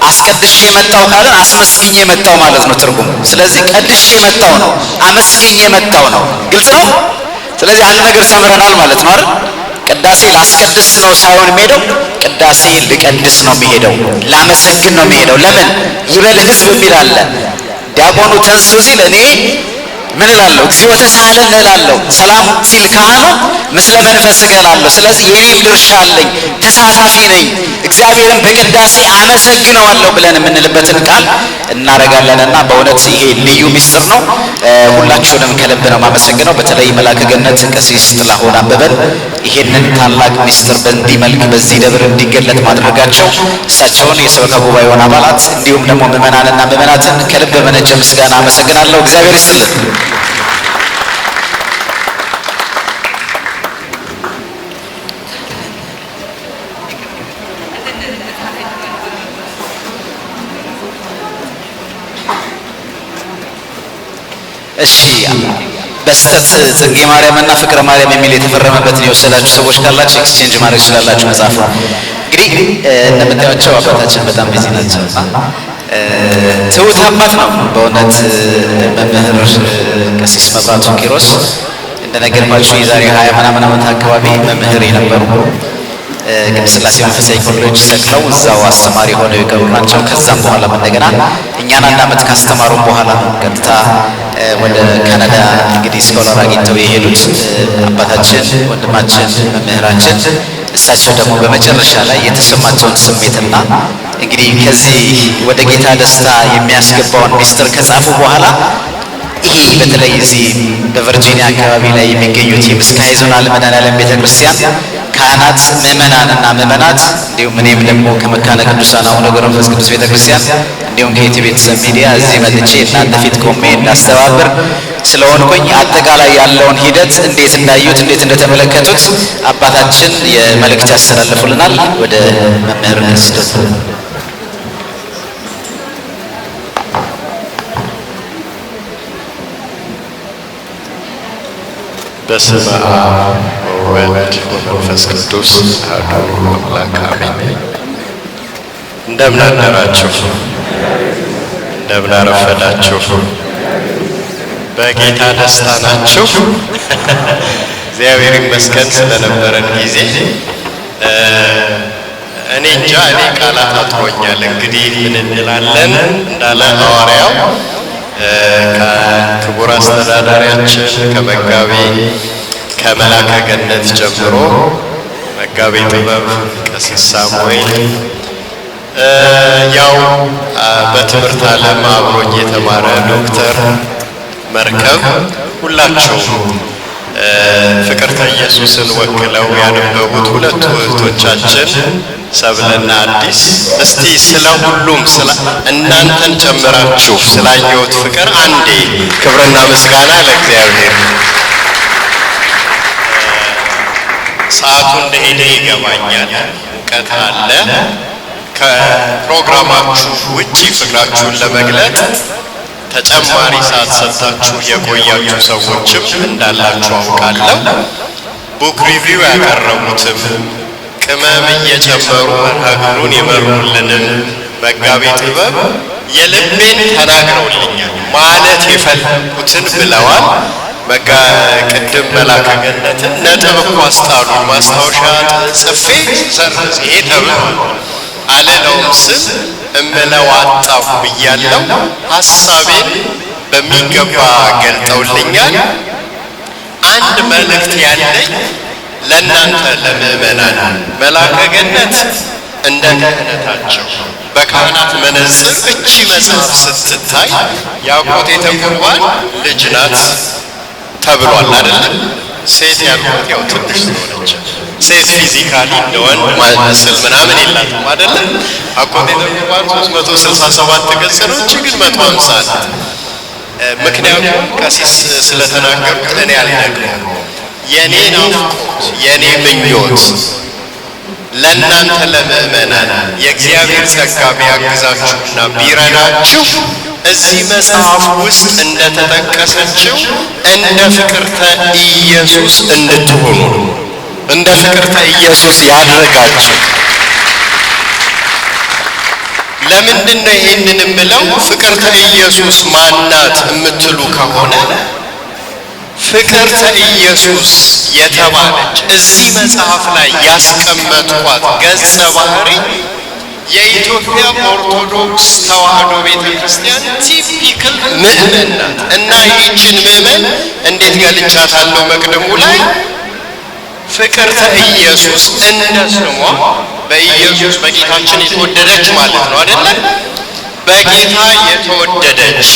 አስቀድሼ የመጣው ካለን አስመስግኜ የመጣው ማለት ነው ትርጉሙ። ስለዚህ ቀድሼ የመጣው ነው፣ አመስግኜ የመጣው ነው። ግልጽ ነው። ስለዚህ አንድ ነገር ተምረናል ማለት ነው አይደል? ቅዳሴ ላስቀድስ ነው ሳይሆን የሚሄደው ቅዳሴ ልቀድስ ነው የሚሄደው፣ ላመሰግን ነው የሚሄደው። ለምን ይበል ህዝብ የሚል አለ። ዲያቆኑ ተንሱ ሲል እኔ ምን እላለሁ? እግዚኦ ተሳሃለነ እላለሁ። ሰላም ሲል ካህኑ ምስለ መንፈስከ እላለሁ። ስለዚህ የኔም ድርሻ አለኝ፣ ተሳታፊ ነኝ፣ እግዚአብሔርን በቅዳሴ አመሰግነዋለሁ ብለን የምንልበትን ቃል እናደርጋለንና በእውነት ይሄ ልዩ ሚስጥር ነው። ሁላችሁንም ከልብ ነው የማመሰግነው። በተለይ መላከ ገነት ቀሲስ ጥላሁን አበበን ይሄንን ታላቅ ሚስጥር በእንዲህ መልክ በዚህ ደብር እንዲገለጥ ማድረጋቸው እሳቸውን፣ የሰበካ ጉባኤውን አባላት እንዲሁም ደግሞ ምዕመናንና ምዕመናትን ከልብ በመነጨ ምስጋና አመሰግናለሁ። እግዚአብሔር ይስጥልን። እሺ፣ በስተት ጽጌ ማርያም እና ፍቅረ ማርያም የሚል የተፈረመበትን የወሰዳችሁ ሰዎች ካላችሁ exchange ማድረግ ትችላላችሁ። መጽሐፍ እንግዲህ እንደምታዩቸው አባታችን በጣም busy ናቸው። ትሁት አባት ነው በእውነት መምህር ቀሲስ መብራቱ ኪሮስ። እንደነገርኳችሁ የዛሬ 20 ምናምን ዓመት አካባቢ መምህር የነበሩ፣ ቅድስት ሥላሴ መንፈሳዊ ኮሌጅ ሰቅለው እዛው አስተማሪ ሆነው የቀሩ ናቸው። ከዛም በኋላ እንደገና እኛን አንድ ዓመት ካስተማሩም በኋላ ነው ቀጥታ ወደ ካናዳ እንግዲህ scholar አግኝተው የሄዱት አባታችን፣ ወንድማችን፣ መምህራችን። እሳቸው ደግሞ በመጨረሻ ላይ የተሰማቸውን ስሜትና እንግዲህ ከዚህ ወደ ጌታ ደስታ የሚያስገባውን ሚስጥር ከጻፉ በኋላ ይሄ በተለይ እዚህ በቨርጂኒያ አካባቢ ላይ የሚገኙት የምስካየ ኅዙናን መድኃኔዓለም ቤተክርስቲያን ካህናት፣ ምዕመናንና ምዕመናት እንዲሁም እኔም ደግሞ ከመካነ ቅዱሳን አቡነ ገብረ መንፈስ ቅዱስ ቤተክርስቲያን እንዲሁም ከኢትዮ ቤተሰብ ሚዲያ እዚህ መጥቼ እናንተ ፊት ቆሜ እንዳስተባብር ስለሆንኩኝ አጠቃላይ ያለውን ሂደት እንዴት እንዳዩት፣ እንዴት እንደተመለከቱት አባታችን የመልእክት ያስተላልፉልናል። ወደ መምህር ቀሲስ። በስመ አብ ወወልድ ወመንፈስ ቅዱስ አሐዱ አምላክ አሜን። እንደምን አደራችሁ? እንደምን አረፈዳችሁ? በጌታ ደስታ ናችሁ? እግዚአብሔር ይመስገን ስለነበረን ጊዜ። እኔ እንጃ፣ እኔ ቃላት አጥሮኛል። እንግዲህ ምን እንላለን እንዳለ ሐዋርያው ከክቡር አስተዳዳሪያችን ከመጋቤ ከመላከ ገነት ጀምሮ መጋቤ ጥበብ ቀሲስ ሳሙኤል፣ ያው በትምህርት ዓለም አብሮኝ የተማረ ዶክተር መርከብ፣ ሁላቸውም ፍቅርተ ኢየሱስን ወክለው ያነበቡት ሁለቱ እህቶቻችን ሰብለና አዲስ፣ እስቲ ስለ ሁሉም ስለ እናንተን ጨምራችሁ ስላየሁት ፍቅር አንዴ ክብርና ምስጋና ለእግዚአብሔር። ሰዓቱ እንደሄደ ይገባኛል። ሙቀት አለ። ከፕሮግራማችሁ ውጪ ፍቅራችሁን ለመግለጥ ተጨማሪ ሰዓት ሰጥታችሁ የቆያችሁ ሰዎችም እንዳላችሁ አውቃለሁ። Book review ያቀረቡትም፣ ቅመም እየጨመሩ መርሃ ግብሩን የመሩልንም መጋቤ ጥበብ የልቤን ተናግረውልኛል። ማለት የፈለጉትን ብለዋል። መጋ ቅድም መላከ ገነትን ነጥብ እኮ አስጣሉ፣ ማስታወሻ ጽፌ ሰርዝ፣ ይሄ ተብሏል አልለውም ስል እምለው አጣሁ ብያለሁ። ሀሳቤን በሚገባ ገልጠውልኛል። አንድ መልእክት ያለኝ ለእናንተ ለምእመናን፣ መላከ ገነት እንደ ክህነታቸው በካህናት መነጽር እቺ መጽሐፍ ስትታይ የአኮቴተ ቁርባን ልጅ ናት ተብሏል አይደለም? ሴት ያልኩት ያው ትንሽ ስለሆነች፣ ሴት physically እንደ ወንድ muscle ምናምን የላትም አይደለም? አኮቴተ ቁርባን 367 ገጽ ነው፣ እቺ ግን 150 ናት። ምክንያቱም ቀሲስ ስለተናገሩት እኔ አልነግረውም። የኔ ናፍቆት፣ የኔ ምኞት ለእናንተ ለምእመናን የእግዚአብሔር ጸጋ ቢያግዛችሁና ቢረዳችሁ እዚህ መጽሐፍ ውስጥ እንደተጠቀሰችው እንደ ፍቅርተ ኢየሱስ እንድትሆኑ፣ እንደ ፍቅርተ ኢየሱስ ያድርጋችሁ። ለምንድን ነው ይሄንን የምለው? ፍቅርተ ኢየሱስ ማናት የምትሉ ከሆነ፣ ፍቅርተ ኢየሱስ የተባለች እዚህ መጽሐፍ ላይ ያስቀመጥኳት ገጸ ባህሪ የኢትዮጵያ ኦርቶዶክስ ተዋሕዶ ቤተ ክርስቲያን typical ምእመን ናት። እና ይህችን ምእመን እንዴት ገልጫታለሁ? መቅድሙ ላይ ፍቅርተ ኢየሱስ እንደ ስሟ በኢየሱስ በጌታችን የተወደደች ማለት ነው አይደለ? በጌታ የተወደደች፣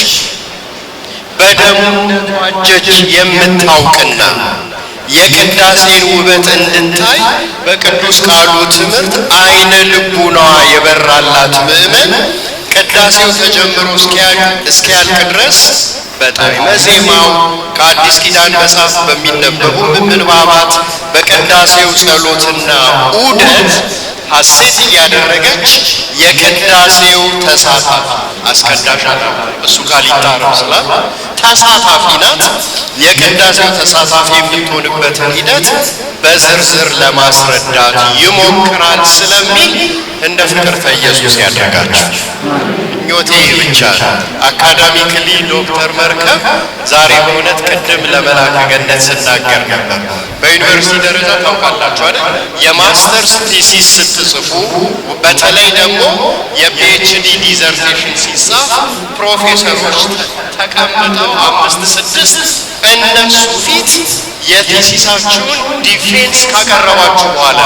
በደሙ እንደተዋጀች የምታውቅና የቅዳሴን ውበት እንድታይ በቅዱስ ቃሉ ትምህርት አይነ ልቡናዋ የበራላት ምእመን፣ ቅዳሴው ተጀምሮ እስኪያልቅ ድረስ በጣዕመ ዜማው፣ ከአዲስ ኪዳን መጽሐፍ በሚነበቡ ምንባባት፣ በቅዳሴው ጸሎትና ዑደት ሐሴት እያደረገች የቅዳሴው ተሳታፊ፣ አስቀዳሽ እሱ ቃል ይጣረም ስላል ተሳታፊ ናት። የቅዳሴው ተሳታፊ የምትሆንበትን ሂደት በዝርዝር ለማስረዳት ይሞክራል ስለሚል እንደ ፍቅርተ ኢየሱስ ያደርጋችሁ ምኞቴ ብቻ ነው። Academically ዶክተር መርከብ ዛሬ በእውነት ቅድም ለመላከ ገነት ስናገር ነበር። በዩኒቨርሲቲ ደረጃ ታውቃላችሁ አይደል? የ master's thesis ስትጽፉ፣ በተለይ ደግሞ የ PhD dissertation ሲጻፍ ፕሮፌሰሮች ተቀምጠው አምስት ስድስት እነሱ ፊት የ thesis ኣችሁን defense ካቀረባችሁ በኋላ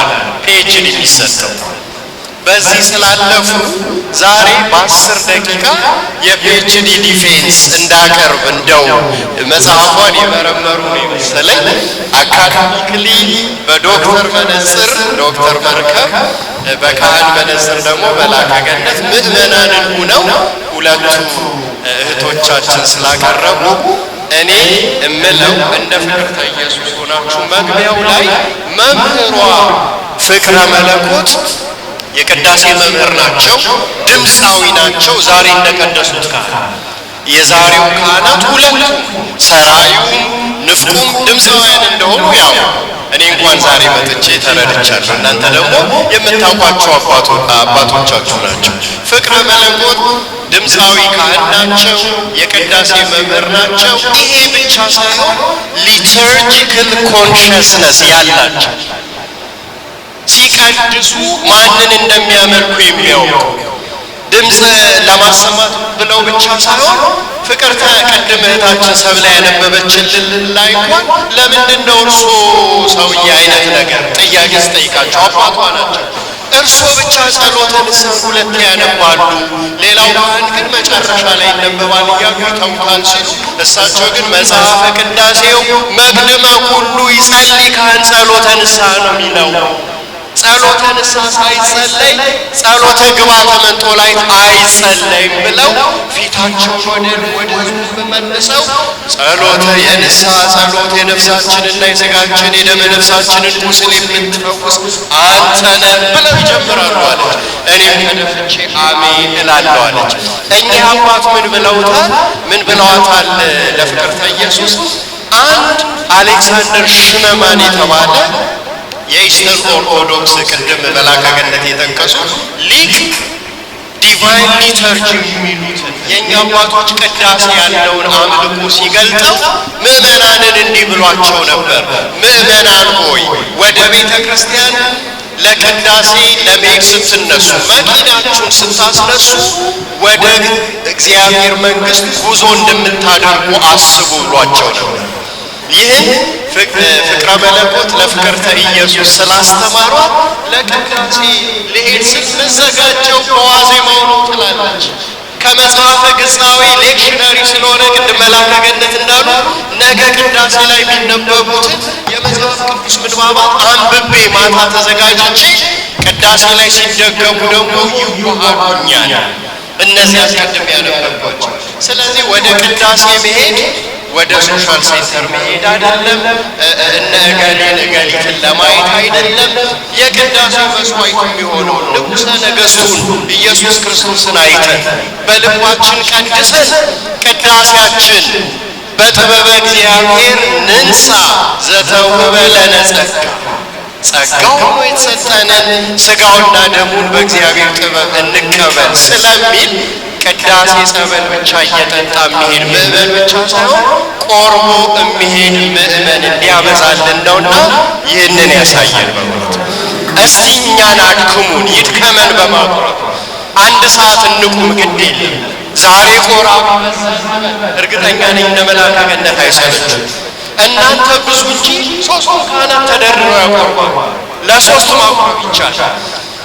PhD የሚሰጠው። በዚህ ስላለፉ ዛሬ በ10 ደቂቃ የ PhD defense እንዳቀርብ እንደው መጽሐፏን የመረመሩ ነው የመሰለኝ። Academically በዶክተር መነጽር ዶክተር መርከብ፣ በካህን መነጽር ደግሞ መላከ ገነት ምእመናንን ሁነው ሁለቱ እህቶቻችን ስላቀረቡ እኔ እምለው እንደ ፍቅርተ ኢየሱስ ሆናችሁ መግቢያው ላይ መምህሯ ፍቅረ መለኮት የቅዳሴ መምህር ናቸው፣ ድምፃዊ ናቸው። ዛሬ እንደቀደሱት ካህን የዛሬው ካህናት ሁለቱም ሰራዩም ንፍቁም ድምፃውያን እንደሆኑ ያው እኔ እንኳን ዛሬ መጥቼ ተረድቻለሁ። እናንተ ደግሞ የምታውቋቸው አባቶቻችሁ ናቸው። ፍቅረ መለኮት ድምፃዊ ካህን ናቸው፣ የቅዳሴ መምህር ናቸው። ይሄ ብቻ ሳይሆን liturgical consciousness ያላቸው፣ ሲቀድሱ ማንን እንደሚያመልኩ የሚያውቁ፣ ድምፅ ለማሰማት ብለው ብቻ ሳይሆን ፍቅርተ ቅድም እህታችን ሰብላ ያነበበችልን ላይ እንኳን ለምንድን ነው እርሶ ሰውዬ አይነት ነገር ጥያቄ ስጠይቃቸው፣ አባቷ ናቸው፣ እርሶ ብቻ ጸሎተ ንስሐ ሁለቴ ያነባሉ፣ ሌላው ካህን ግን መጨረሻ ላይ ይነበባል እያሉ ይተውታል ሲሉ፣ እሳቸው ግን መጽሐፈ ቅዳሴው መቅድመ ኩሉ ይጸልይ ካህን ጸሎተ ንስሐ ነው የሚለው። ጸሎተ ንስሐ ሳይጸለይ ጸሎተ ግብአተ መንጦላዕት አይጸለይም ብለው ፊታቸውን ወደ ሕዝቡ መልሰው ጸሎተ የንስሐ ጸሎት የነፍሳችንና የሥጋችን የደመ ነፍሳችንን ቁስል የምትፈውስ አንተ ነህ ብለው ይጀምራሉ አለች። እኔም ተደፍቼ አሜን እላለሁ አለች። እኚህ አባት ምን ብለውታል? ምን ብለዋታል? ለፍቅርተ ኢየሱስ አንድ አሌክሳንደር ሽመማን የተባለ የ Eastern Orthodox ቅድም መላከ ገነት የጠቀሱት ሊቅ Divine Liturgy የሚሉትን የእኛ አባቶች ቅዳሴ ያለውን አምልኮ ሲገልጠው ምዕመናንን እንዲህ ብሏቸው ነበር። ምዕመናን ሆይ፣ ወደ ቤተ ክርስቲያን ለቅዳሴ ለመሄድ ስትነሱ፣ መኪናችሁን ስታስነሱ ወደ እግዚአብሔር መንግሥት ጉዞ እንደምታደርጉ አስቡ ብሏቸው ነበር። ይህን ፍቅረ መለኮት ለፍቅርተ ኢየሱስ ስላስተማሯት ለቅዳሴ ልሄድ ስል ምዘጋጀው በዋዜማው ነው ትላለች። ከመጽሐፈ ግጻዌ lectionary ስለሆነ ቅድም መላከ ገነት እንዳሉ ነገ ቅዳሴ ላይ የሚነበቡትን የመጽሐፍ ቅዱስ ምንባባት አንብቤ ማታ ተዘጋጅቼ ቅዳሴ ላይ ሲደገሙ ደግሞ ይዋሃዱኛል። እነዚህ አስቀድሜ ያነበብኳቸው። ስለዚህ ወደ ቅዳሴ መሄድ ወደ social center መሄድ አይደለም። እነ እገሌን እገሊትን ለማየት አይደለም። የቅዳሴው መስዋዕቱ የሚሆነው ንጉሠ ነገሥቱን ኢየሱስ ክርስቶስን አይተን በልባችን ቀድሰን ቅዳሴያችን በጥበበ እግዚአብሔር ንንሣ ዘተውህበ ለነ ጸጋ፣ ጸጋው ሆኖ የተሰጠንን ስጋውና ደሙን በእግዚአብሔር ጥበብ እንቀበል ስለሚል ቅዳሴ ጸበል ብቻ እየጠጣ የሚሄድ ምእመን ብቻ ሳይሆን ቆርቦ የሚሄድ ምእመን እንዲያበዛልን ነውና ይህንን ያሳየን። በእውነት እስቲ እኛን አድክሙን፣ ይድከመን በማቁረብ አንድ ሰዓት እንቁም፣ ግድ የለም። ዛሬ ቆራቢ እርግጠኛ ነኝ እነ መላከ ገነት አይሰለችም። እናንተ ብዙ እንጂ ሶስቱ ካህናት ተደርድረው ያቆርባሉ። ለሶስት ማቁረብ ይቻላል።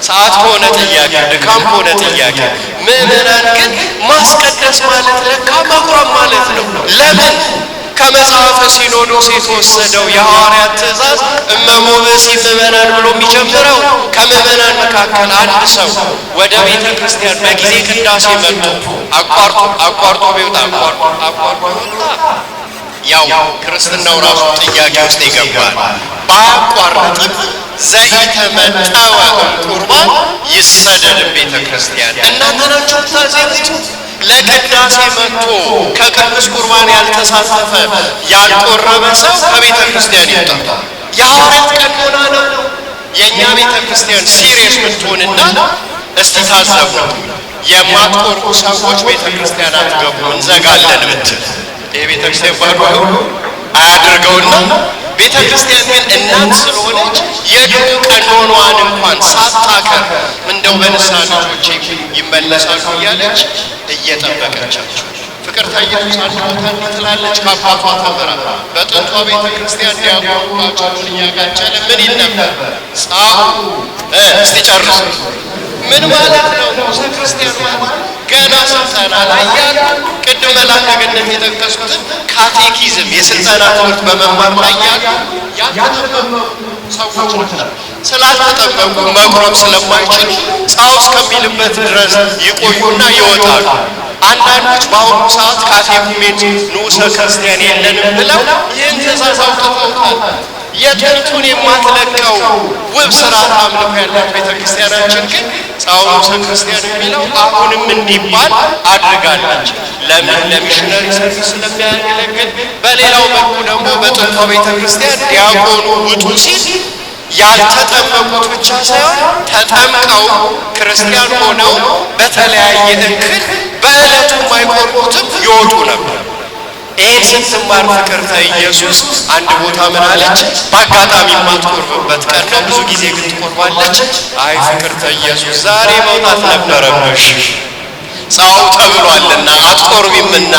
ሰዓት ከሆነ ጥያቄ፣ ድካም ከሆነ ጥያቄ። ምእመናን ግን ማስቀደስ ማለት ለካ ማቁረብ ማለት ነው። ለምን? ከመጽሐፈ ሲኖዶስ የተወሰደው የሐዋርያት ትእዛዝ እመቦ ብእሲ ምእመናን ብሎ የሚጀምረው ከምእመናን መካከል አንድ ሰው ወደ ቤተ ክርስቲያን በጊዜ ቅዳሴ መጥቶ አቋርጦ አቋርጦ ቢወጣ፣ አቋርጦ አቋርጦ ቢወጣ ያው ክርስትናው ራሱ ጥያቄ ውስጥ ይገባል። ባያቋርጥም ዘኢተመጠወ እምቁርባን ይሰደድ ቤተ ክርስቲያን። እናንተ ናችሁ የምታዜሙት። ለቅዳሴ መጥቶ ከቅዱስ ቁርባን ያልተሳተፈ፣ ያልቆረበ ሰው ከቤተ ክርስቲያን ይውጣ። የሐዋርያት ቀኖና ነው። የእኛ ቤተ ክርስቲያን serious ብትሆንና እስቲ ታዘቡ፣ የማትቆርቡ ሰዎች ቤተ ክርስቲያን አትገቡ እንዘጋለን ብትል ይህ ቤተ ክርስቲያን ባዶ አያድርገውና ቤተ ክርስቲያን ግን እናት ስለሆነች የድሮ ቀኖኗን እንኳን ሳታከር እንደው በንስሐ ልጆቼ ይመለሳሉ እያለች እየጠበቀቻቸው። ፍቅርተ ኢየሱስ አንድ ቦታ እንዲህ ትላለች ከአባቷ ተምራ፣ በጥንቷ ቤተ ክርስቲያን ዲያቆኑ ቃጭሉን እያጋጨለ ምን ይል ነበር? ጻኡ እስቲ ጨርሱ። ምን ማለት ነው? ንጉሠ ክርስቲያን ማለት ገና ስልጠና ላይ ያሉ፣ ቅድም መላከ ገነት የጠቀሱትን catechism የስልጠና ትምህርት በመማር ላይ ያሉ ያልተጠመቁ ሰዎች ናቸው። ስላልተጠመቁ መቁረብ ስለማይችሉ ጻው እስከሚልበት ድረስ ይቆዩና ይወጣሉ። አንዳንዶች በአሁኑ ሰዓት catechumen ንዑሰ ክርስቲያን የለንም ብለው ይህን ትእዛዝ አውጥተውታል። የጥንቱን የማትለቀው ውብ ስርዓት አምልኮ ያላት ቤተ ክርስቲያናችን ግን ጻው ንዑሰ ክርስቲያን የሚለው አሁንም እንዲባል አድርጋለች። ለምን? ለ missionary service ስለሚያገለግል። በሌላው መልኩ ደግሞ በጥንቷ ቤተ ክርስቲያን ዲያቆኑ ውጡ ሲል ያልተጠመቁት ብቻ ሳይሆን ተጠምቀው ክርስቲያን ሆነው በተለያየ እክል በዕለቱ የማይቆርቡትም ይወጡ ነበር። ይህን ስትማር ፍቅርተ ኢየሱስ አንድ ቦታ ምን አለች? በአጋጣሚ የማትቆርብበት ቀን ነው፣ ብዙ ጊዜ ግን ትቆርባለች። አይ ፍቅርተ ኢየሱስ፣ ዛሬ መውጣት ነበረብሽ፣ ጻው ተብሏልና አትቆርቢምና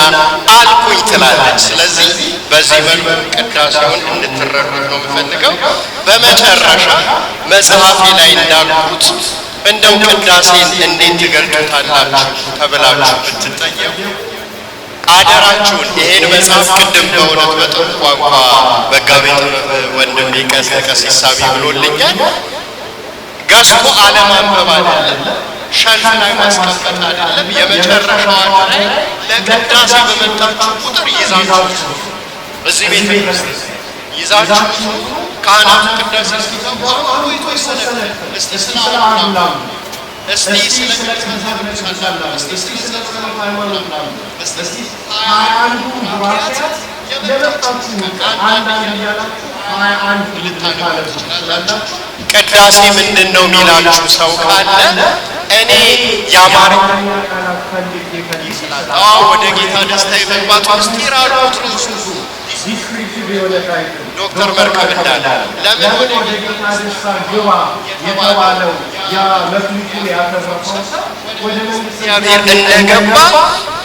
አልኩኝ ትላለች። ስለዚህ በዚህ መልኩ ቅዳሴውን እንድትረዱት ነው የምፈልገው። በመጨረሻ መጽሐፌ ላይ እንዳልኩት እንደው ቅዳሴን እንዴት ትገልጡታላችሁ ተብላችሁ ብትጠየቁ አደራችሁን ይሄን መጽሐፍ ቅድም በእውነት በጥሩ ቋንቋ መጋቤ ጥበብ ወንድሜ ቀሲስ ሳሚ ብሎልኛል። ገዝቶ አለማንበብ አይደለም፣ shelf ላይ ማስቀመጥ አይደለም። የመጨረሻዋ ላይ ለቅዳሴ በመጣችሁ ቁጥር ይዛችሁ እዚህ ቤተ ክርስቲያን ይዛችሁ ካህናቱ ቅዳሴ እስኪገቡ አሁን የተወሰነ እስቲ ስለ አሉላ፣ እስቲ ስለ ቅዱሳን፣ እስቲ ስለ ሃይማኖት፣ እስቲ 21ዱ ቡራኬያት የመጣችሁ አንዳንድ እያላችሁ 21 ልታነቡ ትችላላችሁ። ቅዳሴ ምንድን ነው የሚላችሁ ሰው ካለ እኔ የአማርኛ ቃላት ፈልጌ ስላጣሁ ወደ ጌታ ደስታ የመግባት ምስጢር አሉት ርዕሱ። ዶክተር መርከብ እንዳለ ለምን ወደ ጌታ ደስታ ግባ የተባለው ያ መክሊቱን ያተረፈው ሰው ወደ መንግሥተ እግዚአብሔር እንደገባ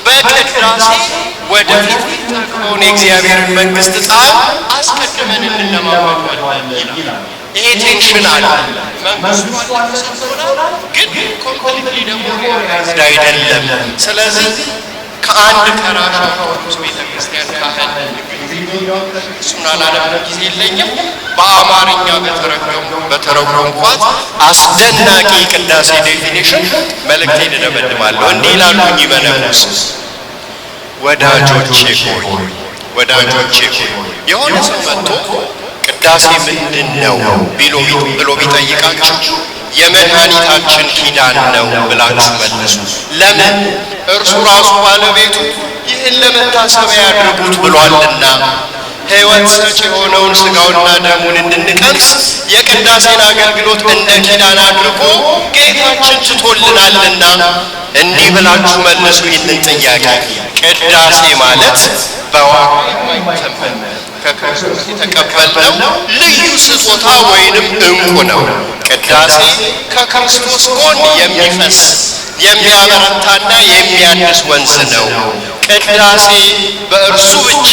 በቅዳሴ ወደፊት የሚጠቅመውን የእግዚአብሔርን መንግስት ጣዕም አስቀድመን እንለማመደዋለን ይላል። ይሄ tension አለ። መንግስቱ አለ ተሰጥቶናል፣ ግን completely ደግሞ realized አይደለም። ስለዚህ ከአንድ ከራሻ ኦርቶዶክስ ቤተክርስቲያን ካህን እሱን አላነብም፣ ጊዜ የለኝም። በአማርኛ በተረጎምኳት አስደናቂ ቅዳሴ definition መልእክቴን እደመድማለሁ። እንዲህ ይላሉ እኚህ መነኩስ፣ ወዳጆቼ ሆይ፣ ወዳጆቼ ሆይ፣ የሆነ ሰው መጥቶ ቅዳሴ ምንድን ነው ብሎ ቢጠይቃችሁ የመድኃኒታችን ኪዳን ነው ብላችሁ መልሱ። ለምን? እርሱ ራሱ ባለቤቱ ይህን ለመታሰቢያ ያድርጉት ብሏልና። ሕይወት ሰጪ የሆነውን ስጋውና ደሙን እንድንቀምስ የቅዳሴን አገልግሎት እንደ ኪዳን አድርጎ ጌታችን ትቶልናልና። እንዲህ ብላችሁ መልሱ ይህንን ጥያቄ። ቅዳሴ ማለት በዋጋ የማይተመን ከክርስቶስ የተቀበልነው ልዩ ስጦታ ወይንም እንቁ ነው። ቅዳሴ ከክርስቶስ ጎን የሚፈስ የሚያበረታና የሚያድስ ወንዝ ነው። ቅዳሴ በእርሱ ብቻ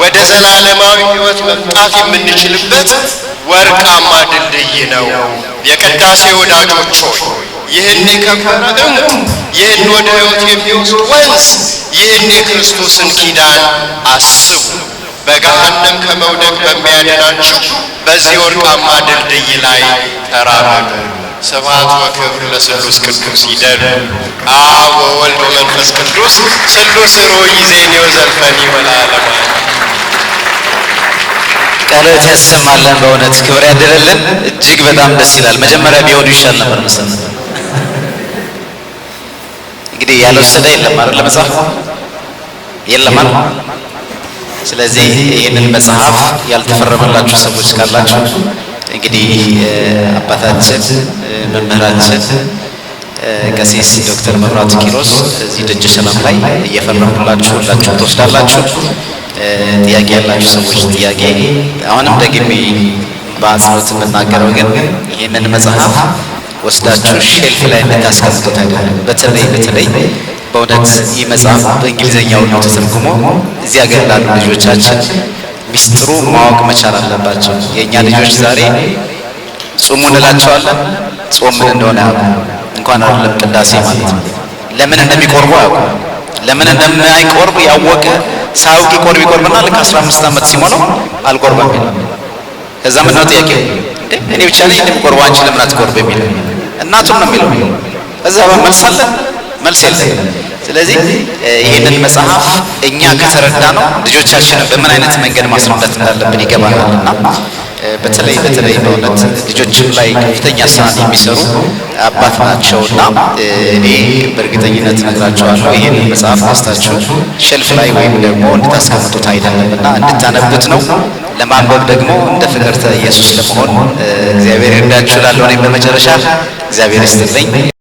ወደ ዘላለማዊ ሕይወት መምጣት የምንችልበት ወርቃማ ድልድይ ነው። የቅዳሴ ወዳጆች ሆይ፣ ይህን የከበረ እንቁ፣ ይህን ወደ ሕይወት የሚወስድ ወንዝ፣ ይህን የክርስቶስን ኪዳን አስቡ። በገሃነም ከመውደቅ በሚያድናችሁ በዚህ ወርቃማ ድልድይ ላይ ተራመዱ። ስብሐት ወክብር ለስሉስ ቅዱስ ይደሉ አብ ወወልድ ወመንፈስ ቅዱስ ስሉስ ሩይ ዜኔው ዘልፈኒ ወለዓለመ ዓለም። ቃለ ሕይወት ያሰማልን። በእውነት ክብር ያድልልን። እጅግ በጣም ደስ ይላል። መጀመሪያ ቢሆኑ ይሻል ነበር መሰለኝ። እንግዲህ ያልወሰደ የለም አይደል? መጽሐፍ የለም አይደል? ስለዚህ ይህንን መጽሐፍ ያልተፈረመላችሁ ሰዎች ካላችሁ እንግዲህ አባታችን መምህራችን ቀሲስ ዶክተር መብራቱ ኪሮስ እዚህ ደጀ ሰላም ላይ እየፈረሙላችሁ ሁላችሁ ትወስዳላችሁ። ጥያቄ ያላችሁ ሰዎች ጥያቄ፣ አሁንም ደግሜ በአጽንኦት የምናገረው ግን ይህንን መጽሐፍ ወስዳችሁ shelf ላይ የምታስቀምጡት አይደለም። በተለይ በተለይ በእውነት ይህ መጽሐፍ በእንግሊዝኛ ሁሉ ተተርጉሞ እዚህ ሀገር ላሉ ልጆቻችን ሚስጥሩ ማወቅ መቻል አለባቸው። የእኛ ልጆች ዛሬ ጾሙ እንላቸዋለን፣ ጾም ምን እንደሆነ አያውቁም። እንኳን አይደለም ቅዳሴ ማለት ነው። ለምን እንደሚቆርቡ አያውቁም። ለምን እንደማይቆርብ ያወቀ ሳያውቅ ይቆርብ ይቆርብና ልክ 15 ዓመት ሲሞላው አልቆርብም ይላል። ከዛ ምንድነው ጥያቄው? እንዴ እኔ ብቻ ነኝ እንደምቆርበው አንቺ ለምን አትቆርብ የሚል እናቱም ነው የሚለው። ከዛ መልስ አለ? መልስ የለም። ስለዚህ ይህንን መጽሐፍ እኛ ከተረዳ ነው ልጆቻችንን በምን አይነት መንገድ ማስረዳት እንዳለብን ይገባናል። እና በተለይ በተለይ በእውነት ልጆችም ላይ ከፍተኛ ስራ የሚሰሩ አባት ናቸውና እኔ በእርግጠኝነት እነግራቸዋለሁ፣ ይህንን መጽሐፍ ገዝታችሁ ሸልፍ ላይ ወይም ደግሞ እንድታስቀምጡት አይደለምና እንድታነቡት ነው። ለማንበብ ደግሞ እንደ ፍቅርተ ኢየሱስ ለመሆን እግዚአብሔር ይርዳችሁ እላለሁ። እኔም በመጨረሻ እግዚአብሔር ይስጥልኝ።